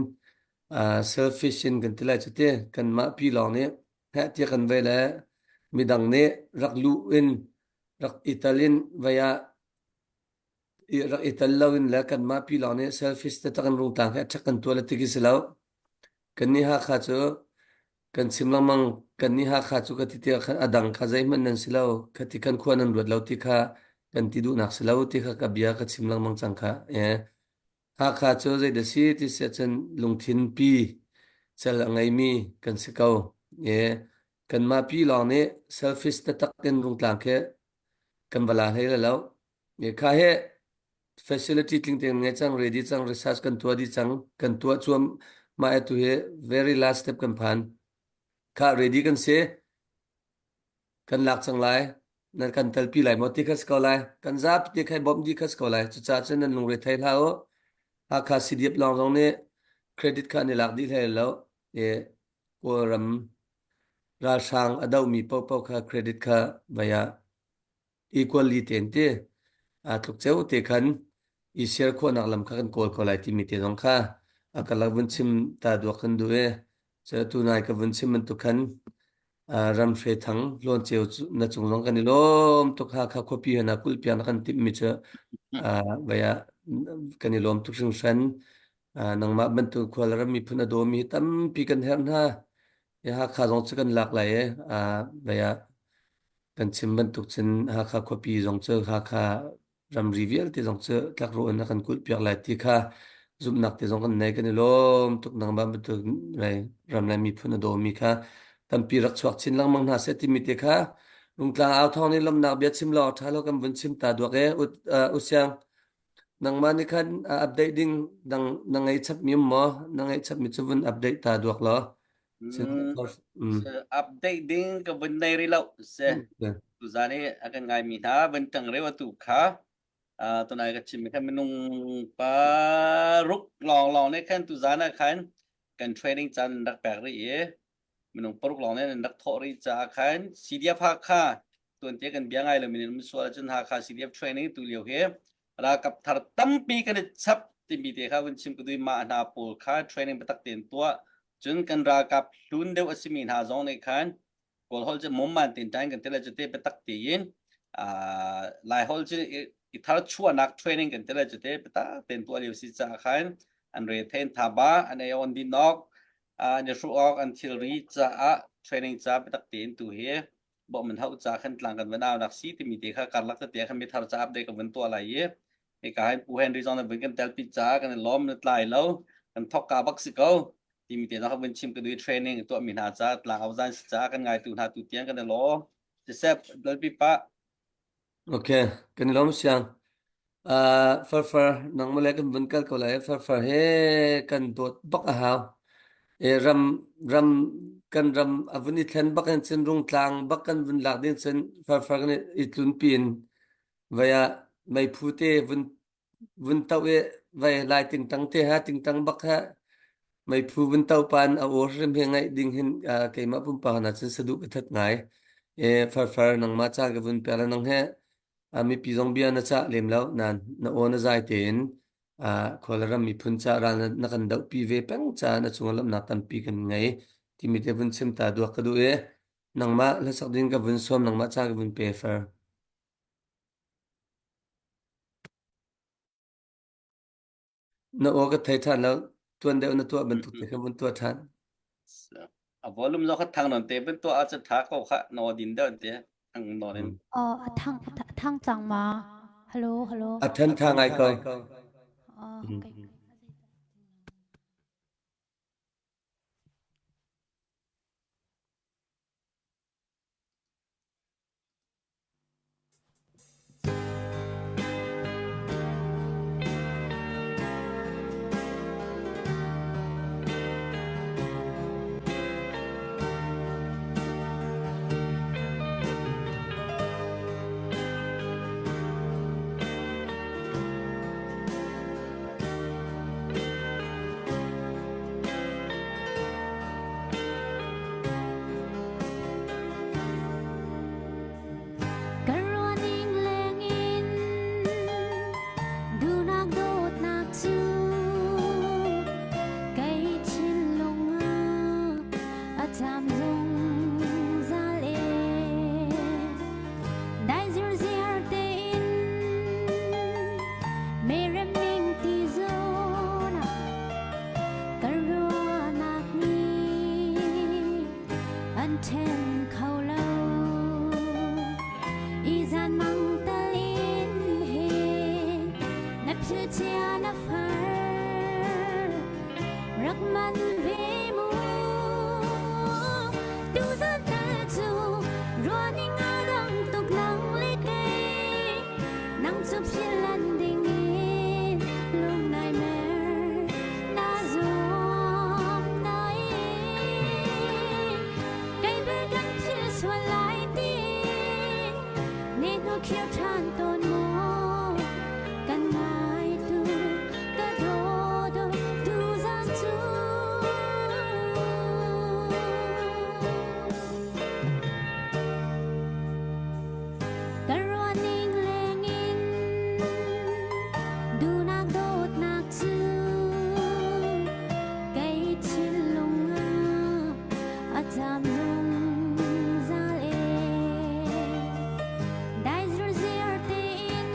selfish in kan ti lai cu ti kanmah pi lawng nih heh tiah kan vei le midang nih rak luh in rak i tal in vei ah rak i tel lo in le kanmah pi lawng nih selfish taktak in rungtlang hi a ṭhek kan tuah le ti khi si lo. Kannih Hakha cu kan chim lengmang kannih Hakha cu ka ti tiah khan a dang kha zeihmanh nan si lo kha ti kan khua nan ruat lo ti kha kan ti duhnak si lo ti kha ka bia ka chim lengmang cang kha. Eh. Hakha cu zeidah si ti si ahcun lungthin pi cel a ngeimi kan si ko. Eh. Kanmah pi lawng nih selfish taktak in rungtlang khi kan va la hlei lo. Kha he facility tling tein ngei cang, ready cang, research kan tuah dih cang, kan tuah cuam mah atu hi very last step kan phan. Kha ready kan si. Kan lak cang lai. Nan kan telpi lai maw ti kha si ko lai. Kan zapi te khai bawmh dih kha si ko lai. Cucaah cun nan lungre thei hlah u. Hakha CDF lawng zong nih credit kha an i lak dih hlei lo. E, Kawlram ralhrang a dohmi paohpaoh kha credit kha vai ah equally tein ti aa tluk ceu te khan i share khawhnak lam kha kan kawl ko lai timi te zong kha a ka lak vun chim ta duak kan duh i cu tunai ka vun chim bantuk khan ram hre thang lawn ceu na cung zong kan i lawm tuk ha kha khuapi hna kulh piang na kan timh mi cu vai ah kan i lawm tuk hringhran nangmah bantuk khual ram miphun a dawmi tampi kan herh hna Hakha zong cu kan lak lai i vai ah Kan chim bantuk cun Hakha khuapi zong cu Hakha ramri vialte zong cu tlakrawh in a kan kulhpiak lai ti kha zumhnak te zong kan nei kan i lawm tuk nangmah bantuk ram le miphun a dawmi kha tampi rak chuak chin lengmang hna seh timi te kha Rungtlang au thawng nih lawmhnak bia chim law ṭha lo kan vun chim ta duak e usiang nangmah nih khan update ding dang na ngei chapmi um maw na ngeih chapmi cu vun update ta duak law Mm. Update ding ka vun nei rih lo se. Tuzan i a kan ngai mi hna vun tang reu atu kha tunai ka chim khan minung paruk lawng lawng ne khan tuzan ah khan kan training caan rak pek rih i minung paruk lawng ne nan rak thawh rih caah khan CDF Hakha tuan te kan bia ngai lo min um sual cun Hakha CDF training tu lio hi ralkap thar tampi kan i chap timi te kha vun chim ka dui mah hna pawl kha training biatak tein tuah cun kan ralkap hlun deuh a simi hna zong nih khan kawl holh cu mumman tin tain kan tile cu te biatak tein lai holh cu i thar chuahnak training kan tile cu te biatak tein tuah lio si caah khan an re thein thaba an ei on din awk an i hruh awk an thilri caah training ca biatak tein tu hi bawm an hauh ca khan tlang kan van au nak si timi te kha karlak tete khan mithar ca update kan van tuah lai i hika hin Pu Henry zong na vun kan tel pi ca kan i lawm na tlai lo kan thok ka bak si ko timi te zong kan chim ka dui training tuah mi hna ca tlang au zan si ca kan ngai tu hna tu tiang kan i lawm sisep lalpi pa Okay, kan i lawm siang. Uh, farfar, nangmah le kan vun kal ko lai. Farfar he kan dawt bak a hau. E ram ram kan ram a vun i thlen bak in cun rungtlang bak kan vun lak ding cun farfar kan i tlun pin vai ah meiphu te vun vun to i vai lai tingtang te ha tingtang bak ha meiphu vun to pan a aw hrim he ngaih ding hin keimah pumpak na cun saduh ka that ngai. E farfar nangmah ca ka vun pek le nang he mipi zong bia na cah lem lo nain na aw na zai tein khual ram miphun ca ral na kan dohpi ve peng caah na cungah lawmhnak tampi kan ngei timi te vun chim ta duak ka duh i nangmah hlasak ding ka vun sawm nangmah ca ka vun pe far. Na aw ka thei ṭhan lo. Tuan deuh na tuah bantuk te kha vun tuah ṭhan. A volume zong kha thang non te vun tuah ahcun ṭha ko kha na aw din deuh te thang nawn in. Aw a thang a thang cang ma? Hello hello. A than tha ngai ko. Oh, okay. man ve mu Tu zan tal cu ruahning a dang tuk nang le kei nang cu philan ding in lung nai mer na zuam nai kei bel kan thil sual lai ti ne hnu khir ṭhan tawn maw kan ngai tu ka daw do tu zan cu Ka ruahning lengin duhnak dawtnak cu kei thinlung ah a caam zungzal e. Dai zirziar tein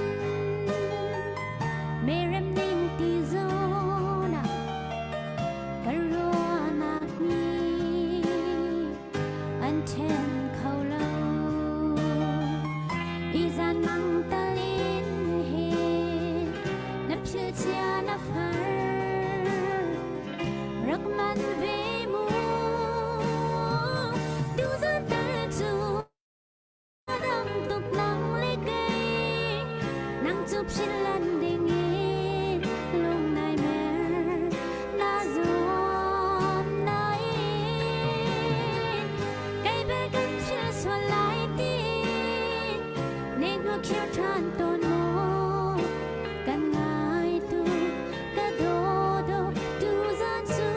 merem ning ti zawn ah ka ruahnak nih an ṭhen kho lo. Izan mang talin he na phil cia na far rak man ve mu tu zan tal cu dang tuk nang le kei nang cu philh ding in lung nai mer na zuam nai kei bel kan thil sual lai ti ne hnu khir ṭhan tawn maw kan ngai tu ka daw do tu zan cu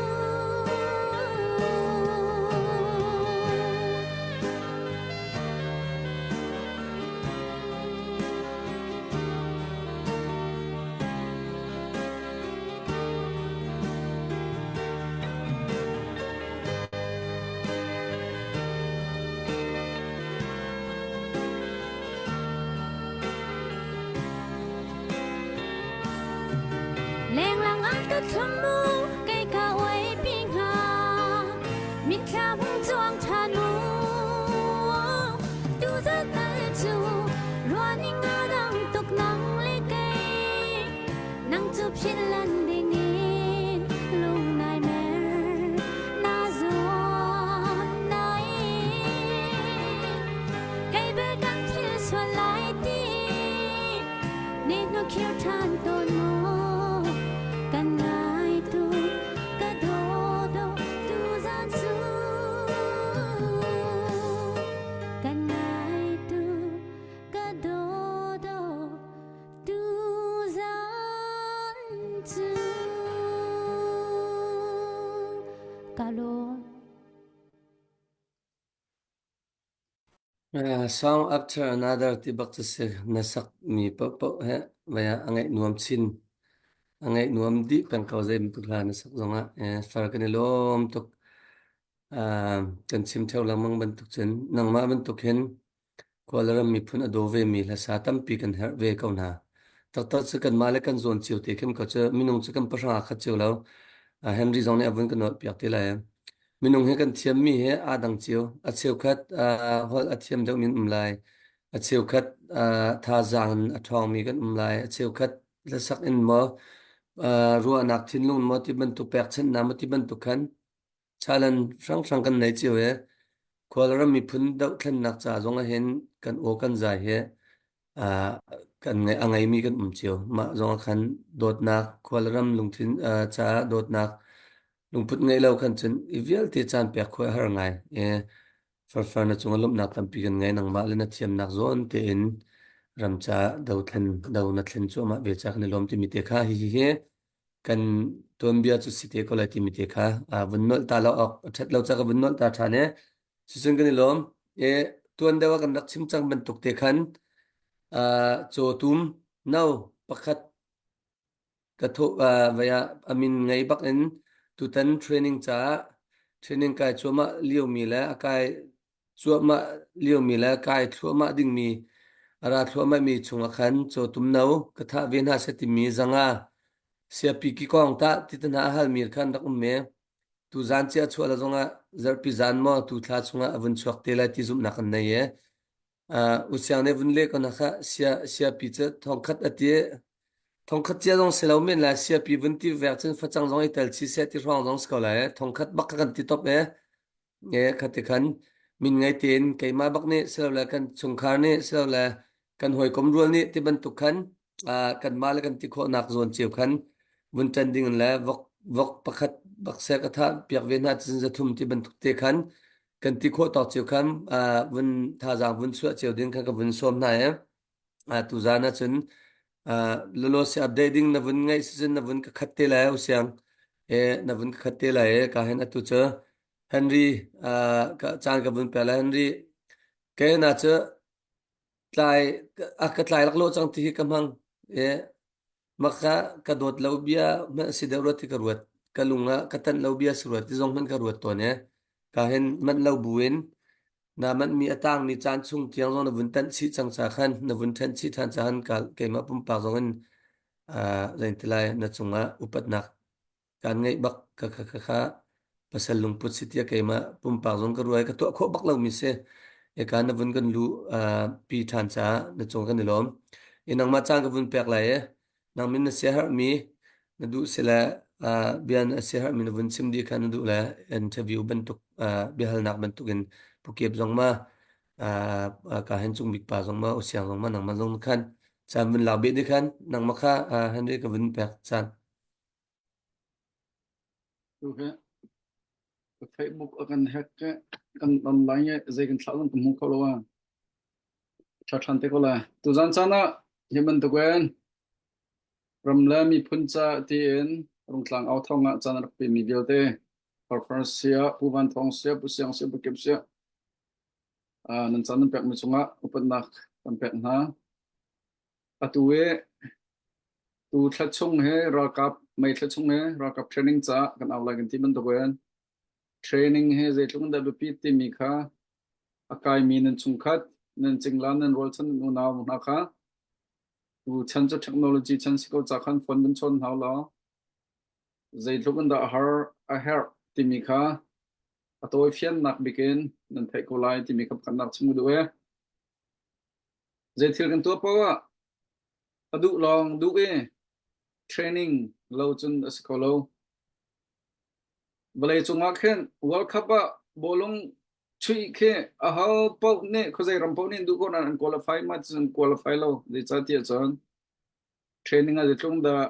Lenglang an ka thlum mu kei ka uai pi hnga mitthlam hung cuang ṭhan mu tu zan tal cu ruahning a dang tuk nang le kei nang cu philh lan ding in lung nai mer na zuam nai kei bel kan thil sual lai ti ne hnu khir ṭhan tawn maw kan ngai tu ka daw do tu zan cu kan ngai tu ka daw do tu zan cu ka lawm Uh, song after another ti bak cu si na sak mi paohpaoh he vai ah a ngaih nuam chin a ngaih nuam dih peng ko zei bantuk hla na sak zongah eh, far kan i lawm tuk uh, kan chim theo lengmang bantuk cun nangmah bantuk hin Kawlram miphun a daw vemi hlasa tampi kan herh ve ko hna. Taktak cu kanmah le kan zawn cio te khin ko cu minung cu kan pahrang aa khat cio lo. Uh, Henry zong nih a vun kan nolh piak te lai. Minung hi kan thiammi hi aa dang cio. A cheukhat uh, holh a thiam deuhmi an um lai. A cheukhat uh, thazaang in a ṭhawngmi kan um lai. A cheukhat hlasak in maw uh, ruahnak thinlung maw ti bantuk pekchanhnak maw ti bantuk khan Chalan hranghrang kan nei cio i Kawlram miphun dohthlennak ca zong ah hin kan aw kan zai hi uh, kan ngai, a ngeimi kan um cio. Mah zong ah khan dawtnak Kawlram lungthin uh, caah dawtnak lungput ngeih lo khan cun i vialte caan pek khawh a har ngai. I farfar na cungah lawmhnak tampi kan ngei nangmah le na thiamnak zawn tein ram ca dothlen do na thlen cuahmah ve ca kan i lawm timi te kha hihi hi kan tuanbia cu si te ko lai timi te kha vun nolh ta lo awk a ṭhat lo ca ka vun nolh ta ṭhan e cucun kan i lawm e tuan deuh ah kan rak chim cang bantuk te khan cawtum no pakhat ka thawh vai ah a min ngei bak in tutan training caah training kai cuahmah liomi le a kai cuahmah liomi le kai thluahmah dingmi a ra thluahmahmi chungah khan cawtum no ka thah ve hna seh timi zanga siapi kikawng tah ti te hna a halmi khan rak um me tu zan cia chuah la zongah zarhpi zan maw tu thla chungah a vun chuak te lai ti zumhnak an nei e uh, usiang ne vun le ko na kha sia siapi cu thongkhat ati. Thongkhat cia zong si lo men lai siapi vun ti vek cun facang zong i tel chi seh ti hrawng zong si ko lai. Thongkhat bak kha kan ti top e. E khati khan min ngei tein keimah bak nih silole kan chungkhar nih silole kan hawikom rual nih ti bantuk khan kanmah le kan ti khawhnak zawn cio khan vun ṭan ding in le vok vok pakhat bak seh ka thah piak ve hna cun zathum ti bantuk te khan kan ti khawh tawk cio khan vun thazaang vun chuah cio ding khan ka vun sawm hna i tuzaan ahcun lolo si update ding na vun ngaih si cun na vun ka khat te lai u siang e na vun ka khat te lai e ka hen atu cu Henry ka caan ka vun pe lai Henry ke na cu tlai a ka tlai lak lo cang ti hi ka hmang e maka ka dawt lo bia hmanh si deuh ruat ti ka ruat ka lung ah ka tanh lo bia si ruat ti zong hmanh ka ruat tawn e ka hen manh lo buin na manhmi a tangmi caan chung tiang zong na vun tanh chih cang ca khan na vun ṭhen chih ṭhan ca khan keimah pumpak zong in zeiti lai na cungah upatnak kaan ngeih bak ka kha kha kha pasal lungput si tiah keimah pumpak zong ka ruai ka tuah khawh bak lomi si eka na vun kan lu pi ṭhan caah na cung kan i lawm i nangmah caan ka vun pek lai e nang min na siaherhmi na duh si le bia na siaherhmi na vun chim dih kha na duh le interview bantuk biahalnak bantuk in pukep zong ma ka hen cung bik pa zong ma usiang zong ma nangmah zong khan caan vun lak beh dih khan nangmah kha Henry ka vun pek caan Okay. Facebook a kan hack ke kan online zei kan thlah zong kan hmu kho lo a. Ṭha ṭhan te ko lai. Tuzan caan ah hi bantuk in ram le miphun ca tiin Rungtlang au thawng ah caan a rak pemi vialte Farfar sia, Pu Van Thawng sia, Pu Siang sia, Pu Kip sia nan caan nan pekmi cungah upatnak kan pek hna. Atu i tu thla chung hi ralkap mei thla chung hi ralkap training caah kan au lai kan ti bantuk in training hi zeitluk in dah biapit timi kha a kaimi nan chungkhat, nan cingla, nan rualchan, nan unau hna kha tu chan cu technology chan si ko ca khan phone van chawn hna law zeitluk in dah a har a herh timi kha a tawi fiannak bikin nan theih ko lai timi kha pakhatnak chim ka duh e. Zei thil kan tuah paoh ah a duh lawng duh i training lo cun a si kho lo. Vawlei cungah khin World Cup ah bawlung chuih khi aho paoh nih khuazei ram paoh nih an duh ko nain an qualify ma cun an qualify lo. Zeicahtiah cun training ah zeitluk in dah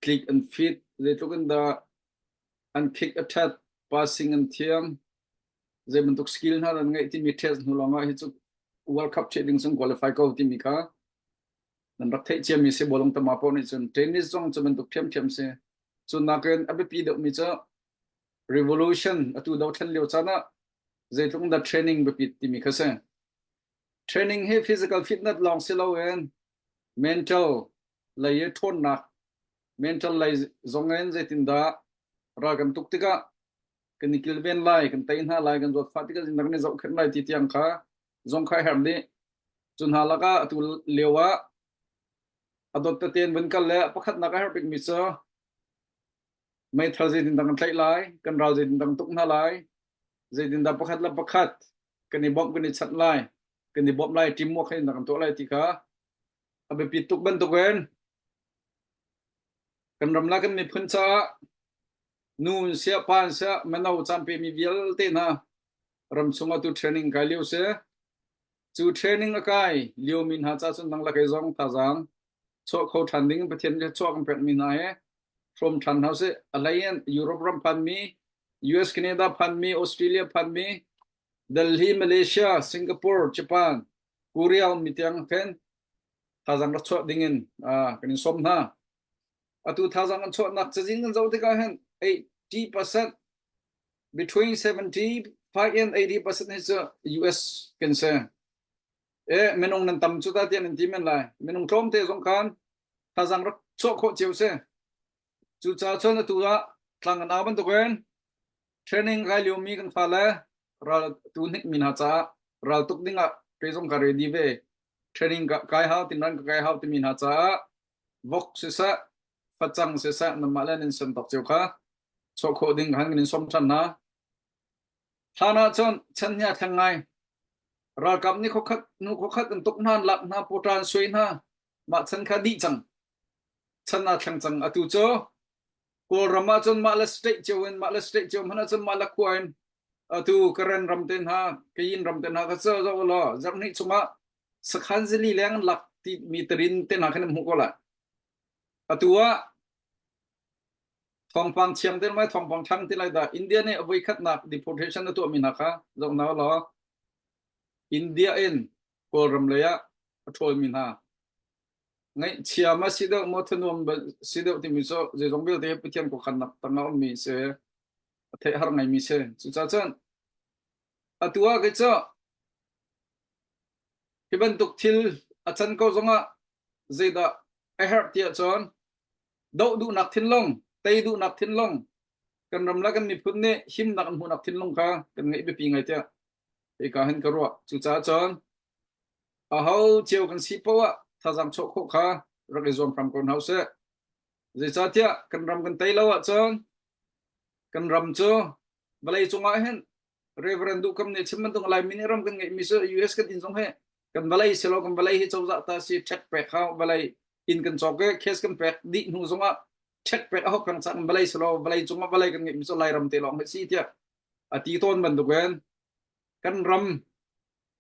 tlik an fit, zeitluk in dah an kick a ṭhat, passing an thiam, zei bantuk skill hna an ngeih timi test hnu lawngah hi cu World Cup chuih ding cun qualify ko timi kha nan rak theih ciami si bawlung tama paoh nih cun tennis zong cu bantuk ṭhiamṭhiam si. Cu nakin a biapi deuhmi cu revolution atu dothlen lio caan ah zeitluk in dah training biapit timi kha si. Training hi physical fitness lawng si loin mental lei i ṭhawnnak mental lei zong in zeitindah ral kan tuk tikah kan i kilven lai, kan tei hna lai, kan zawtfah tikah zindak kan i zohkhenh lai ti tiang kha zong kha herh dih. Cu hna lakah atu lio ah a dot tete in vun kal le pakhatnak a herh bikmi cu meithal zeitindah kan tlaih lai, kan ral zeitindah kan tuk hna lai, zeitindah pakhat le pakhat kan i bawmh kan i chanh lai, kan i bawmh lai, teamwork in kan tuah lai ti kha a biapi tuk bantukin kan ram le kan miphun caah nu in siah pa in siah mino caan pemi vialte hna ram chung ah tu training kai lio si. Cu training a kai liomi hna ca cun nang le kei zong thazaang chuah kho ṭhan ding in Pathian nih chuah kan pekmi hna he hrawm ṭhan hna usih. A hlei in Europe ram phanmi, US Canada phanmi, Australia phanmi, Delhi, Malaysia, Singapore, Japan, Korea ummi tiang khin thazaang rak chuah ding in kan in sawm hna. Atu thazaang an chuahnak cazin kan zoh tikah hin 80% between 75 and 80% hi cu US kan si. E minung nan tam cu ta tiah nan ti men lai. Minung tlawmte zong khan thazaang rak chuah khawh cio si. Cucaah cun atu ah tlang kan au bantukin training kai liomi kan fale ral tu hnikmi hna caah ral tuk ding ah kei zong ka ready ve. Training kai hau tinran ka kai hau timi hna caah vok siseh facang siseh nanmah le nan sem bak cio kha chuah khawh ding khan kan in sawm ṭhan hna. Hlan ah cun chan hi a thleng ngai. Ralkap nih khuakhat hnu khuakhat an tuk hna, an lak hna, pawṭa an suai hna. Mah chan kha dih cang. Chan aa thleng cang. Atu cu Kawlram ah cun mah le state cio in mah le state cio hmanh ah cun mah le khua in atu Karen ram te hna Kayin ram te hna kha cu zoh law zarhhnih chungah sakhan zili leng an lak ti mi tarin te hna khan an hmuh ko lai. Atu ah thawngpang chiang te mai thawngpang thang ti lai dah India nih a voikhatnak deportation a tuahmi hna kha zoh hna law India in Kawlram lei ah a ṭhawlmi hna Ngaihchia ma si deuh maw thanuam si deuh timi cu zeizong vialte Pathian khuakhannak tangah ummi si a theih har ngaimi si. Cucaah cun atu ah kei cu hi bantuk thil a can ko zongah zeidah a herh tiah cun doh duhnak thinlung, tei duhnak thinlung, kan ram le kan miphun nih himnak an hmuhnak thinlung kha kan ngeih biapi ngai tiah hika hin ka ruah. Cucaah cun Aho cio kan si poah ah thazaang chuah khawh kha rak i zuam hram ko hna usih. Zeicahtiah kan ram kan tei lo ahcun kan ram cu vawlei cungah hin Reverend Duhkam nih chim bantuk Laimi nih ram kan ngeihmi cu US kan inn zong hi kan vawlei si lo kan vawlei hi cozah ta si check pek kha vawlei inn kan cawk i case kan pek dih hnu zongah check pek a hok peng cang vawlei si lo vawlei cungah vawlei kan ngeihmi cu Lairam te lawng hi si tiah a ti tawn bantukin kan ram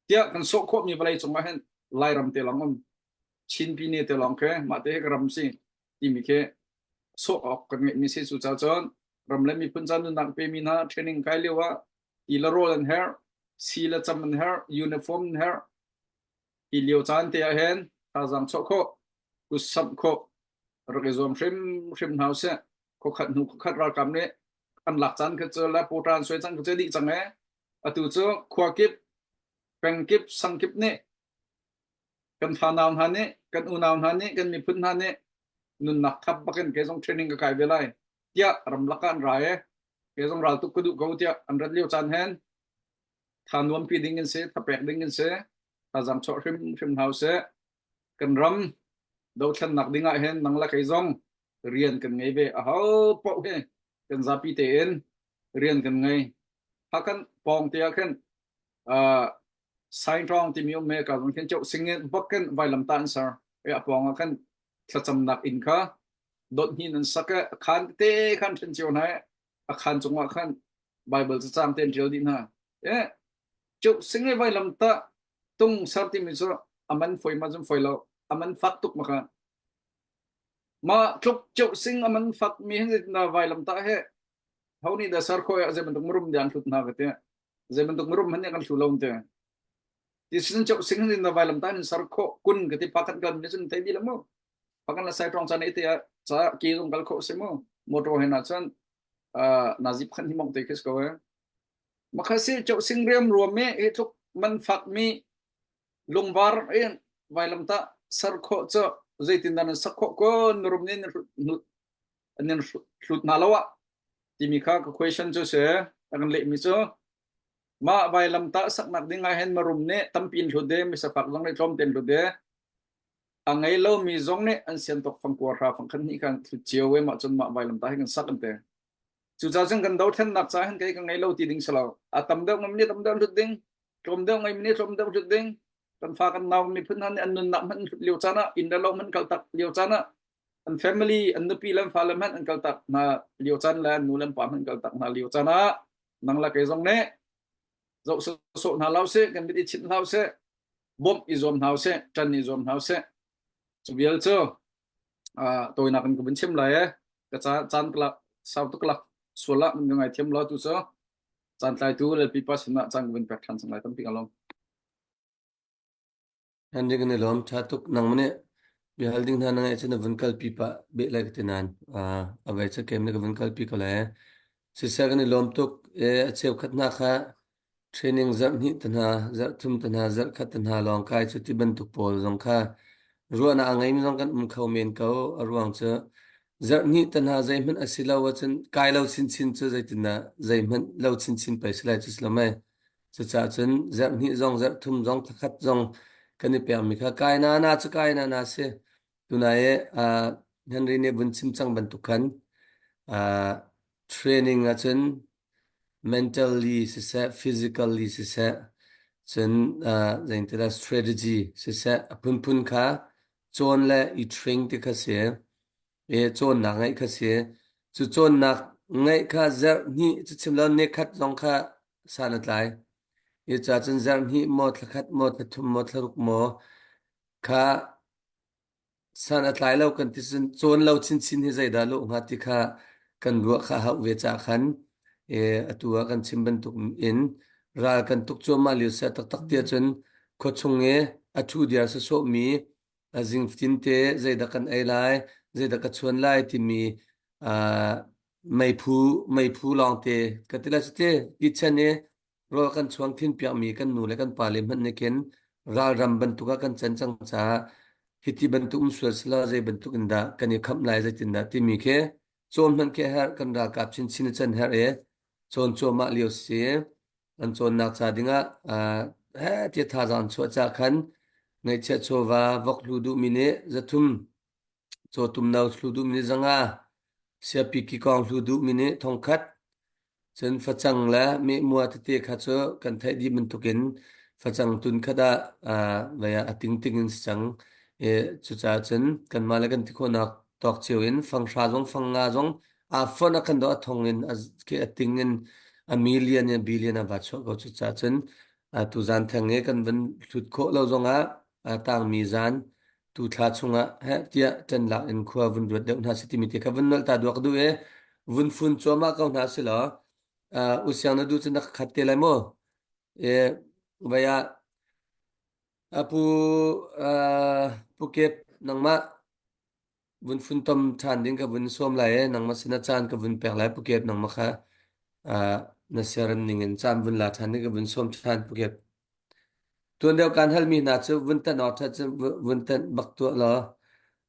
tiah kan sawh khawhmi vawlei cungah hin Lairam te lawng um Chin Pine te lawng khi mah te ka ram si timi khi sawh awk kan ngeihmi si cu ca cun ram le miphun ca nunnak pemi hna training kai lio ah ti le rawl an herh si le cam an herh uniform an herh hi lio caan te ah hin thazaang chuah khawh kut samh khawh rak i zuam hrim hrim hna usih khuakhat hnu khuakhat ralkap nih an lak caan kha cu le pawṭa an suai cang kha cu dih cang e Atu cu khua kip, peng kip, sang kip nih kan fanau hna nih, kan unau hna nih, kan miphun hna nih nunnak thap bakin kei zong training ka kai ve lai tiah ramlak ah an ra i kei zong raltuk ka duh ko tiah an rat lio caan hen tha nuampi ding in si, tha pek ding in si, thazaang chuah hrimhrim hna usih. Kan ram dothlennak ding ah hin nang le kei zong rian kan ngei ve. Aho paoh hi kan zapi tein rian kan ngei. Hakan pawng te ah khin uh, Saintawng timi um me ka zong khin cheu sing in bak khin vailamta an ser. E a pawng ah khan thlacamnak inn kha dot hin an sak e a khan te khan then cio hna e a khan cungah khan Bible cacang te an tial dih hna. E cheu sing e vailamta tung ser timi cu aman foi ma zum foi lo aman fak tuk ma kha ma tluk cheu sing aman fak mi hin na vailamta he Ho nih dah ser khawh ah zei bantuk mirum dah an hlut hna ka ti. Zei bantuk mirum hmanh nih kan hlu lo te. Ti sin cheu sing hin na vailam ta in ser khawh kun ka ti pakhat kan ni cun thei bi la mu. Pakan la sai tong chan ite cha ki zong kal khawh si mu. Motor he na cun nazip khan hi mong te khis ko e. Makhasi cheu sing riam ruam me hi tluk man fak mi lungvar in vailam ta ser khawh cu zeitin dah nan sak khawh kun mirum nih nan hlut hna lo ah timi kha ka question cu si a kan lehmi cu mah vailamtah saknak ding ah hin marum nih tampi in hlut de misafak zong nih tlawm tein hlut de a ngei lomi zong nih an sian tok fangkua hra fangkhat hnih khan hlut cio we mah cun mah vailamtah hi kan sak an te cucaah cun kan dothlennak ca hin kei ka ngei lo ti ding si lo a tam deuh ngam nih tam deuh hlut ding tlawm deuh ngei mi nih tlawm deuh hlut ding kan fa kan nau miphun hna nih an nunnak hmanh hlut lio caan ah inn le lo hmanh kaltak lio caan ah an family an nupi le an fale hmanh an kaltak hna lio caan le an nu le an pa hmanh kaltak hna lio caan ah nang le kei zong nih zoh sawh hna lo sih kan mit i chinh hlah sih bawmh i zuam hna sih ṭan i zuam hna sih cu vial cu tawinak in ka vun chim lai e ka ca caan ka sau tuk lak sual ah ka ngai thiam lo tu cu caan tlaitu lelpi pa sinah caan ka vun pek ṭhan cang lai tampi ka lawm Henry kan i lawm ṭha tuk nangmah nih biahal ding hna na ngeih cun na vun kalpi pah beh lai ka ti nain a vai ca kem nih ka vun kalpi ko lai. Siseh kan i lawm tuk i a cheukhat hna kha training zarh hnih te hna, zarh thum te hna, zarh khat te hna lawng kai cu ti bantuk pawl zong kha ruahnak a ngeimi zong kan um kho men ko. A ruang cu zarh hnih te hna zeihmanh a si lo ahcun kai lo chinchin cu zeitindah zeihmanh lo chinchin pei si lai cu si lo mei. Cucaah cun zarh hnih zong zarh thum zong thlakhat zong kan i pekmi kha kai na na cu kai na na si. Tunai i uh, Henry nih vun chim cang bantuk khan uh, training ahcun mentally siseh, physically siseh, cun uh, zeitilah strategy siseh, a phunphun kha cawn le i train ti kha si. E cawnnak ngeih kha si. Cu cawnnak ngeih kha zarh hnih cu chim lo nikhat zong kha san a tlai. I ca cun zarh hnih maw thlakhat maw thlathum maw thlaruk maw kha san a tlai lo kan ti cun cawn lo chinchin hi zeidah lawh hnga ti kha kan ruah kha hauh ve ca khan e atu ah kan chim bantuk in ral kan tuk cuahmah lio sia taktak tiah cun khuachung i a ṭhu diar sawsawhmi a zing fatin te zeidah kan ei lai zeidah ka chuan lai timi uh, meiphu meiphu lawngte ka ti lai te kitchen i rawl kan chuang thin piakmi kan nu le kan pa le hmanh nih khin ralram bantuk ah kan can cang caah hiti bantuk um sual sila zei bantuk in dah kan i khamh lai zeitin dah timi khi cawn hmanh khi herh kan ralkap chinchin a can herh i cawn cuahmah lio si an cawnnak ca dingah he tia thazaang chuah ca khan ngaihchiah chawva vok hlu duhmi nih zathum cawtum no hlu duhmi nih zanga siapi kikawng hlu duhmi nih thongkhat Cun facang le mehmua tete kha cu kan theih dih bantukin facang tun khat ah uh, vei ah a tingting in si cang. I cucaah cun kanmah le kan ti khawhnak tawk cio in fanghra zong fangnga zong aa fonh a kan dawh a thong in a, a ting in a million in a billion a va chuah ko. Cucaah cun uh, tuzan theng i kan van hlut khawh lo zongah a tangmi zan tu thla chungah heh tiah ṭan lak in khua vun ruat deuh hna si timi te kha vun nolh ta duak duh i vun fun cuahmah ko hna si law uh, usiang na duh cu na khat te lai mu e vai ah apu uh, pukep nangmah vun funtom ṭhan ding ka vun sawm lai e nangmah sinah caan ka vun pek lai pukep nangmah kha uh, na siarem ning in caan vun la ṭhan ding ka vun sawm ṭhan pukep Tuan deuh kaan halmi hna cu vun tanh awk ṭhat cu vun tanh bak tuah law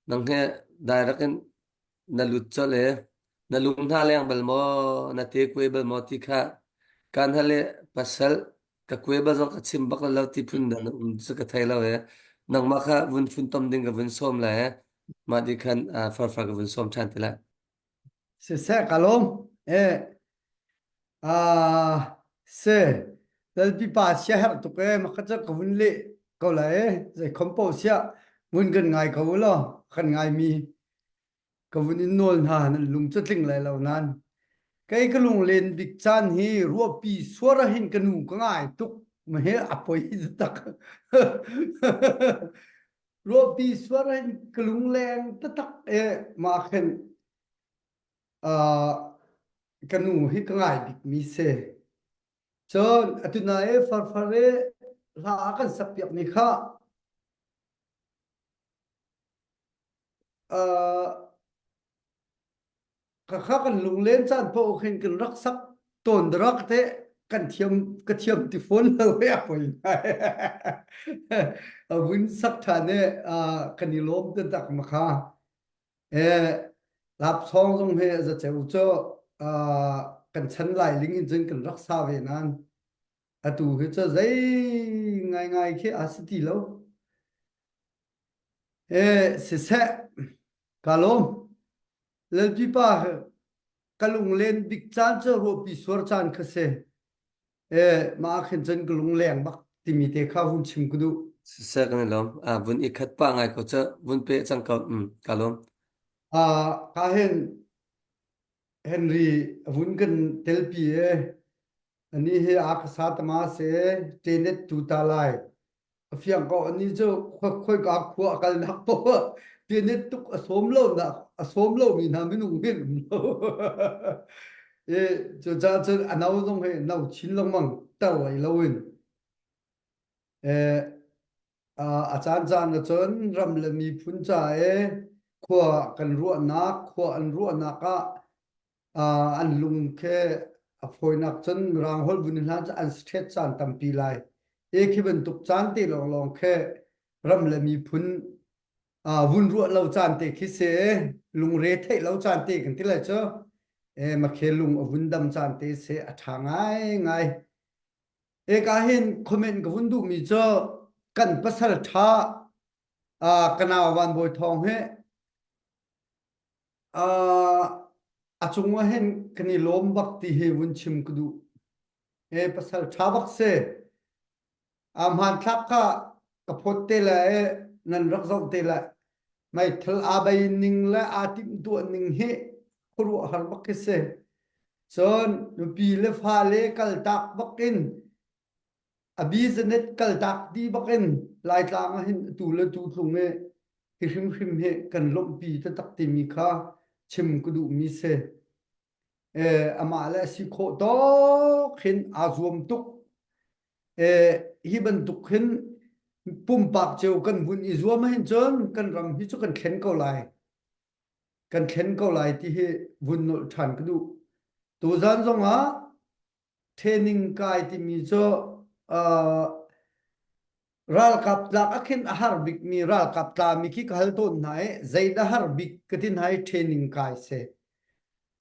nang he direct in na lut colh i na lung hna leng bal maw na te kuai bal maw ti kha kaan hal i pasal ka kuai bal zong ka chim bak lo ti phun dah na um cu ka thei lo i nangmah kha vun funtom ding ka vun sawm lai mah ti khan farfar ka vun sawm ṭhan ti lai. Siseh ka lawm. Eh ah se lalpi pa sia herh tuk e makha cu ka vun leh ko lai e zei khom po sia vun kan ngai ko law kan ngai mi ka vun in nawl hna nan lung cu tling lai lo nan kei ka lunglen bik caan hi ruahpi suar ah hin ka nu ka ngai tuk ma he a poi tak ruahpi suar ah hin ka lungleng taktak e ma khen ka nu hi ka ngai bik mi si cun atu na e farfar e hla a kan sak piak mi kha Khakha kan lunglen caan paoh khin kan rak sak tawn rak te kan thiam ka thiam ti fawn lo he a poi ngai. A vun sak ṭhan i kan i lawm taktak ma kha. E lapsawng zong he zaceu cu kan chan lai ling in cun kan rak sa ve nain atu hi cu zei ngaingai khi a si ti lo. E siseh ka lawm. Lalpipa ka lunglen bik caan cu ruahpi suar caan kha si. E mah khin cun ka lungleng bak timi te kha hun chim ka duh. Siseh kan i lawm. Ah vun i khat pah ngai ko cu vun pe cang ko. Um ka lawm. Ah ka hin Henry vun kan telpi e ani hi a ka sa tama se tenet tu ta lai a fiang ko ani cu khoika khua a kalnak poah tenet tuk a sawm lo nak a sawm lo mi hna minung hin um lo e cucaah cun a no zong hi no chin lengmang ter lai lo in e a caan caan ah cun ram le miphun ca e khua kan ruahnak khua an ruahnak ah an lung khi a fawinak cun Mirang holh vun hlan cu an si caan tampi lai. E khi bantuk caan te lawnglawng khi ram le miphun vun ruah lo caan te khi si lungre theih lo caan te kan ti lai cu e makhe lung a vun dam caan te si a ṭha ngai ngai. E ka hin comment ka vun duhmi cu kan pasal ṭha ka nau Van Bawi Thawng hi A cung ah hin kan i lawm bak ti hi vun chim ka duh. E pasal ṭha bak si. A hmanthlak kha ka phawt te lai i nan rak zoh te lai. Meithal aa bei ning le aa timhtuah ning hi khuaruahhar bak khi si. Cun nupi le fale kaltak bak in a business kaltak dih bak in Laitlang ah hin tu le tu tlung i hi hrimhrim hi kan lawmhpi taktak timi kha chim ka duhmi si. Eh, amah le a si khawh tawk hin aa zuam tuk. Eh, hi bantuk hin pumpak cio kan vun i zuam ahhin cun kan ram hi cu kan thlen ko lai. Kan thlen ko lai ti hi vun nolh ṭhan ka duh. Tuzan zongah training kai timi cu uh, ralkap tlak ah khin a har bikmi ralkap tlami khi ka hal tawn hna i zeidah har bik ka ti hna i training kai si.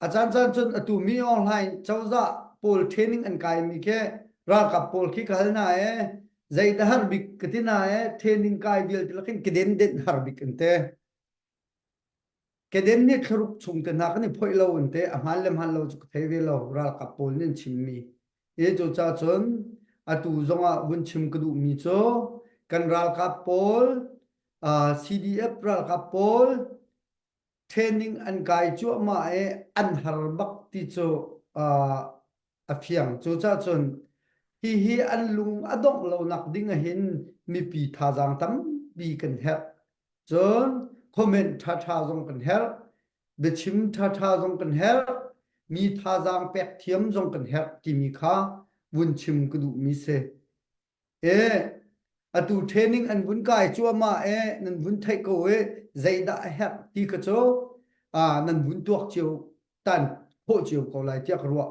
A caan caan cun atu mi online cozah pawl training an kaimi khi ralkap pawl khi ka hal hna i zeidah har bik ka ti hna i training kai vialte lakin keden denh har bik an ti. Keden nih thlaruk chung te hna kan i phoih lo an ti a hmaan le hmaan lo cu ka thei ve lo ralkap pawl nih an chimmi. I cucaah cun atu zongah vun chim ka duhmi cu kan ralkap pawl uh, CDF ralkap pawl training an kai cuahmah i an har bak ti cu uh, a fiang. Cucaah cun hihi an lung a dongh lonak ding ahhin mipi thazaang tampi kan herh. Cun comment ṭhaṭha zong kan herh. Biachim ṭhaṭha zong kan herh. Mi thazaang pek thiam zong kan herh timi kha vun chim ka duhmi si. E, atu training an vun kai cuahmah e, nan vun theih ko e, zeidah a herh ti kha cu ah nan vun tuak cio tan khawh cio ko lai tiah ka ruah.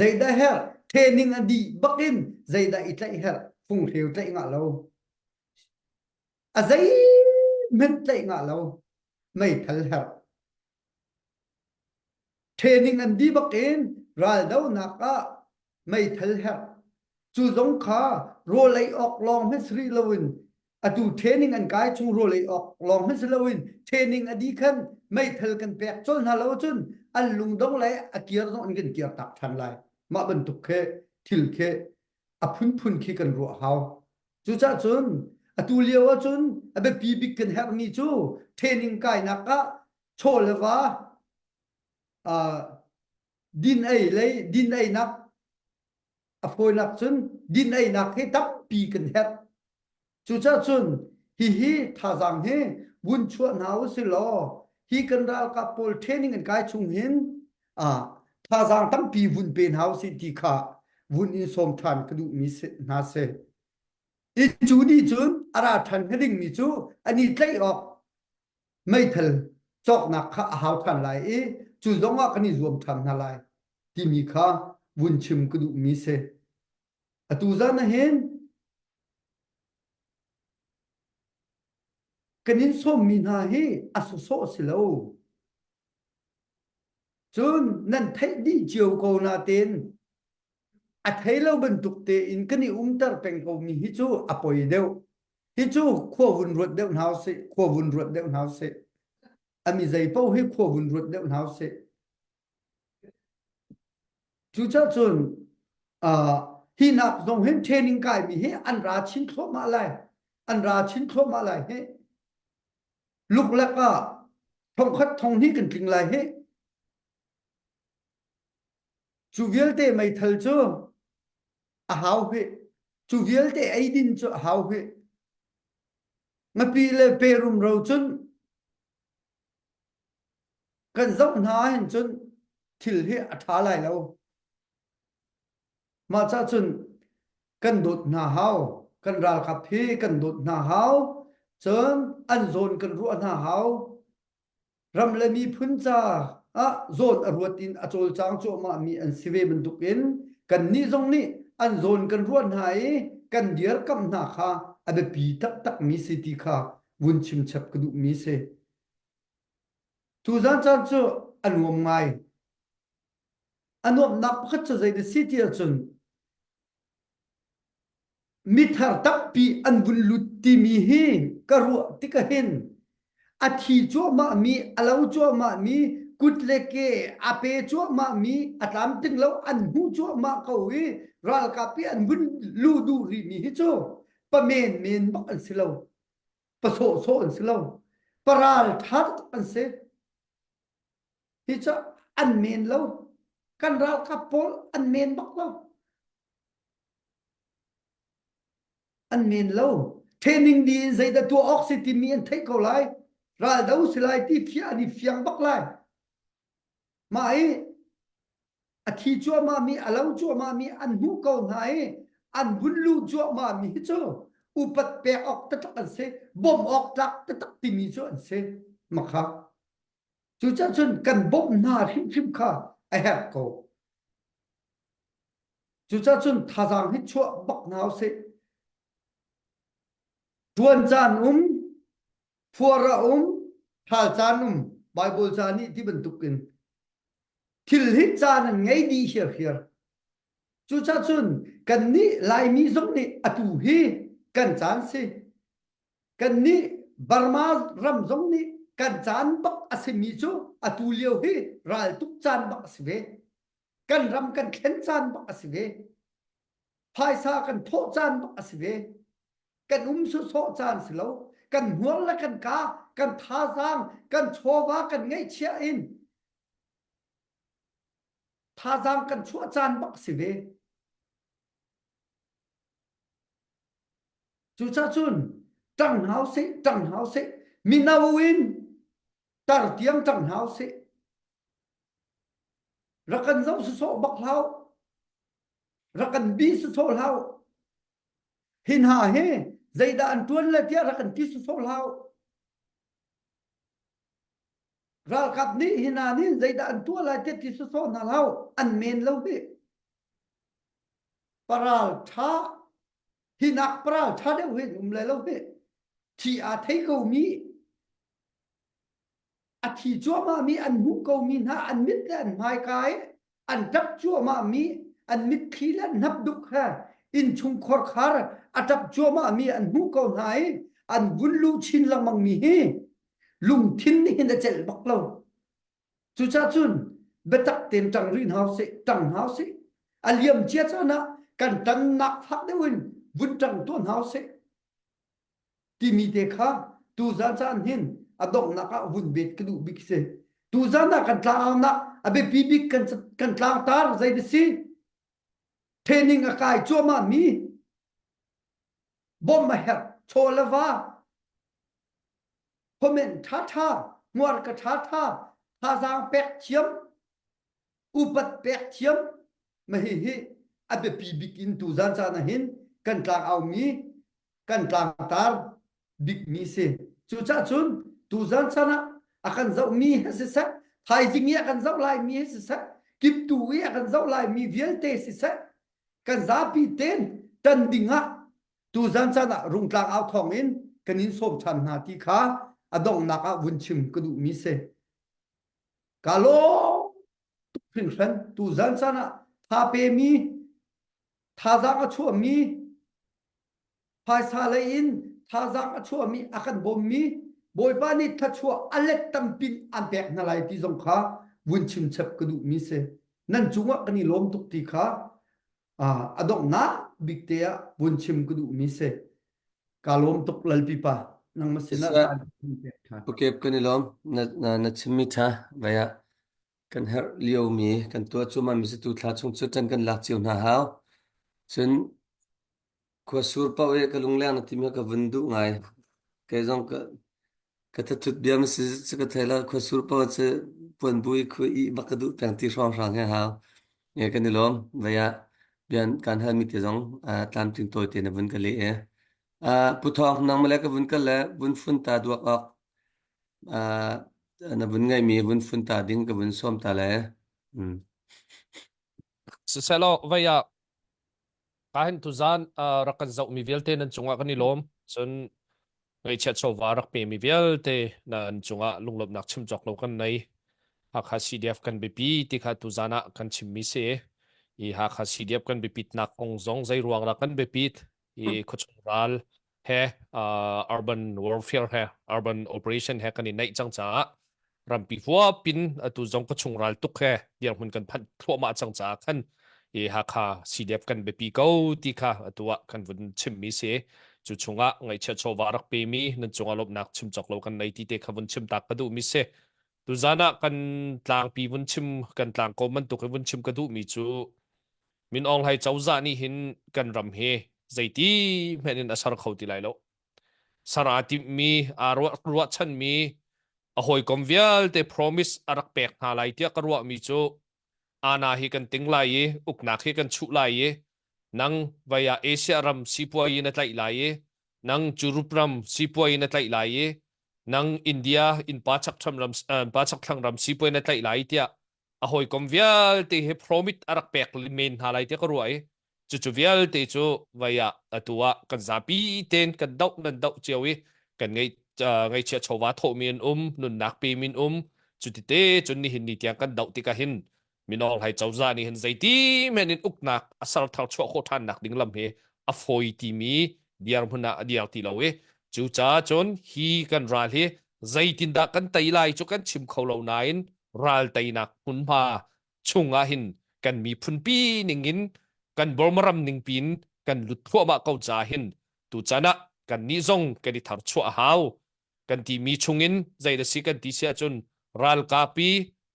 Zeidah herh? Training a dih bakin zeidah i tlaih herh? Funghreu tlaih ngah lo. A zeihmanh tlaih ngah lo. Meithal herh. Training an dih bakin raldonak ah meithal herh. Cu zong kha rawl ei awk lawng hmanh si rih loin atu training an kai chung rawl ei awk lawng hmanh si loin training a dih khan meithal kan pek colh hna lo cun an lungdong le a kir zong an kan kir tak ṭhan lai. Mah bantuk khi thil khi a phunphun khi kan ruah hau. Cucaah cun atu lio ahcun a biapi bik kan herhmi cu training kainak ah chaw le va uh, din ei lei din einak a fawinak cun din einak hi tampi kan herh. Cucaah cun hihi thazaang hi vun chuah hna u si law hi kan ralkap pawl training an kai chung hin ah thazaang tampi vun pe hna u sih ti kha vun in sawm ṭhan ka duhmi hna si. I cu nih cun a ra ṭhan hnga dingmi cu an i tlaih awk meithal cawknak kha a hau ṭhan lai i cu zong ah kan i zuam ṭhan hna lai timi kha vun chim ka duhmi si. Atu zan ah hin kan in sawmmi hna hi a sawsawh si lo. Cun nan theih dih cio ko natein a thei lo bantuk tein kan i umter peng komi hi cu a poi deuh. Hi cu khua vun ruat deuh hna usih, khua vun ruat deuh hna usih. A mi zei paoh hi khua vun ruat deuh hna usih. Cucaah cun uh, hi nak zong hin training kaimi hi an ra chin thluahmah lai. An ra chin thluahmah lai hi. Luklak ah thongkhat thong hnih kan tling lai hi. Cu vialte meithal cu a hau hih. Cu vialte eidin cu a hau hih. Ngapi le pe rumro cun kan zoh hna ahhin cun thil hi a ṭha lai lo. Mah cah cun kan dawt hna hau. Kan ralkap hi kan dawt hna hau. Cun an zawn kan ruah hna hau. Ram le miphun ca ah zawn a ruat in a cawlcang cuahmahmi an si ve bantukin kannih zong nih an zawn kan ruah hna i kan dirkamh hna kha a biapi taktakmi si ti kha vun chimchap ka duhmi si. Tuzan caan cu a nuam ngai. A nuamhnak pakhat cu zei dah si ti ahcun mithar tampi an vun lut timi hi ka ruah tik ahhin a thi cuahmahmi, a lo cuahmahmi, kut le ke a pe cuahmahmi, a tlamtling lo an hmuh cuahmah ko i ralkap i an vun luh duh rihmi hi cu pa menmen bak an si lo. Pa sawhsawh an si lo. Paral ṭha taktak an si. Hi cu an men lo. Kan ralkap pawl an men bak lo. An men lo. Training di in zeidah tuah awk si timi an theih ko lai. Raldo si lai ti fiah an i fiang bak lai. Mah hi a thi cuahmah mi a lo cuahmah mi an hmuh ko hna i an vun luh cuahmah mi hi cu upat pek awk taktak an si bawmh awk tlak taktak timi cu an si makha cucaah cun kan bawmh hna hrimhrim kha a herh ko cucaah cun thazaang hi chuah bak hna usih tuan caan um fuar a um thal caan um Bible ca nih ti bantuk in Thil hi caan an ngei dih hiarhiar. Cucaah cun kannih Laimi zong nih atu hi kan caan si. Kannih Burma ram zong nih kan caan bak a simi cu atu lio hi raltuk caan bak a si ve. Kan ram kan thlen caan bak a si ve. Phaisa kan thawh caan bak a si ve. Kan um sawsawh caan si lo. Kan hmuar le kan ka, kan thazaang, kan chawva kan ngeihchiah in Thazaang kan chuah caan bak si ve. Cucaah cun ṭang hna usih, ṭang hna usih, mino in tar tiang ṭang hna usih. Rak kan zoh sawsawh bak hlah u. Rak kan bi sawsawh hlah u. Hi hna hi zeidah an ṭuan le tiah rak kan ti sawsawh hlah u. Ralkap nih hi hna nih zeidah an tuah lai tiah ti sawsawh hna hlah u. An men lo hi. Paral ṭha hi nak paral ṭha deuh hi an um lai lo hi. Thi aa thei ko mi a thi cuahmah mi an hmuh ko mi hna an mit le an hmaika i an ṭap cuahmah mi an mitthli le an hnapduk he innchung khorkhar a ṭap cuahmah mi an hmuh ko hna i an vun luh chin lengmang mi hi lungthin nih hin a celh bak lo. Cucaah cun biatak tein ṭang rih hna usih, ṭang hna usih. A liam cia caan ah kan ṭannak fak deuh in vun ṭang tuah hna usih timi te kha tuzan caan hin a donghnak ah vun bet ka duh bik si. Tuzan ah kan tlangaunak a biapi bik kan kan tlangtar zei da si? Training a kai cuahmah mi bawmh a herh chaw le va comment ṭhaṭha, hmuarka ṭhaṭha, thazaang pek thiam, upat pek thiam, ma hihi a biapi bik in tuzan caan ah hin kan tlangaumi, kan tlangtar bikmi si. Cucaah cun tuzan caan ah a kan zohmi he siseh, thaizing i a kan zoh laimi he siseh, kiptu i a kan zoh laimi vialte siseh, kan zapi ten tan ding ah Tuzan caan ah Rungtlang au thawng in kan in sawm ṭhan hna ti kha a donghnak ah vun chim ka duhmi si. Ka lawm tuk hringhran. Tuzan caan ah tha pemi, thazaang a chuahmi, phaisa lei in thazaang a chuahmi, a kan bawmmi, Bawipa nih thluachuah a let tampin an pek hna lai ti zong kha vun chim chap ka duhmi si. Nan cungah kan i lawm tuk ti kha a donghnak bik te ah vun chim ka duhmi si. Ka lawm tuk Lalpi pa. Nangmah sinah caan pek ṭhan. Okay, kan i lawm. Na, na, na chimmi ṭha. Vai ah kan herh liomi kan tuah cu ma mi tu thla chung cu ṭan kan lak cio hna hau. Cun Khua sur paoh i ka lungleng na timi ka vun duh ngai. Kei zong ka ka thathut bia ma si cu ka thei lo. Khua sur paoh cu puan bu i khu i bak ka duh peng ti hrawnghrang he hau. Nge kan i lawm. Vei ah bian kan halmi te zong tlamtling tawi te na vun ka leh e. Pu Thawng nang male ka vun kal le vun fun ta duak ok na vun ngeimi vun fun ta ding ka vun sawm ta le. Mm. Siselaw vei ah Kahin tuzan rak kan zohmi vialte nan cungah kan i lawm. Cun ngaihchiat chawva rak pemi vialte nan cungah lunglawmhnak chim cawk lo kan nei. Hakha CDF kan biapi ti kha tuzan ah kan chimmi si. I Hakha CDF kan biapitnak kong zong zei ruang dah kan biapit i khuachung ral he uh, urban warfare he urban operation he kan i naih cang caah rampi huapin atu zong ka chung ral tuk he dirhmun kan phanh thluahmah cang caah khan i Hakha CDF kan biapi ko ti kha atu ah kan vun chimmi si. Cu chungah ngaihchiat chawva rak pemi nan cungah lawmhnak chim cawk lo kan nei ti te kha vun chim tak ka duhmi si. Tuzan ah kan tlangpi vun chim kan tlangkawm bantuk i vun chim ka duhmi cu Min Aung Hlaing cozah nih hin kan ram hi zeiti hmenh in a ser kho ti lai lo. Ser aa timhmi, aa ruahchanmi, a hawikom vialte promise a rak pek hna lai tiah ka ruahmi cu ana hi kan ting lai i uknak hi kan chuh lai i nang vai ah Asia ram sipuai in a tlaih lai i nang Europe ram sipuai in a tlaih lai i nang India innpa chakthlang ram pa chakthlang ram sipuai in a tlaih lai tiah a hawikom vialte hi promise a rak pek men hna lai tiah ka ruah i cucu vialte cu vai ah atu ah kan zapi tein kan doh nan doh cio i kan ngei ngaihchia chawva thawhmi an um nunnak pemi an um cuti te cun nihin ni tiang kan doh tikah hin minawng hlai cozah nih hin zeiti men in uknak a ser thar chuah khawh ṭhannak ding lam hi a fawi timi dirhmun ah a dir ti lo i cucaah cun hi kan ral hi zeitindah kan tei lai cu kan chim kho lo nain ral teinak hmunhma chungah hin kan miphunpi ningin kan Burma ram ningpin kan lut thluahmah ko ca hin tuchan ah kan nih zong kan i tharchuah a hau kan timi chungin zei da si kan ti si ahcun ralkapi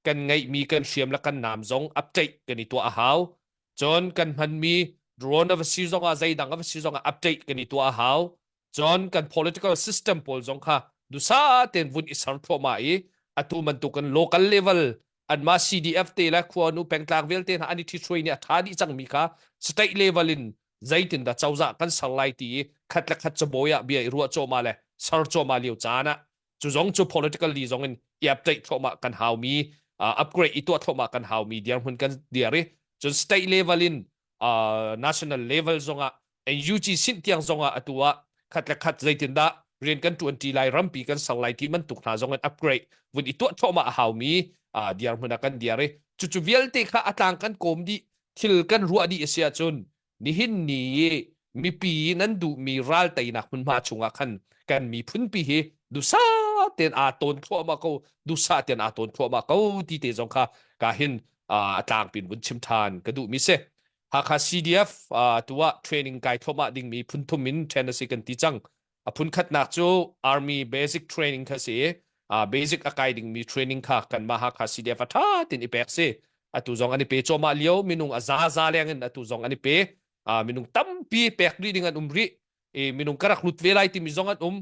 kan ngeihmi kan hriam le kan naam zong update kan i tuah a hau cun kan hmanmi drone a va si zongah zeidang a va si zongah update kan i tuah a hau Cun kan political system pawl zong kha dusa tein vun i ser thluahmah i atu bantukin local level anmah CDF te le khuanu pengtlang vialte hna an i ṭhithruai nih a ṭha dih cangmi kha state level in zeitindah cozah kan ser lai ti i khat le khat cabawi ah bia i ruah cuahmah le ser cuahmah lio caan ah cu zong cu political li zong in i update thluahmah kan haumi uh, upgrade i tuah thluahmah kan haumi dirhmun kan dir i cun state level in uh, national level zongah NUG sin tiang zongah atu ah khat le khat zeitindah rian kan ṭuan ṭi lai rampi kan ser lai ti bantuk hna zong in upgrade vun i tuah thluahmah a haumi uh, dirhmun ah kan dir i cucu vialte kha a tlang kan kawm dih thil kan ruah dih a si ahcun nihin ni i mipi nan duhmi ral teinak hmunhma chungah khan kan miphunpi hi dusa tein aa tawn thluahmah ko dusa tein aa tawn thluahmah ko ti te zong kha ka hin a tlangpin vun chim ṭhan ka duhmi si Hakha CDF tu ah training kai thluahmah dingmi phun thum in ṭhen a si kan ti cang. A phun khatnak cu Army basic training kha si i basic a kai dingmi training kha kanmah Hakha CDF a ṭha tin i pek si. Atu zong an i pe cuahmah lio minung a zaza leng in atu zong an i pe. Minung tampi pek rih ding an um rih. I minung ka rak lut ve lai timi zong an um.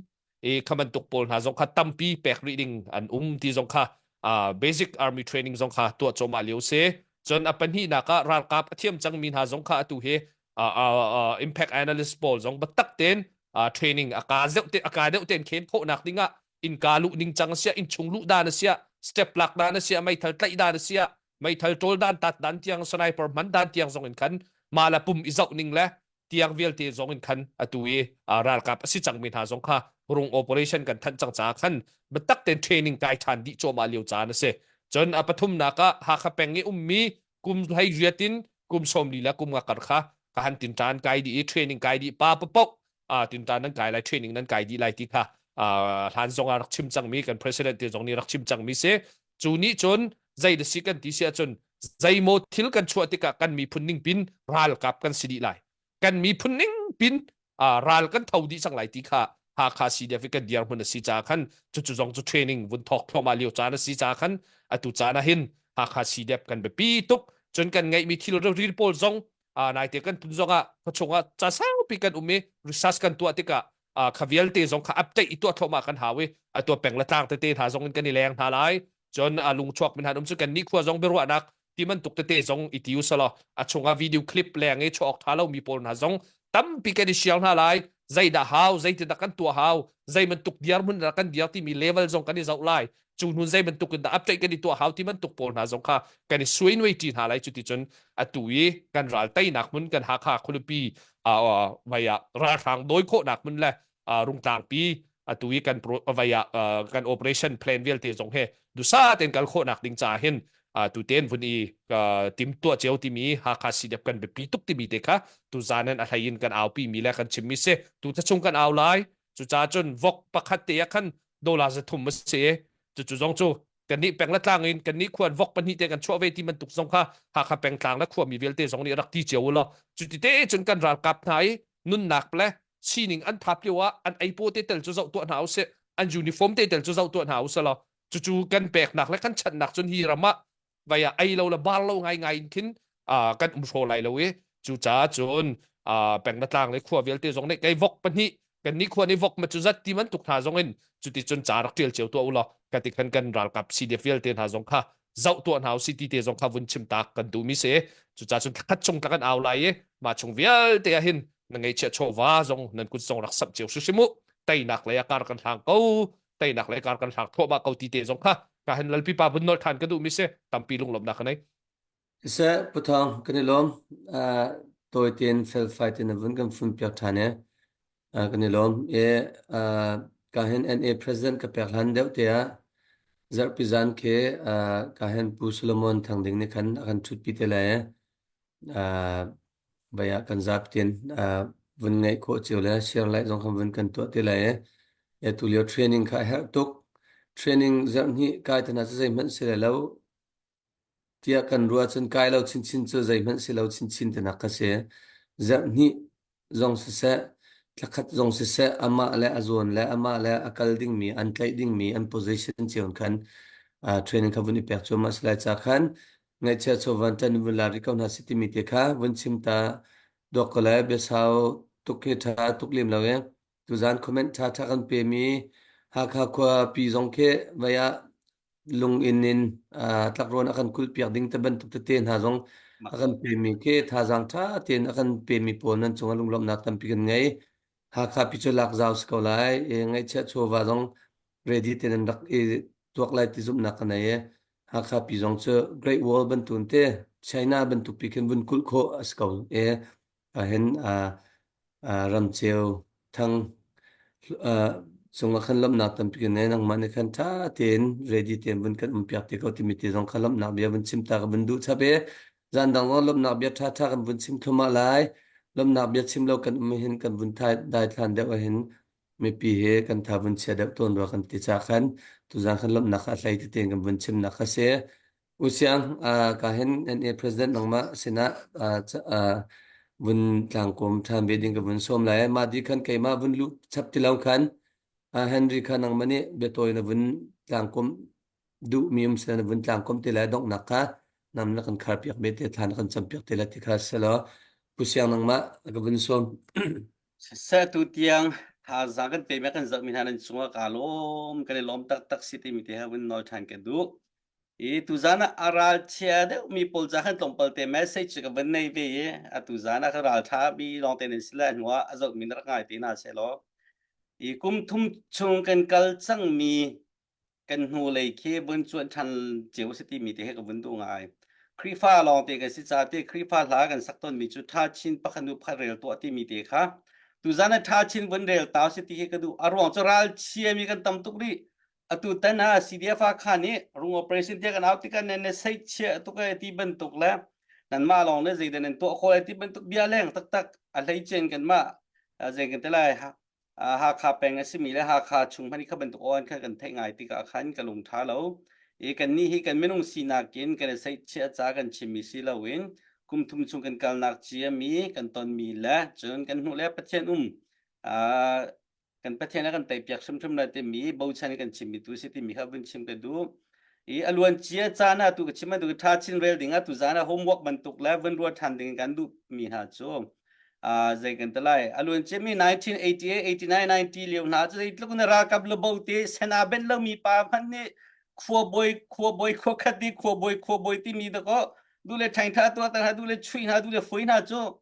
I kha bantuk pawl hna zong kha tampi pek rih ding an um ti zong kha uh, basic army training zong kha tuah cuahmah lio si. Cun a pahnihnak ah ralkap a thiam cangmi hna zong kha atu hi uh, uh, uh, impact analyst pawl zong biatak tein uh, training a ka deuh te a ka deuh tein khen khawhnak ding ah innka luh ning cang a sia innchung luh dan a sia step lak dan a sia meithal tlaih dan a sia meithal ṭawl dan tat dan tiang sniper hman dan tiang zong in khan mah la pum i zoh ning le tiang vialte zong in khan atu i ralkap a si cangmi hna zong kha rung operation kan thanh cang caah khan biatak tein training kai ṭhan dih cuahmah lio caan a si. Cun a pathumnak ah Hakha peng i ummi kum hlei riat in kum 40 le kum nga kar kha ka han tinṭan kai dih i training kai dih pa papoh tinṭan nan kai lai training nan kai dih lai ti kha hlan zong ah rak chim cangmi kan president te zong nih rak chim cangmi si. Cu nih cun zei da si kan ti si ahcun zeimaw thil kan chuah tikah kan miphun ning pin ralkap kan si dih lai kan miphun ning pin ral kan tho dih cang lai ti kha Hakha CDF i kan dirhmun a si caah khan cucu zong cu training vun thawk thluahmah lio caan a si caah khan atu caan ah hin Hakha CDF kan biapi tuk cun kan ngeihmi thil ril pawl zong naite kan tun zong ah khuachung ah ca saupi kan um i research kan tuah tikah kha vialte zong kha update i tuah thluahmah kan hau i atu peng le tlang tete hna zong in kan i leng hna lai cun a lungchuak min han um cu kan ni khua zong biaruahnak ti bantuk tete zong i ti usalaw a chungah video clip leng i chuak tha lo mi pawl hna zong tampi kan i share hna lai zeidah hau zeitindah kan tuah hau zei bantuk dirhmun dah kan dir timi level zong kan i zoh lai cu hnun zei bantuk in dah update kan i tuah hau ti bantuk pawl hna zong kha kan i suai ṭi hna lai cuti cun atu i kan ral teinak hmun kan Hakha khualipi vai ah ralhrang dawi khawhnak hmun le rungtlangpi atu i kan vai ah kan operation plan vialte zong he dusa ten kal khawhnak ding ca hin tu ten vun i tim tuah cio timi Hakha CDF kan biapi tuk timi te kha tu zan in a hlei in kan aupi mi le kan chimmi si tu chung kan au lai cucaah cun vok pakhat te ah khan dollar 300 a si cucu zong cu kannih peng le tlang in kannih khuan vok pahnih te kan chuah ve ti bantuk zong kha Hakha pengtlang le khuami vialte zong nih rak ti cio u law cuti te cun kan ralkap hna i nunnak le. Sining an thap lio ah an ei paw te tel cu zoh tuah hna usih. An uniform te tel cu zoh tuah hna usih law cucu kan peknak le kan chanhnak cun hi ram ah vai ah ei lo le bar lo ngai ngai in khin kan um hraw lai lo i cucaah cun peng le tlang le khua vialte zong nih kei vok pahnih kan nih khua nih vok ma cu zat ti bantuk hna zong in cuti cun ca rak ṭial cio tuah u law ka ti khan kan ralkap CDF vialte hna zong kha zoh tuah hna usi ti te zong kha vun chim tak kan duhmi si cucaah cun khat chung tla kan au lai i mah chung vialte ah hin na ngeihchiah chawva zong nan kut zong rak samh cio hrimhrim u teinak lei ah kar kan hlang ko teinak lei kar kan hlang thluahmah ko ti te zong kha ka hin lalpi pa vun nol than ka duhmi si tampi lunglawmhnak ka nei Siseh, Pu Thawng, kan i lawm. Uh, tawi tein felfai tein na vun kan fun piak ṭhan i uh, kan i lawm. I uh, ka hin NA President ka pek hlan deuh te ah zarhpi zan khi uh, ka hin Pu Solomon Thang Ding nih khan a kan ṭhutpi te lai i uh, vai ah kan zap tin uh, vun ngaih khawh cio le share lai zong khan vun kan tuah te lai i e tu lio training kha a herh tuk. Training zarh hnih kai te hna cu zeihmanh si lai lo. Tiah kan ruah cun kai lo chinchin cu zeihmanh si lo chinchin tinak ka si. Zarhhnih zong siseh, thlakhat zong siseh, amah le a zawn le amah le a kal dingmi, an tlaih dingmi, an position cio in khan uh, training kha vun i pek cuahmah si lai ca khan ngaihchia chawvan ṭan vun la rih ko hna si timi te kha vun chim ta dawk ko le biasau tuk hi ṭha tuk lem lo e. Tuzan comment ṭha ṭha kan pemi Hakha khua pi zong khi vai ah lunginn in tlakrawn a kan kulhpiak ding te bantuk tete hna zong a kan pemi khi thazaang ṭha tein a kan pemi pawl nan cungah lunglawmhnak tampi kan ngei. Hakha pi cu lak zau si ko lai. I ngaihchiah chawva zong ready tein an rak i tuak lai ti zumhnak ka nei i Hakha pi zong cu Great Wall bantuk te China bantuk pi khin vun kulh khawh a si ko i ahhin ramceu thang cungah khan lawmhnak tampi kan ngei nangmah nih khan ṭha tein ready tein vun kan um piak te ko timi te zong kha lawmhnak bia vun chim ta ka vun duh chap i zan dang zong lawmhnak bia ṭha ṭha kan vun chim thluahmah lai lawmhnak bia chim lo kan um hin kan vun thai daithlan deuh ahhin mipi he kan tha vun chia deuh tawn rua kan ti ca khan tuzan khan lawmhnak kha a hlei tein kan vun chimnak kha si Usiang, ka hin NA President nangmah sinah vun tlangkawm ṭhan ve ding ka vun sawm lai. Mah di khan keimah vun luh chap ti lo khan Henry kha nangmah nih biatawi na vun tlangkawm duhmi um sila na vun tlangkawm te lai donghnak kha nam na kan kharpiak ve te thla na kan campiak te lai ti kha selaw Pu Siang nangmah ka vun sawm. Siseh tu tiang thazaang kan pe me kan zohmi hna nan cungah kaa lawm kan i lawm taktak si timi te ha vun nawl ṭhan ka duh. I tuzan ah a ralchia deuhmi pawl ca khan tlawmpal te message ka van nei ve i atu zan ah ka ralṭha mi lawngte nan si le hnu ah a zohmi na rak ngai te hna sehlaw i kum thum chung kan kal cangmi kan hnulei khi vun cuanh ṭhan cio si timi te he ka vun duh ngai. Khrihfa lawngte kan si ca te Khrihfa hla kan sak tawnmi cu ṭha chin pakhat hnu pakhat rel tuah timi te kha tuzan ah ṭha chin vun rel tau si ti hi ka duh. A ruang cu ralchia mi kan tam tuk rih. Atu tan ah CDF kha nih rung operation tiah kan au tikah nan ne sei chia tuk e ti bantuk le nanmah lawng le zeidah nan tuah khawh lai ti bantuk bia leng taktak a hleicen kanmah zei kan ti lai Hakha peng a simi le Hakha chung hmanh i kha bantuk aw an khan kan theih ngai tikah khan ka lung ṭha lo i kannih hi kan minung sinak in kan i seihchiah ca kan chimmi si loin kum thum chung kan kalnak ciami kan tonmi le cun kan hmuh le Pathian um kan Pathian a kan teipiak hrimhrim lai timi bochan kan chimmi tu si timi kha vun chim ka duh. I a luan cia caan ah tu ka chim tu tha chin rel ding ah tu zan ah homework bantuk le vun ruat than ding kan duh mi hna cu a zei kan te lai a luan cia mi 1988 89 90 lio hna cu zeitluk na ralkap lubo te sena ben lo mi pa hmanh nih khuabawi khuabawi khuakhat di khuabawi khuabawi timi da ko du le thaing tha tuah ta du le chui hna du le fui hna cu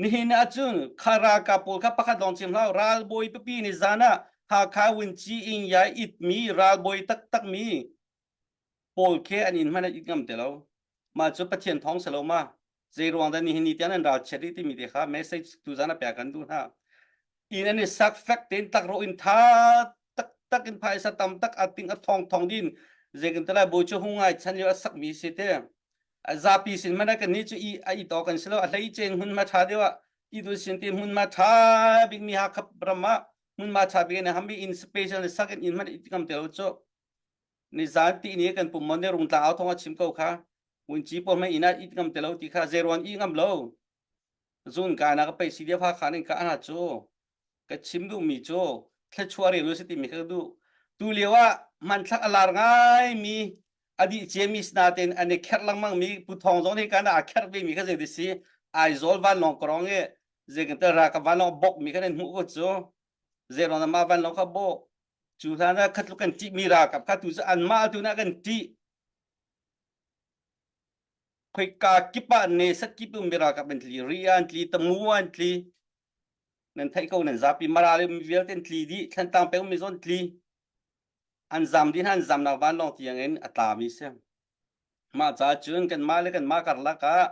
Nihin ah cun kha ralkap pawl kha pakhat lawng chim hlah ralbawi pipi nih zan ah Hakha Wunci Ingyai itmi ralbawi taktakmi pawl khi an inn hmanh an it ngam ti lo. Mah cu Pathian thawng si lo ma? Zei ruang dah nihin ni tiang nan ralchiat rih timi te kha message tu zan ah pek kan duh hna. Inn an i sak fek tein takro in tha taktak in phaisa tam tak a ting a thong thong din zei kan te lai bawi cu hung ngai chan lio a sakmi si te. Zapi sin hmanh ah kannih cu i a it awk kan si lo. A hleice in hmunhma ṭha deuh ah i dul sin ti hmunhma ṭha bikmi Hakha ram ah hmunhma ṭha bik in hammi inn special sak in inn hmanh i ngam te lo cu. Nizan ti ni kan pum mon ne rungtlang au thong a chim ko kha. Vunci pawl hmanh inn ah it ngam te lo ti kha zeiruang i ngam lo. Zun ka na ka pei si dia Hakha nin ka ana cu. Ka chim duhmi cu thluachuah rel u si timi kha ka duh. Tu lio ah hmanthlak a lar ngaimi a dih ciami sinatein an i kherh lengmang mi Pu Thawng zong nih kan aa kherh ve mi kha zei si Aizawl vanlawng karong i zei kan tel ralkap vanlawng bok mi kha nan hmuh ko cu zeiruang dah mah vanlawng kha bawh cu hlan ah khatluk kan ṭih mi ralkap kha tu cu anmah tu na kan ṭih khoika kip ah ne sat kip um mi ralkap an tli ri an tli tamu an tli nan theih ko nan zapi mara le mi vialte an tli dih thlantlang peng mi zon tli an zam dih hna an zamnak vanlawng tiang in a tlami si mah ca cun kanmah le kanmah karlak ah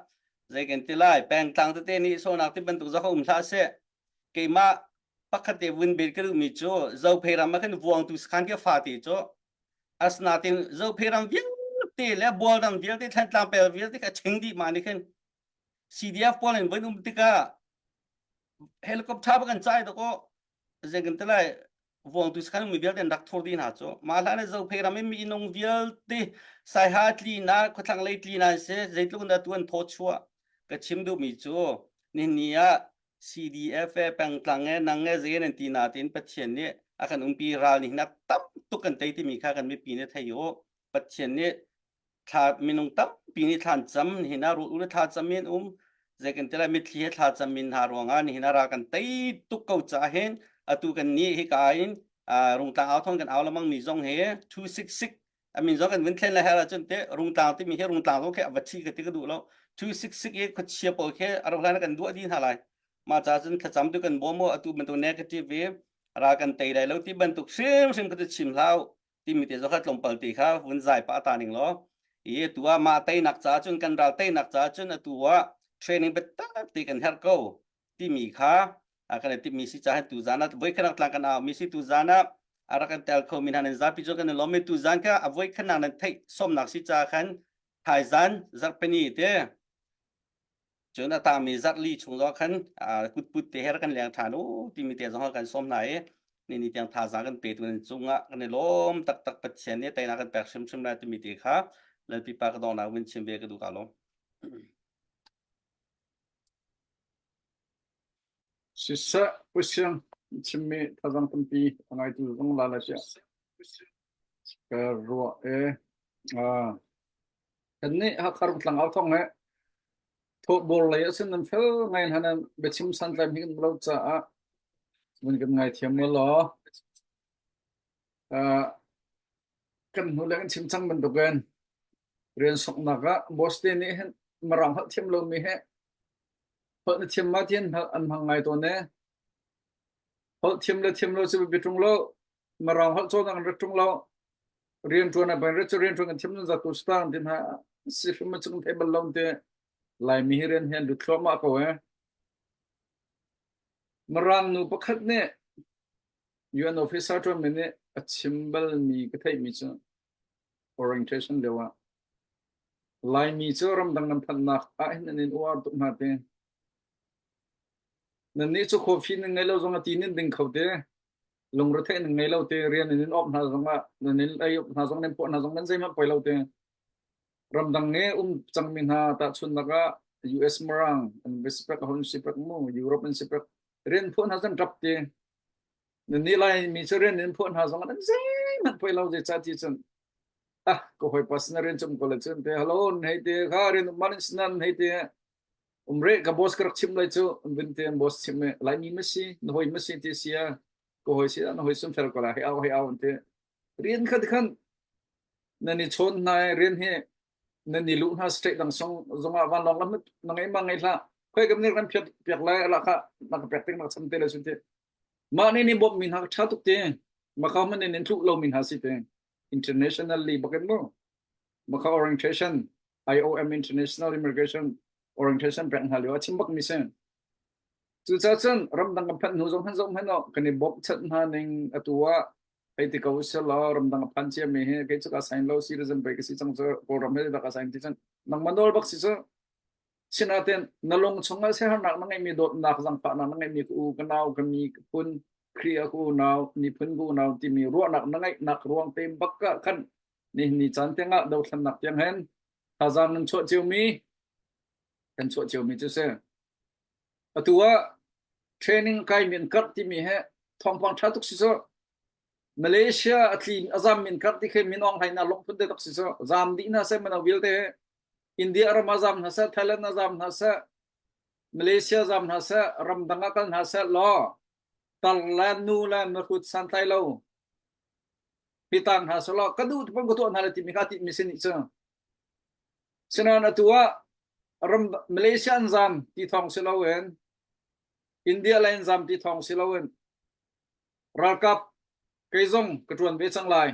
zei kan ti lai pengtlang tete nih sawnak ti bantuk zong um hlah seh keimah pakhat te vun bet ka duhmi cu Zophei ram ah khan vuangtu sakhan ke fate cu asinain Zophei ram vialte le Bualram vialte Thlantlang pel vialte kha ching dih ma nih khin CDF pawl in vun um tikah helicopter ba kan chai dako zei kan ti lai vuangtu sakhan mi vialte an rak thur dih hna cu mah hlan ah Zophei ram in mi inung vialte saiha tli na khuathlang lei tli na si zeitluk in dah tu an thaw chuah ka chim duhmi cu nihin ni ah CDF e pengtlang e nang e zei nan ti na tin Pathian nih a kan umpi ral nih nak tam tuk kan tei timi kha kan mipi nih thei u Pathian nih thla minung tampi nih thlan cam nihin ah rul thla cam in um zei kan tila mitthli he thla cam in hna ruangah nihin ah ral kan tei tuk ko ca hin atu kan nih hika in rungtlang au thong kan au lamang mi zong he 266 amin zong kan vun thlen le her ahcun te rungtlang timi hi rungtlang zong khi a va thi ka ti ka duh lo 266 i khuachia pawl khi a rohlan kan duah dih hna lai mah ca cun thlacam tu kan bawm atu bantuk negative i ral kan tei lai lo ti bantuk hrimhrim ka tu chim hlau timi te zong kha tlawmpal te kha vun zai pa ta ning law i tu ah mah teinak ca cun kan ral teinak ca cun atu ah training biatak ti kan herh ko timi kha kan i timmi si caah tu zan ah voi khanak tlang kan au mi si tu zan ah a rak kan tel kho mi hna nan zapi cu kan i lawm i tu zan kha a voi khanak nan theih sawmnak si caah khan thaizan zarhpini te cun a tangmi zarhli chung zong khan kutput te he rak kan leng ṭhan u timi te zong kan sawm hna i ni ni tiang thazaang kan petu nan cungah kan i lawm taktak Pathian nih teinak kan pek hrimhrim lai timi te kha Lalpipa ka dongnak vun chim ve ka duh ka lawm. Siseh Pusiang chimmi thazaang tampi a ngaitu zong la la tiah ka ruah e. Ah, kan nih Hakha Rungtlang au thong he thawhbawr lei ah sin nan fel ngai hna nan biachim santlaim hi kan lo caah mun kan ngai thiam mu law. Ah, kan hnu le kan chim cang bantukin rian soknak ah boss te nih hin mirang holh thiam lomi he holh na thiam ma tian an hmang ngai tawn e holh thiam le thiam lo cu biapi ṭung lo mirang holh cawn an rat ṭung lo rian ṭuan a ban rat cu rian ṭuan kan thiam nan zat ko stang tin ha si hrim ma chung thei bal lo te laimi hi rian hian lut thluahmah ko e mirang nu pakhat nih UN officer ṭuanmi nih a chim balmi ka theihmi cu orientation lio ah Laimi cu ramdang nan phanhnak ah hin nan in uar tuk hna te. Nannih cu coffee nan ngei lo zong a ti nan ding kho te. Lungretheih nan ngei lo te. Rian nan in awk hna zong ah nan in ei hna zong nan puah hna zong nan zeihmanh poi lo te. Ramdang i um cangmi hna tahchunhnak ah US Mirang an va si pek, hon si pek mu, Europe an si pek. Rian phuah hna zan rap te. Nannih Laimi cu rian in phuah hna zong ah nan zeihmanh poi lo zeicah ti cun ah ka hawipa sin rian cum ko le cun te hello hei te kha rian um man sinan hei te um re ka boss ka rak chim lai cu vin te boss chim me Laimi ma si na hoi ma si ti sia ka hoi si na hoi sum fel ko la hei au hei au te rian khat khan nan i chawn hna rian hi nan i luh hna state dang song zongah vanlawng lam na ngei ma ngei hlah khoi kam nih ram phiat piak lai ala kha na ka pek ting na cham te le sun te mah nih nih bawmh mi hna ṭha tuk te makau man in tluk lo mi hna si te internationally bakin mu makau orientation IOM International Immigration Orientation pek hna lio a chim bak mi si cucaah cun ramdang kan phanh hnu zong han zong hmanh kan i bawmhchanh hna ning atu ah hei ti ko selaw ramdang a phan cia mi hi kei cu ka sign lo citizen pei ka si cang cu kawlram he dah ka sign ti cun nangmah nawl bak si cu Sinain na lung chungah siaherhnak na ngeihmi dawtnak zaangfahnak na ngeihmi ka u ka nau ka mi ka phun Khrih ka unau miphun ka unau timi ruahnak na ngeihnak ruang te bak ah khan nihin ni caan tiangah dothlennak tiang hin thazaang nan chuah ciomi kan chuah ciomi cu si. Atu ah. Training kai min karh timi he thawngpang ṭha tuk si cu. Malaysia a tli a zam min karh ti khi Min Aung Hlaing na lawmh phun te tak si cu. Zam dih hna seh mino vialte he. India ram ah zam hna seh, Thailand ah zam hna seh, Malaysia zam hna seh, ramdang ah kal hna seh law tar le nu le mihrut santlai lo pitang hna seh law ka duh pon ka tuah hna le timi kha ti mi si nih cu. Sinain atu ah ram Malaysia an zam ti thawng si loin India lei an zam ti thawng si loin ralkap kei zong ka ṭuan ve cang lai.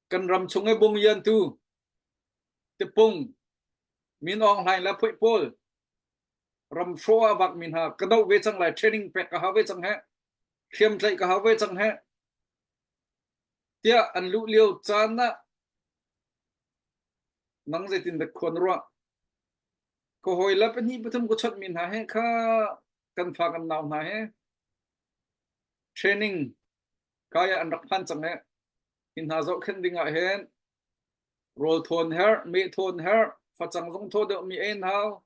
Kan ram chung i bung tu tipung Min Aung Hlaing le phuih pawl ram hraw ah vak mi hna ka doh ve cang lai training pek ka hau ve cang he hriamtlaih ka hau ve cang he tiah an luh lio caan ah Nang zeitin dah khua na ruah? Ka hawile pahnih pathum ka chawnh mi hna he kha kan fa kan nau hna he training kai ah an rak phan cang he. Hi hna zohkhenh ding ah hin rawl thawn herh, meh thawn herh, facang zong thaw deuh mi ein hau,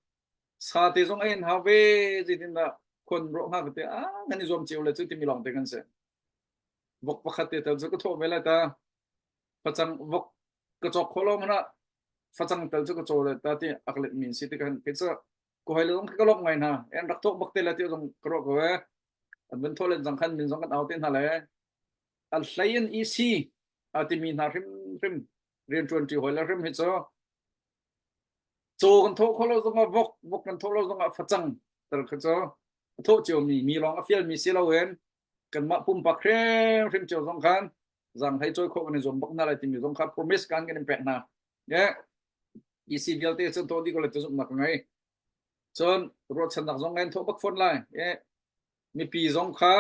sa te zong ein hau ve zeitin dah khuan ruah hnga ka ti ah kan i zuam cio le cu timi lawng te kan si. Vok pakhat te tal cu ka thawh ve lai ta. Facang vok ka cawk khawh lo hmanh ah facang tal cu ka caw le ta ti a ka let mi si ti kan kei cu ko hoi le zong ka lawmh ngai hna en rak thawk bak te le ti zong ka ruah ko e an vun thawh len zang khan min zong kan au te hna le an hlei in EC a timi hna hrim hrim rian ṭuan ṭi hoi le hrim hi cu caw kan thawh khawh lo zong ah vok vok kan thawh lo zong ah facang tal kha cu a thawh cio mi mi lawng a fial mi si lo in kanmah pumpak hrim hrim cio zong khan zanghlei cawi khawh kan i zuam bak hna lai timi zong kha promise kan kan in pek hna. Yeah. EC vialte cun to di ko le tu zumhnak ka ngei. Cun ruahchannak zong ngai thawh bak fawn lai. Yeah. Mipi zong kha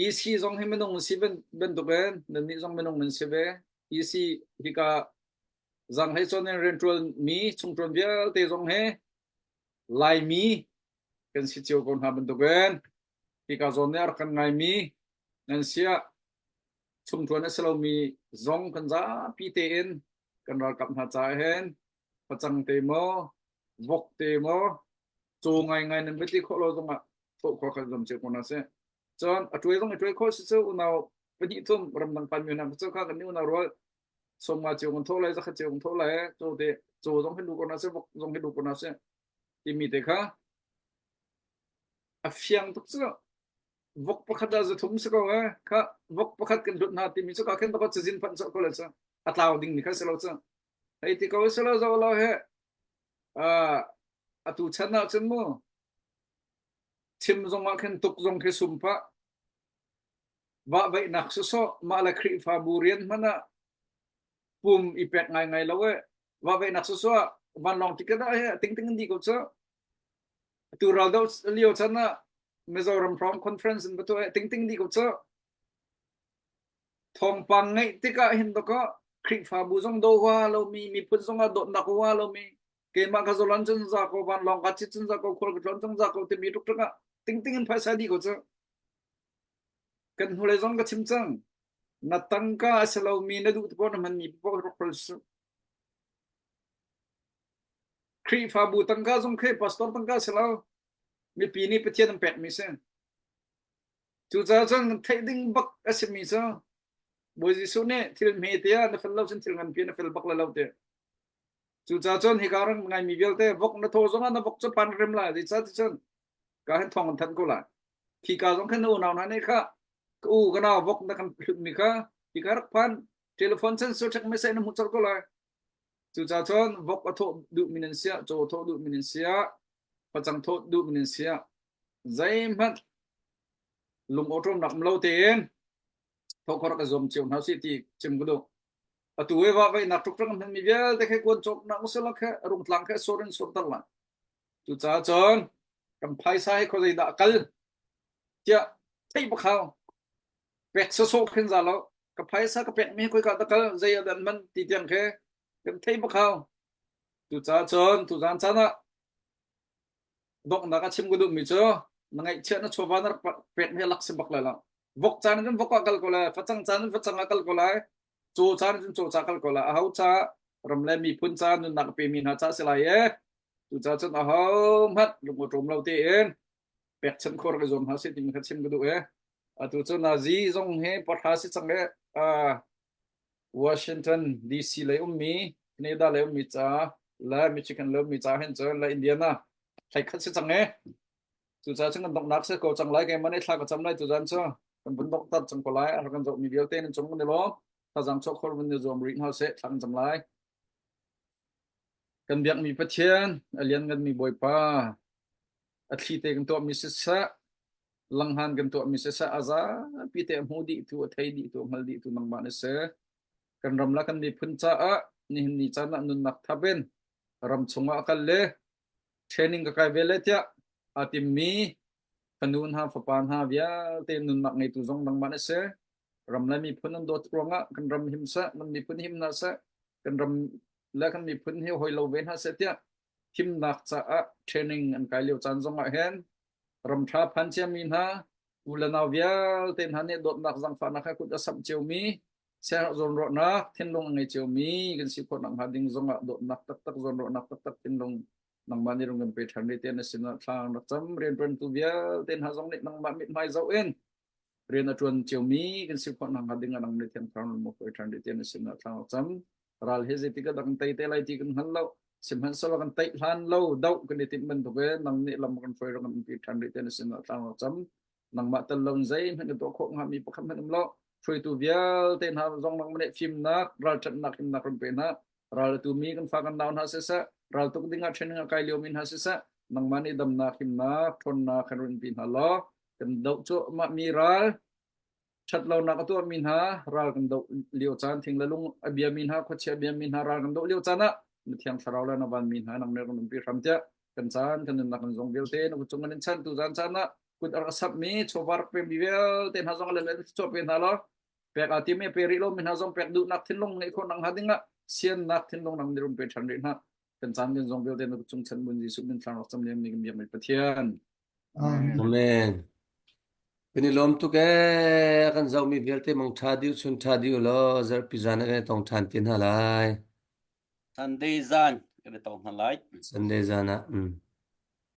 EC zong hi minung si bantuk in nannih zong minung nan si ve. EC hika zanghlei cawn in rianṭuan mi chungṭuan vialte zong hi Laimi kan si cio ko hna bantuk in hika zawn nih a rak kan ngaimi nan siah chungṭuan a si lomi zong kan zapi tein kan ralkap hna caah hin facang te maw vok te maw caw ngaingai nan va ti khawh lo zongah thawh khawh kan zuam cio ko hna sih. Cun a ṭuai zong i ṭuai khawh si cu unau pahnih thum ramdang panmi hna cu kha kan nih unau rual 50 cio kan thawh lai 100 cio kan thawh lai caw te caw zong hi lu ko hna sih vok zong hi lu ko hna sih timi te kha a fiang tuk cu vok pakhat ah 300 si ko eh kha vok pakhat kan hlut hna timi cu ka khin pakhat cazin phanh cawk ko le cu a tlau ding mi kha si lo cu hei ti ko si lo zo lo he atu chan ah cun mu thim zong ah khin tuk zong khi sum pah vah veihnak sawsawh mah le Khrihfabu rian hmanh ah pum i pek ngaingai lo eh vah veihnak sawsawh vanlawng ticket ah he ting ting in di ko cu atu ral do lio chan ah Mizoram hrawng conference in va tuah ting ting dih ko cu. Thawngpang ngeih tikah hin dawkaw Khrihfabu zong do hua lomi miphun zong ah dawtnak hua lomi keimah ka zolan cun za ko vanlawng ka cit cun za ko khual ka tlawn cun za ko timi tuk tuk ah ting ting in phaisa dih ko cu. Kan hnulei zong ka chim cang. Na tangka a si lomi na duh te poh na hmanmi poh rak hol su. Khrihfabu tangka zong khi pastor tangka si lo. Mipi nih Pathian an pekmi si. Cucaah cun theih ding bak a simi cu Bawi Jesuh nih thil hme te ah na fel lo cun thil nganpi na fel bak lai lo ti. Cucaah cun hika rak ngaimi vialte vok na thaw zongah na vok cu pan rem lai zeicah ti cun ka hin thawng an thanh ko lai. Khika zong khan na unau hna nih kha ka u ka nau vok na kan hlutmi kha hika rak phan telephone chan sur check message na hmuh colh ko lai. Cucaah cun vok a thawh duhmi nan siah caw a thawh duhmi nan siah facang thawt duhmi nan siah zeihmanh lung awṭawmnak um lo tein thawh rak i zuam cio hna usih ti chim ka duh. Atu i va veihnak ṭukṭang hmanmi vialte khi kuan cawknak usila khe rungtlang khe sur in sur ter lai. Cucaah cun kan phaisa hi khuazei dah a kal tiah theih bak hau. Pek sawsawh khin za lo. Ka phaisa ka pekmi hi khoika dah kal zei ah dah an hman ti tiang khi kan theih bak hau. Cucaah cun tuzaan caan ah donghnak a chim ka duhmi cu na ngaihchiah na chawva na rak pekmi a lak si bak lai lo. Vok caan cun vok ah kal ko lai, facang caan cun facang ah kal ko lai, caw caan cun caw ca kal ko lai. Aho ca ram le miphun ca nunnak a pemi hna ca si lai e. Cucaah cun aho hmanh lung awṭawm lo tein. Pekchanh khawh rak i zuam hna sih timi kha chim ka duh e. Atu cu nazi zong hi pahra si cang e. Uh, Washington DC lei ummi, Canada lei ummi ca le Michigan lei ummi ca hin cun le Indiana thlai khat si cang e. Cucaah cun kan donghnak si ko cang lai keimah nih thla ka cam lai tuzan cu kan vun donghter cang ko lai. A rak kan zohmi vialte nan cung kan i lawm. Thazaang chuah khawh vun i zuam rih hna sih thla kan cam lai. Kan biakmi Pathian, a liannganmi Bawipa, a thli te kan tuahmi siseh, langhan kan tuahmi siseh, a zapi te a hmu dihtu, a thei dihtu, a hngal dihtu nangmah na si. Kan ram le kan miphun caah nihin ni caan ah nunnak thap in ram chungah a kal le training ka kai ve le tiah aa timmi fanu hna fapa hna vialte nunnak ngeitu zong nangmah na si. Ram le miphun an dawt ruangah kan ram him seh, kan miphun him hna seh, kan ram le kan miphun hi hoi lo ve hna seh tiah thimnak caah training an kai lio caan zong ah hin ram ṭha phan ciami hna u le nau vialte hna nih dawtnak zaangfahnak he kut a samh ciomi siaherh zawnruahnak thinlung a ngei ciomi kan si khawh nakhnga ding zong ah dawtnak taktak zawnruahnak taktak thinlung nangmah nih rung kan pe ṭhan rih te na sinah thla rak cam rianṭuantu vialte hna zong nih nangmah mithmai zoh in rian a ṭuan ciomi kan si khawh nakhnga ding ah nang nih thiang thlarau na hruai ṭhan rih te na sinah thla rak cam ral hi zeitik ah dah kan tei te lai ti kan hngal lo sihmanhsehlaw kan tei hlan lo doh kan i timh bantuk in nang nih lam kan hruai rak kan umpi ṭhan rih te na sinah thla rak cam nangmah tel lo in zeihmanh kan tuah khawh hngami pakhat hmanh um lo hruaitu vialte hna zong nangmah nih fimnak ralṭhatnak himnak run pe hna ral a tumi kan fa kan nau hna siseh ral tuk dingah training a kai liomi hna siseh nangmah nih damnak himnak ṭhawnnak kan run pi hna law kan doh cuahmah mi ral ṭhatlonak a tuahmi hna ral kan doh lio caan thing le lung a biami hna khuachia biami hna ral kan doh lio caan ah na thiang thlarau le na vanmi hna nang nih kan umpi hram tiah kan caan kan nunnak kan zong vialte na kut cung kan in chan tu zan caan ah kut a rak sapmi chawva rak pemi vialte hna zong le le chuah pe hna law pek aa tim i pe rih lo mi hna zong pek duhnak thinlung ngeih khawh nak hnga dingah siannak thinlung nang nih rum pe ṭhan rih hna kan caan kan zong vialte na kut cung chan mun Jesuh min thlang rak cam liam mi kan biak mi Pathian Amen. Amen. Kan i lawm tuk ee. Kan zohmi vialte mang ṭha dih chun ṭha dih u law zarhpi zan ah kan i tong ṭhan te hna lai. Sunday zan kan i tong hna lai. Sunday zan ah. Mm.